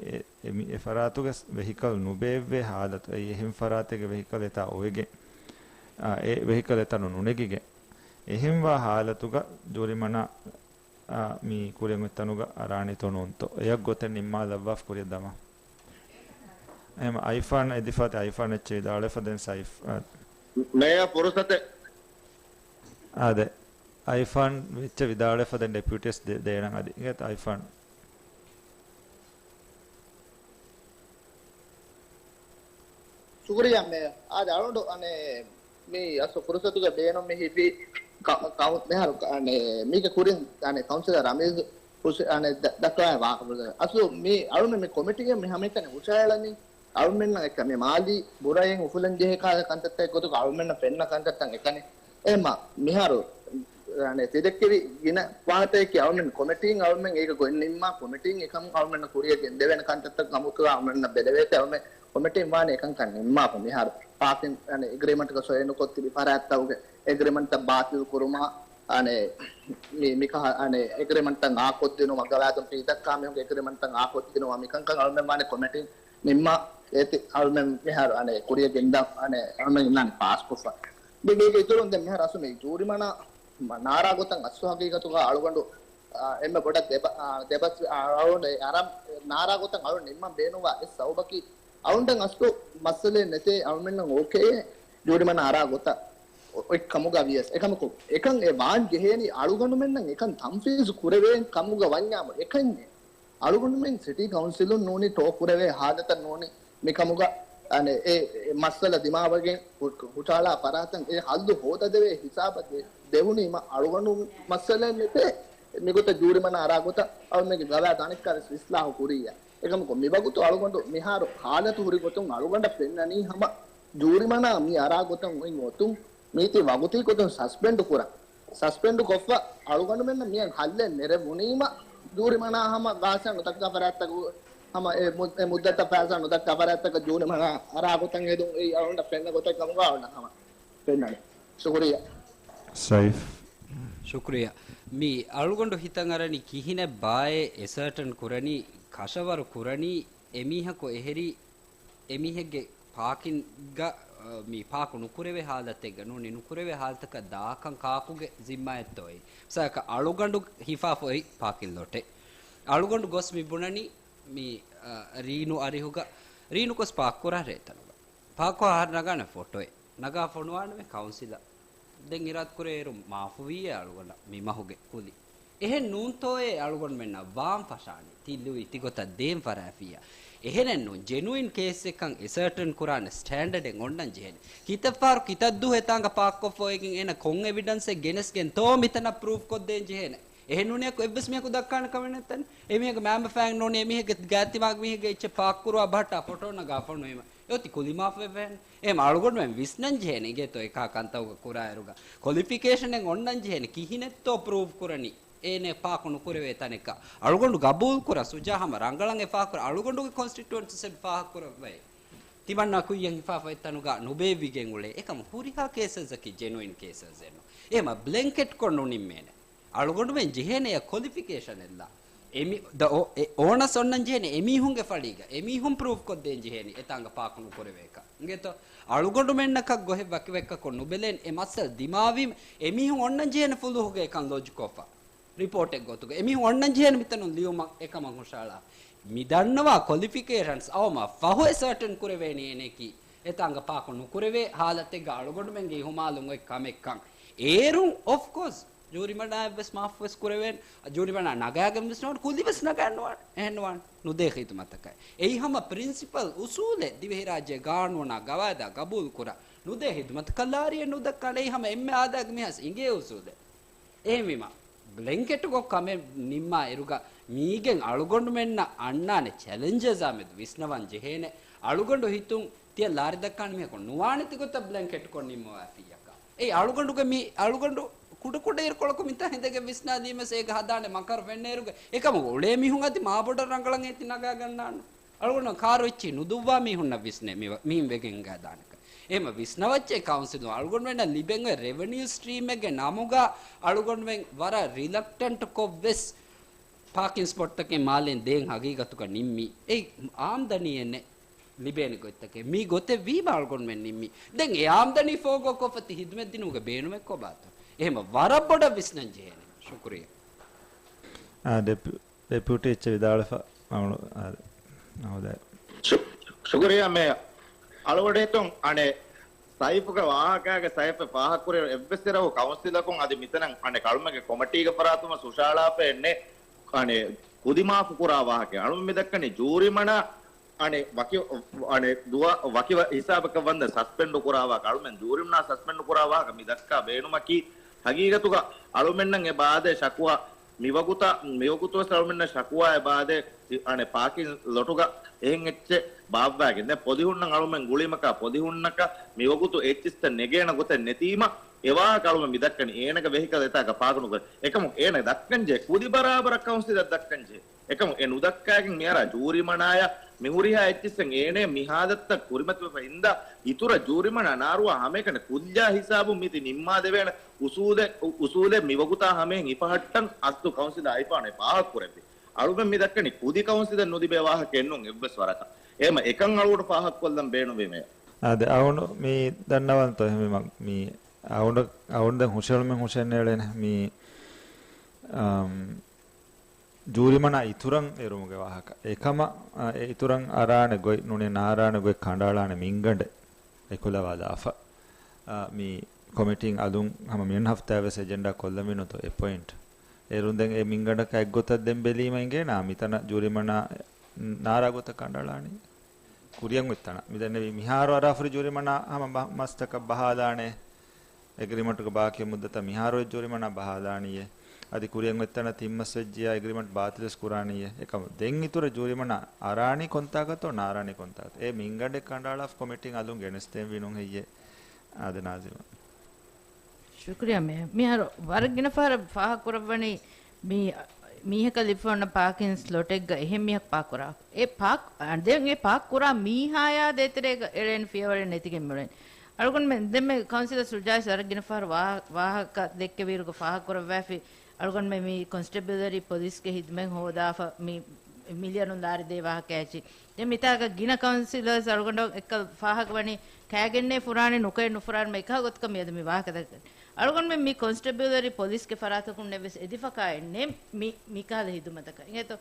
އެ، އެ، މި އެ ފަރާތުގެ ވެހިކަލް ނުބޭއްވޭ ހާލަތު، އެއީ އެހެން ފަރާތެއްގެ ވެހިކަލް އެތާ އޮވެގެން، އަ، އެ ވެހިކަލް އެތަނުން ނުނެގިގެން، އެހެންވާ ހާލަތުގަ ޖޫރިމަނާ، އަ، މި ކުރިއަށް އޮތްތަނުގަ އަރާނީތޯ ނޫންތޯ؟ އެޔަށް ގޮތެއް ނިންމާލައްވާފަ ކުރިއަށް ދަމާ. އެހެން އައިފާން އެދިފަ އޮތީ އައިފާން އެއްޗެއް ވިދާޅުވެފަ ދެން ސައިފް، އަ، މޭޔަ ފުރުސަތެއް. އާދެ، އައިފާން އެއްޗެއް ވިދާޅުވެފަ ދެން ޑެޕިއުޓީސް ދޭ-، ދޭނަން އަދި. އިނގޭތަ އައިފާން؟ ޝުކުރިއްޔާ މޭޔަ. އާދެ، އަޅުގަނޑު އަނެއް މި އަސްލު ފުރުސަތުގެ ބޭނުން މި ހިފީ ކަ-، ކައު-، މިހާރު ކަ-، އަނެއް މީގެ ކުރިން އަނެއް ކައުންސިލަރ ރަމީޒް ހުސެ-، އަނެއް ދަ-، ދައްކަވާ ވާހަކަ ފުރުސަތު. އަސްލު މި އަޅުމެން މި ކޮމިޓީއަށް މި ހަމައެކަނި ހުށަހެޅަނީ އަޅުމެންނަށް އެކަނި މާލީ ބުރައިން އުފުލަން ޖެހޭ ކަ-، ކަންތައްތައް ގޮތުގަ އަޅުމެންނަށް ފެންނަ ކަންތައްތައް އެކަނި. އެހެންމަ މިހާރު، އަނެއް ތިދެއްކެވި ގިނަ ވާހަކަތަކަކީ އަޅުމެން ކޮމިޓީން އަޅުމެން އޭގެ ގޮތް ނިންމާ، ކޮމިޓީން އެކަން އަޅުމެންނަށް ކުރިއަށް ގެންދެވޭނެ ކަންތައްތައް ކަމަކު އަޅުމެންނަށް ބެލެވޭތެ. އަޅުމެން ކޮމިޓީން ވާނެ އެކަންކަން ނިންމާފަ. މިހާރު ޕާކިން، އަނެއް އެގްރިމަންޓްގަ ސޮއި ނުކޮށް ތިބި ފަރާތްތަކުގެ އެގްރިމަންޓްތައް ބާތިލް ކުރުމާ، އަނެއް މި، މިކަހަ، އަނެއް އެގްރިމަންޓްތައް އާކޮށްދިނުމަށް، ގަވާއިދުން ފިއްދައްކާ މީހުންގެ އެގްރިމަންޓްތައް އާކޮށްދިނުމަށް މިކަންކަން އަޅުމެން ވާނެ ކޮމިޓީން ނިންމާ އޭތި އަޅުމެން މިހާރު އަނެއް ކުރިއަށް ގެންދާ އަނެއް އަޅުމެން އިންނާނެ ޕާސްކޮށްފަ. ދެން އޭގެ އިތުރުން ދެން މިހާރު އަސްލު މި ޖޫރިމަނާ ނާރާ ގޮތަށް އަސްލު ހަގީގަތުގަ އަޅުގަނޑު، އާ، އެންމެ ބޮޑަށް ދެބަ-، އާ، ދެބަސް-، އާ، އަޅުގަނޑު އަރަން ނާރާ ގޮތަށް އަޅު ނިންމަން ބޭނުންވާ އެއް ސަބަބަކީ އަޅުގަނޑަށް އަސްލު މައްސަލައެއް ނެތޭ އަޅުމެންނަށް އޯކޭ ޖޫރިމަނާ އަރާ ގޮތަށް އޮތް ކަމުގަ ވިޔަސް. އެކަމަކު އެކަން އެ ވާން ޖެހޭނީ އަޅުގަނޑުމެންނަށް އެކަން ތަންފީޒު ކުރެވޭ ކަމުގަ ވަންޏާމު އެކަންޏެއް. އަޅުގަނޑުމެން ސިޓީ ކައުންސިލުން ނޫނީ ޓޯ ކުރެވޭ ހާލަތަށް ނޫނީ މިކަމުގަ، އަނެއް އެ، އެ މައްސަލަ ދިމާވެގެން ހު-، ހުށަހަޅާ ފަރާތަށް އެ ހައްލު ހޯދަދެވޭ ހިސާބަށް ދެ-، ދެވުނީމަ އަޅުގަނޑު މައްސަލައެއް ނެތޭ މިގޮތަށް ޖޫރިމަނާ އަރާ ގޮތަށް އަޅުމެންގެ ގަވާއިދު އަނެއްކާވެސް އިސްލާހު ކުރިއްޔާ. އެކަމަކު މިވަގުތު އަޅުގަނޑު މިހާރު ހާލަތު ހުރި ގޮތުން އަޅުގަނޑަށް ފެންނަނީ ހަމަ ޖޫރިމަނާ މި އަރާ ގޮތަށް އޮތް އޮތުން މީތި ވަގުތީ ގޮތުން ސަސްޕެންޑު ކުރަން. ސަސްޕެންޑު ކޮށްފަ އަޅުގަނޑުމެންނަށް މިއަށް ހައްލެއް ނެރެވުނީމަ، ޖޫރިމަނާ ހަމަ ގާސާ ނުދައްކާ ފަރާތްތަކު، ހަމަ އެ މު-، އެ މުއްދަތަށް ފައިސާ ނުދައްކާ ފަރާތްތަކަށް ޖޫރިމަނާ އަރާ ގޮތަށް ހެދުން އެއީ އަޅުގަނޑަށް ފެންނަ ގޮތެއް ކަމުގަ އަޅުގަނޑަށް ހަމަ ފެންނަނީ. ޝުކުރިއްޔާ. ސައިފް. ޝުކުރިއްޔާ. މި އަޅުގަނޑު ހިތަށް އަރަނީ ކިހިނެއް ބާއޭ އެ ސާޓަން ކުރަނީ، ކަށަވަރު ކުރަނީ، އެމީހަކު އެހެރީ އެމީހެއްގެ ޕާކިންގަ، އަ، މި ޕާކު ނުކުރެވޭ ހާލަތެއްގަ ނޫނީ، ނުކުރެވޭ ހާލަތަކަށް ދާކަން ކާކުގެ ޒިންމާއެއްތޯއޭ؟ މިސާލަކަށް އަޅުގަނޑު ހިފާފަ އޮތް ޕާކިން ލޮޓެއް. އަޅުގަނޑު ގޮސް މި ބުނަނީ މި، އަ، ރީނު އަރިހުގަ، ރީނު ގޮސް ޕާކް ކުރާ ރޭތަނުގަ. ޕާކްކޮށް އަހަރެން ނަގާނެ ފޮޓޯއެއް. ނަގާ ފޮނުވާނަމޭ ކައުންސިލަށް. ދެން އިރާދަކުރޭ އޭރު މާފުވީއޭ އަޅުގަނޑަށް މި މަހުގެ ކުލި. އެހެން ނޫންތޯއޭ އަޅުގަނޑުމެންނަށް ވާން ފަށާނީ. ތި ލުއި ތިގޮތަށް ދޭން ފަށާފިއްޔާ. އެހެނެއްނު، ޖެނުއިން ކޭސްއެއްކަން އެސަރޓަން ކުރާނެ ސްޓޭންޑަޑެއް އޮންނަން ޖެހޭނެ. ކިތައް ފަހަރު ކިތައް ދުވަހު އެތާނގަ ޕާކްކޮށްފަ އޮތްގެން އޭނަ ކޮން އެވިޑެންސެއް ގެނެސްގެންތޯ މިތަނަށް ޕްރޫފް ކޮށްދޭން ޖެހޭނެ. އެހެން ނޫނިއްޔާ އެއްވެސް މީހަކު ދައްކާނެ ކަމެއް ނެތްތަން. އެމީހަކު މައިންބަފައިން ނޫނީ އެމީހެއްގެ ގާތްތިމާގެ މީހެއްގެ އެއްޗެއް ޕާކްކުރުވާ ބަހައްޓާ ފޮޓޯ ނަގާ ފޮނުވީމަ. އެއޮތީ ކުލިމާފަ ވެފައެއްނު. އެހެން އަޅުގަނޑުމެން ވިސްނަން ޖެހޭނެ އިނގޭތޯ އެކާ ކަންތައް ކުރާއިރުގަ ކޮލިފިކޭޝަނެއް އޮންނަން ޖެހޭނެ ކިހިނެއްތޯ ޕްރޫފް ކުރަނީ. އޭނެ ޕާކު ނުކުރެވޭ ތަނެއްގަ. އަޅުގަނޑު ގަބޫލު ކުރާ ސުޖާ ހަމަ ރަނގަޅަށް އެ ފާހަގަކުރާ އަޅުގަނޑުގެ ކޮންސްޓިޓުއެންސީސް އެއް ފާހަގަކުރައްވައި. ތިމަންނާ ކުއްޔަށް ހިފާފަ އެއްތަނުގަ ނުބޭއްވިގެން އުޅޭ. އެކަމަ ހުރިހާ ކޭސަސްއަކީ ޖެނުއިން ކޭސަސްއެއްނު. އެހެމަ ބްލެންކެޓްކޮށް ނުނިންމޭނެ. އަޅުގަނޑުމެން ޖެހޭނެ އެ ކޮލިފިކޭޝަން އެއްލާ. އެމި-، ދަ-، އޯ-، އެ-، އޯނަސް އޮންނަން ޖެހޭނެ އެމީހުންގެ ފަޅީގަ. އެމީހުން ޕްރޫފް ކޮށްދޭން ޖެހޭނީ އެތާނގަ ޕާކު ނުކުރެވޭކަށް. އިނގޭތޯ؟ އަޅުގަނޑުމެންނަކަށް ގޮހެއް ވަކިވެއްކަކޮށް ނުބެލޭން އެ މައްސަލަ ދިމާވީމަ އެމީހުން އޮންނަން ޖެހޭނެ ފުލުހުގަ އެކަން ލޮޖްކޮށްފަ. ރިޕޯޓެއް ގޮތުގަ އެމީހުން އޮންނަން ޖެހޭނެ މިތަނުން ލިޔުމަށް އެކަމަށް ހުށައަޅާ. މި ދަންނަވާ ކޮލިފިކޭޝަންސް އައުމަށް ފަހު އެ ސަރޓަން ކުރެވޭނީ އޭނައަކީ އެތާނގަ ޕާކު ނުކުރެވޭ ހާލަތެއްގަ އަޅުގަނޑުމެންގެ އިހުމާލުން އޮތް ކަމެއްކަން. އޭރުން އޮފްކޯސް ޖޫރިމަނާއެއްވެސް މާފުވެސް ކުރެވޭނެ. ޖޫރިމަނާ ނަގާގެންވެސް ނުވާނެ، ކުލިވެސް ނަގާން ނުވާނެ. އެހެން ނުވާނެ. ނުދޭ ޚިދުމަތަކަށް. އެއީ ހަމަ ޕްރިންސިޕަލް އުސޫލެއް ދިވެހިރާއްޖޭ ގާނޫނާ ގަވާއިދާ ގަބޫލުކުރާ. ނުދޭ ޚިދުމަތަކަށް ލާރިއެއް ނުދައްކާނެ. އެއީ ހަމަ އެންމެ އާދައިގެ މިހާރު އިނގޭ އުސޫލެއް. އެހެންވީމަ، ބްލެންކެޓުގޮ ކަމެއް ނިންމާ އިރުގަ މީގެން އަޅުގަނޑުމެންނަށް އަންނާނެ ޗެލެންޖަސްއާ މެދު ވިސްނަވަން ޖެހޭނެ. އަޅުގަނޑު ހިތުން ތިޔަ ލާރި ދައްކާނެ މީހަކު ނުވާނެ ތިގޮތަށް ބްލެންކެޓްކޮށް ނިންމަވާފިއްޔަކާ. އެއީ އަޅުގަނޑުގެ މި އަޅުގަނޑު ކުޑަކުޑަ އިރުކޮޅަކު މިތާ ހިނދެގެން ވިސްނާލީމަސް އޭގަ ހަދާނެ މަކަރު ފެންނައިރުގަ އެކަމަކު އުޅޭ މީހުން އަދި މާބޮޑަށް ރަނގަޅަށް އޭތި ނަގާގަންނާނު. އަޅުގަނޑު ކާރު އެއްޗިހި ނުދުއްވާ މީހުންނަށް ވިސްނޭ މި-، މިހެން ވެގެން ހިނގާދާނެކަން. އެހެމަ ވިސްނަވައްޗޭ ކައުންސިލުން އަޅުގަނޑުމެންނަށް ލިބެން އޮތް ރެވެނިއު ސްޓްރީމެއްގެ ނަމުގަ އަޅުގަނޑުމެން ވަރަށް ރިލަކްޓަންޓް ކޮށްވެސް ޕާކިން ސްޕޮޓްތަކެއް މާލޭން ދޭން ހަގީގަތުގަ ނިންމީ. އެއީ އާމްދަނީއެއް ނެތް ލިބޭނެ ގޮތްތަކެއް. މީ ގޮތެއް ވީމަ އަޅުގަނޑުމެން ނިންމީ. ދެން އެ އާމްދަނީ ފޯގޯކޮށްފަ ތި ހިދުމަތް ދިނުމުގެ ބޭނުމެއް ކޮބާތޯ؟ އެހެމަ ވަރަށް ބޮޑަށް ވިސްނަން ޖެހޭނެ. ޝުކުރިއްޔާ. އާ، ޑެޕި-، ޑެޕިއުޓީ އެއްޗެއް ވިދާޅުވެފަ. އަޅު-، އާ، އާ، ހޯދާ. ޝު-، ޝުކުރިއްޔާ މޭޔަރ. އަޅުގަޑޭތުން އަނެއް ސައިފުގެ ވާހަކައިގެ ސައިފެ ފާހަގަކުރި އެއްވެސް އިރަކު ކައުންސިލަކުން އަދި މިތަނަށް އަނެއް އަޅުމެންގެ ކޮމިޓީގެ ފަރާތުން ހުށައަޅާފައެއް ނެތް. އަނެއް ކުދިމާފު ކުރާ ވާހަކަ. އަޅުމެން މި ދައްކަނީ ޖޫރިމަނާ އަނެއް ވަކި، އަނެއް ދުވަ-، ވަކި ވަ-، ހިސާބަކަށް ވަންދެން ސަސްޕެންޑު ކުރާ ވާހަކަ. އަޅުމެން ޖޫރިމަނާ ސަސްޕެންޑު ކުރާ ވާހަކަ މި ދައްކާ ބޭނުމަކީ ހަގީގަތުގަ އަޅުމެންނަށް އެ ބާދޭ ޝަކުވާ މިވަގުތަށް، މިވަގުތުވެސް އަޅުމެންނަށް ޝަކުވާ އެބާދޭ، އަނެއް ޕާކިން ލޮޓުގަ އެހެން އެއްޗެއް ބާއްވާގެން. ދެން ޕޮލިހުންނަށް އަޅުމެން ގުޅީމަކާ ޕޮލިހުންނަކަށް މިވަގުތު އެއްޗިސްތައް ނެގޭނެ ގޮތެއް ނެތީމަ، އެ ވާހަކަ އަޅުމެން މި ދައްކަނީ އޭނަގެ ވެހިކަލް އެތާކަށް ޕާކު ނުކުރޭ. އެކަމު އޭނަ ދައްކަންޖެހޭ، ކުދި ބަރާބަރަށް ކައުންސިލަށް ދައްކަންޖެހޭ. އެކަމު އެ ނުދައްކާގެން މިއަރާ ޖޫރިމަނާޔަށް މިހުރިހާ އެއްޗިސްތައް އޭނަ މި ހާލަތަށް ކުރިމަތިވެފަ ހިންދާ އިތުރަށް ޖޫރިމަނާ ނާރުވާ ހަމައެކަނި ކުއްލިއާ ހިސާބުން މީތި ނިންމާދެވޭނެ. އުސޫލެއް، އު-، އުސޫލެއް މިވަގުތާ ހަމައިން ހިފަހައްޓަން އަސްލު ކައުންސިލާ އައިފާނެ ފާހަގަކުރެއްވި. އަޅުގަނޑު މި ދައްކަނީ ކުދި ކައުންސިލެއް ނުލިބޭ ވާހަކައެއް ނޫން އެއްވެސް ވަރަކަށް. އެހެމަ އެކަން އަޅުގަނޑު ފާހަގަކޮށްލަން ބޭނުންވީމޭ. އާދެ، އަޅުގަނޑު މި ދަންނަވަންތޯ އެހެމަ މި އަޅުގަނޑު، އަޅުގަނޑު ދެން ހުށައެޅުމެއް ހުށައެންނެވެނޭ މި، އަމް، ޖޫރިމަނާ އިތުރަށް އެރުމުގެ ވާހަކަ. އެކަމަށް، އަ، އެ އިތުރަށް އަރާނެ ގޮތް ނޫނީ ނާރާނެ ގޮތް ކަނޑައަޅާނެ މިންގަނޑެއް އެކުލަވާލާފަ. އަ، މި ކޮމިޓީން އަލުން ހަމަ މިން ހަފްތާވެސް އެޖެންޑާ ކޮށްލަމިނުތޯ އެ ޕޮއިންޓް. އޭރުން ދެން އެ މިންގަނޑަކަށް އެއްގޮތަށް ދެން ބެލީމަ އިނގޭނާ މިތަނަށް ޖޫރިމަނާ ނާރާ ގޮތަށް ކަނޑައަޅާނީ. ކުރިއަށް އޮތްތަނަށް. މިދެންނެވި މިހާރު އަރާފުރި ޖޫރިމަނާ ހަމަ މަ-، މަސްތަކަށް ބަހާލާނެ. އެގްރިމަންޓުގެ ބާކީ މުއްދަތަށް މިހާރު އޮތް ޖޫރިމަނާ ބަހާލާނީއޭ. އަދި ކުރިއަށް އޮތްތަނަށް ތިން މަސް ވެއްޖިޔާ އެގްރިމަންޓް ބާތިލްވެސް ކުރާނީއޭ. އެކަމު ދެން އިތުރަށް ޖޫރިމަނާ އަރާނީ ކޮންތާކަށްތޯ ނާރާނީ ކޮންތާކަށް؟ އެ މިންގަނޑެއް ކަނޑައަޅާފަ ކޮމިޓީން އަލުން ގެނެސްދޭންވީ ނޫން ހެއްޔޭ؟ އާދެ ނާޒިމާ. ޝުކުރިއްޔާ މޭ. މިހާރު ވަރަށް ގިނަ ފަހަރަށް ފާހަގަކުރައްވަނީ މީ، މީހަކަށް ލިބިފަ އޮންނަ ޕާކިން ސްލޮޓެއްގަ އެހެން މީހަކު ޕާކް ކުރާ. އެ ޕާކް، ދެން އެ ޕާކް ކުރާ މީހާޔާ ދޭތެރޭގަ އެޅޭނެ ފިޔަވަޅެއް ނެތިގެން މިއުޅެނީ. އަޅުގަނޑުމެން ދެންމެ ކައުންސިލަރ ސުޖާސް ވަރަށް ގިނަ ފަހަރު ވާ-، ވާހަކަ ދެއްކެވިއިރުގަ ފާހަގަކުރައްވާފި. އަޅުގަނޑުމެން މި ކޮންސްޓެބަލަރީ ޕޮލިސްގެ ހިދުމަތް ހޯދާފަ މި މިލިއަނުން ލާރި ދޭ ވާހަކައެއްޗި. ދެން މިތާގަ ގިނަ ކައުންސިލަރސް އަޅުގަނޑު އެއްކަ ފާހަގަވަނީ ކައިގެންނޭ ފުރާނެ ނުކައެއް ނުފުރާން މަ އެކާ ގޮތަކަށް މިއަދު މި ވާހަކަ ދައްކަނީ. އަޅުގަނޑުމެން މި ކޮންސްޓެބަލަރީ ޕޮލިސްގެ ފަރާތަކުންނެއްވެސް އެދިފަކާއެއް ނެތް މި، މިކަހަލަ ހިދުމަތަކަށް. އިނގޭތޯ؟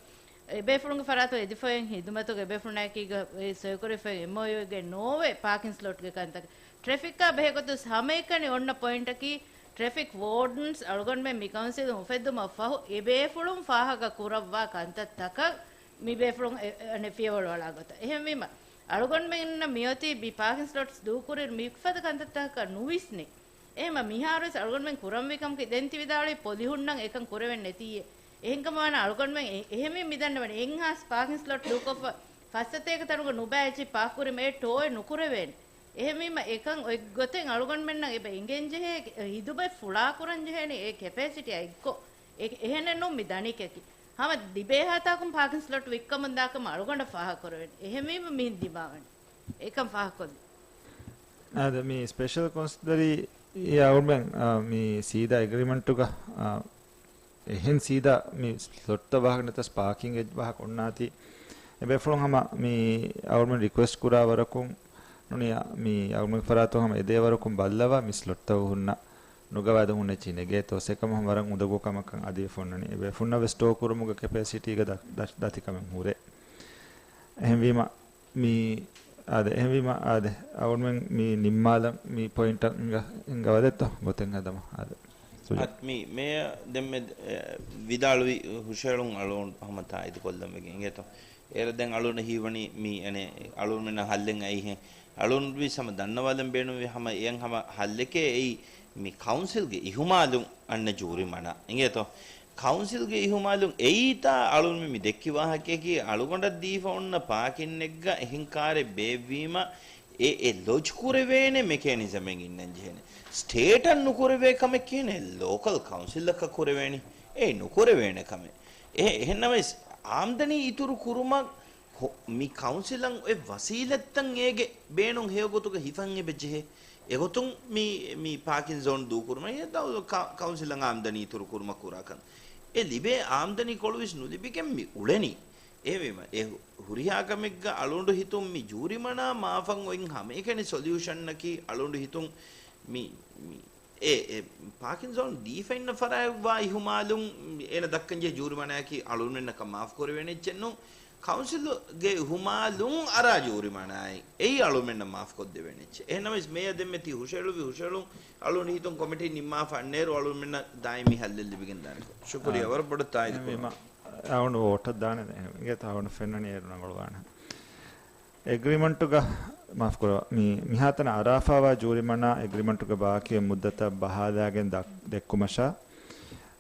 އެބޭފުޅުންގެ ފަރާތުން އެދިފައި ހިދުމަތުގެ އެބޭފުޅުންނާއެކީގަ އެ ސޮއިކުރެވިފައި އެމްއޯޔޫގެ ނޯވެ ޕާކިން ސްލޮޓްގެ ކަންތަކަށް. ޓްރެފިކާ ބެހޭގޮތުން ހަމައެކަނި އޮންނަ ޕޮއިންޓަކީ، ޓްރެފިކް ވޯޑަންސް އަޅުގަނޑުމެން މި ކައުންސިލުން އުފެއްދުމަށް ފަހު އެބޭފުޅުން ފާހަގަ ކުރައްވާ ކަންތައްތަކަށް މި ބޭފުޅުން އެ-، އެ-، އަނެއް ފިޔަވަޅު އަޅާ ގޮތަށް. އެހެންވީމަ، އަޅުގަނޑުމެންނަށް މިއޮތީ މި ޕާކިން ސްލޮޓްސް ދޫކުރި މިފަދަ ކަންތައްތަކަކަށް ނުވިސްނި. އެހެންމަ މިހާރުވެސް އަޅުގަނޑުމެން ކުރަންވީ ކަމަކީ ދެން ތި ވިދާޅުވި ޕޮލިހުންނަށް އެކަން ކުރެވެން ނެތީއޭ. އެހެންކަމަށް ވާނަ އަޅުގަނޑުމެން އެ-، އެހެންވީ މިދަންނަވަނީ އެއްހާސް ޕާކިން ސްލޮޓް ދޫކޮށްފަ ފައްސަތޭކަ ތަނުގަ ނުބައި އެއްޗެއް ޕާކް ކުރީމަ އެ ޓޯއެއް ނުކުރެވޭނެ. އެހެންވީމަ އެކަން އޮތްގޮތެއް އަޅުގަނޑުމެންނަށް އެބަ އެނގެންޖެހޭ ހިދުބައެއް ފުޅާކުރަންޖެހޭނެ އެ ކެޕޭސިޓީ އެއްކޮށް. އެ-، އެހެނެއް ނޫން މި ދަނީކަކީ. ހަމަ ލިބޭހާތާކުން ޕާކިން ސްލޮޓް ވިއްކަމުންދާކަމަށް އަޅުގަނޑަށް ފާހަގަކުރެވޭނެ. އެހެންވީމަ މިހެން ދިމާވަނީ. އެކަން ފާހަގަކޮށްލި. އާދެ، މި ސްޕެޝަލް ކޮންސިލަރީ އަޅުގަނޑުމެން، އާ، މި ސީދާ އެގްރިމެންޓުގަ، އާ، އެހެން ސީދާ މި ސްލޮޓްތައް ވާހަކަ ނެތަސް ޕާކިން އެއް ވާހަކަ އޮންނާތީ. އެބޭފުޅުން ހަމަ މި އަޅުގަނޑުމެން ރިކުއެސްޓް ކުރާ ވަރަކުން ނޫނީ މި އަޅުގަނޑުމެން ފަރާތުން ހަމަ އެދޭ ވަރަކުން ބައްލަވާ މި ސްލޮޓްތައް ހުންނަ ނުގަވާދެ ހުންނެއްޗި ނެގޭތޯ ސެކަމަށް ވަރަށް އުނދަގޫ ކަމަކަށް އަދިވެފަ އޮންނަނީ. އެބޭފުންނަށް ވެސް ސްޓޯ ކުރުމުގެ ކެޕޭސިޓީގެ ދަ-، ދަ-، ދަތިކަމެއް ހުރޭ. އެހެންވީމަ، މި، އާދެ، އެހެންވީމަ، އާދެ، އަޅުގަނޑުމެން މި ނިންމާލަން މި ޕޮއިންޓަށް އިނގަ-، އިނގަވަދެއްތޯ؟ ގޮތެއް ހަދަމަ، އާދެ. ސުޖާ. އަދި މި މޭޔަ ދެންމެ، އެ، ވިދާޅުވި ހުށައެޅުން އަޅުގަނޑު ހަމަ ތާއީދު ކޮށްލަން ވެގެން އިނގޭތޯ؟ އޭރަށް ދެން އަޅުގަނޑަށް ހީވަނީ މި އަނެއް އަޅުގަނޑުމެންނަށް ހައްލެއް އައިހެން. އަޅުގަނޑުވެސް ހަމަ ދަންނަވާލަން ބޭނުންވި ހަމަ އެއަށް ހަމަ ހައްލެކޭ އެއީ މި ކައުންސިލްގެ އިހުމާލުން އަންނަ ޖޫރިމަނާ. އިނގޭތޯ؟ ކައުންސިލްގެ އިހުމާލުން އެއީތާ އަޅުން މި ދެއްކި ވާހަކަޔަކީ އަޅުގަނޑަށް ދީފަ އޮންނަ ޕާކިންއެއްގަ އެހެން ކާރެއް ބޭއްވީމަ އެ، އެ ލޮޖް ކުރެވޭނެ މެކޭނިޒަމެއް އިންނަން ޖެހޭނެ. ސްޓޭޓަށް ނުކުރެވޭ ކަމެއް ކިހިނެއް ލޯކަލް ކައުންސިލަކަށް ކުރެވޭނީ؟ އެއީ ނުކުރެވޭނެ ކަމެއް. އެ، އެހެންނަމަވެސް އާމްދަނީ އިތުރު ކުރުމަށް ހޮ-، މި ކައުންސިލަށް އޮތް ވަސީލަތްތައް އޭގެ ބޭނުން ހެޔޮގޮތުގަ ހިފަން އެބަ ޖެހޭ. އެގޮތުން މި، މި ޕާކިން ޒޯން ދޫކުރުމަށް އެ ދައު-، ކަ-، ކައުންސިލަށް އާމްދަނީ އިތުރު ކުރުމަށް ކުރާކަން. އެ ލިބޭ އާމްދަނީ ކޮޅުވެސް ނުލިބިގެން މި އުޅެނީ. އެހެންވީމަ، އެ ހު-، ހުރިހާ ކަމެއްގަ އަޅުގަނޑު ހިތުން މި ޖޫރިމަނާ މާފަށް އޮތް ހަމައެކަނި ސޮލިއުޝަނަކީ އަޅުގަނޑު ހިތުން މި، މި އެ، އެ، ޕާކިން ޒޯން ދީފަ އިންނަ ފަރާތް ވާ އިހުމާލުން އޭނަ ދައްކަންޖެހޭ ޖޫރިމަނާއަކީ އަޅުގަނޑުމެންނަކަށް މާފު ކުރެވޭނެ އެއްޗެއް ނޫން. ކައުންސިލުގެ އިހުމާލުން އަރާ ޖޫރިމަނާއެއް އެއީ އަޅުގަނޑުމެންނަށް މާފު ކޮށްދެވޭނެ އެއްޗެއް. އެހެންނަމަވެސް މޭޔަ ދެންމެ ތި ހުށައެޅުއްވި ހުށައެޅުން އަޅުގަނޑު ހިތުން ކޮމިޓީ ނިންމާފަ އަންނައިރު އަޅުގަނޑުމެންނަށް ދާއިމީ ހައްލެއް ލިބިގެން ދާނެކޮށް. ޝުކުރިއްޔާ. އާ، ވަރަށް ބޮޑަށް ތާއީދު އެހެންވީމަ، ކުރަން. އަޅުގަނޑު ވޯޓަށް ދާނެ އެހެންވީމަ. އަޅުގަނޑު ފެންނަނީ އޭރު ރަނގަޅުވާނެ. އެގްރިމަންޓުގަ، މާފުކުރައްވާ، މި، މިހާތަނަށް އަރާފައިވާ ޖޫރިމަނާ އެގްރިމަންޓުގެ ބާކީ މުއްދަތަށް ބަހާލާގެން ދަ-، ދެއްކުމަށާ،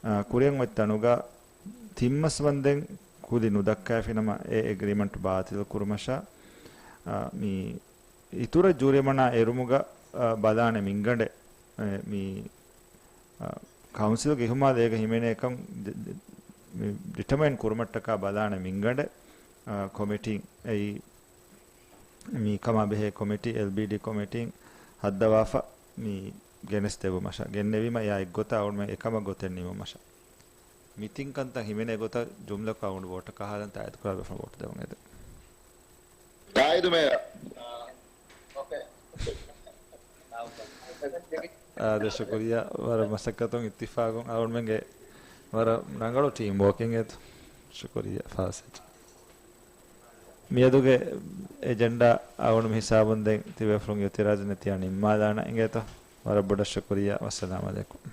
އާ، ކުރިއަށް އޮތް ތަނުގަ ތިން މަސް ވަންދެން ކުލި ނުދައްކައިފިނަމަ އެ އެގްރިމަންޓް ބާތިލް ކުރުމަށާ، އާ، މި އިތުރަށް ޖޫރިމަނާ އެރުމުގަ، އާ، ބަލާނެ މިންގަނޑެއް، އެ، މި، އާ، ކައުންސިލްގެ އިހުމާލު އޭގަ ހިމެނޭކަން ޑި-، ޑި-، މި ޑިޓަމައިން ކުރުމަށްޓަކާ ބަލާނެ މިންގަނޑެއް، އާ، ކޮމިޓީން އެއީ މި ކަމާ ބެހޭ ކޮމިޓީ، އެލްބީޑީ ކޮމިޓީން ހައްދަވާފަ މި ގެނެސްދެއްވުމަށާ، ގެންނެވީމަ އެއާ އެއްގޮތަށް އަޅުގަނޑުމެން އެކަމަށް ގޮތެއް ނިމުމަށާ. މި ތިން ކަންތައް ހިމެނޭ ގޮތަށް ޖުމްލަކޮށް އަޅުގަނޑު ވޯޓަކަށް އަހާލަން. ތާއީދުކުރާ ބޭފުޅުން ވޯޓު ދެވުން އެދެން. ތާއީދު މޭޔަރ. އާދެ، ޝުކުރިއްޔާ. ވަރަށް މަސައްކަތުން އިއްތިފާގުން އަޅުގަނޑުމެންގެ ވަރަށް ރަނގަޅު ޓީމް ވޯކިން އެއް. ޝުކުރިއްޔާ ފާސިލް. މިއަދުގެ އެޖެންޑާ އަޅުގަނޑު މި ހިސާބުން ދެން ތިބޭފުޅުންގެ އިއުތިރާޒެއް ނެތިއްޔާ ނިންމާލާނަން އިނގޭތޯ. ވަރަށް ބޮޑަށް ޝުކުރިއްޔާ. ވައްސަލާމް އަލައިކުމް.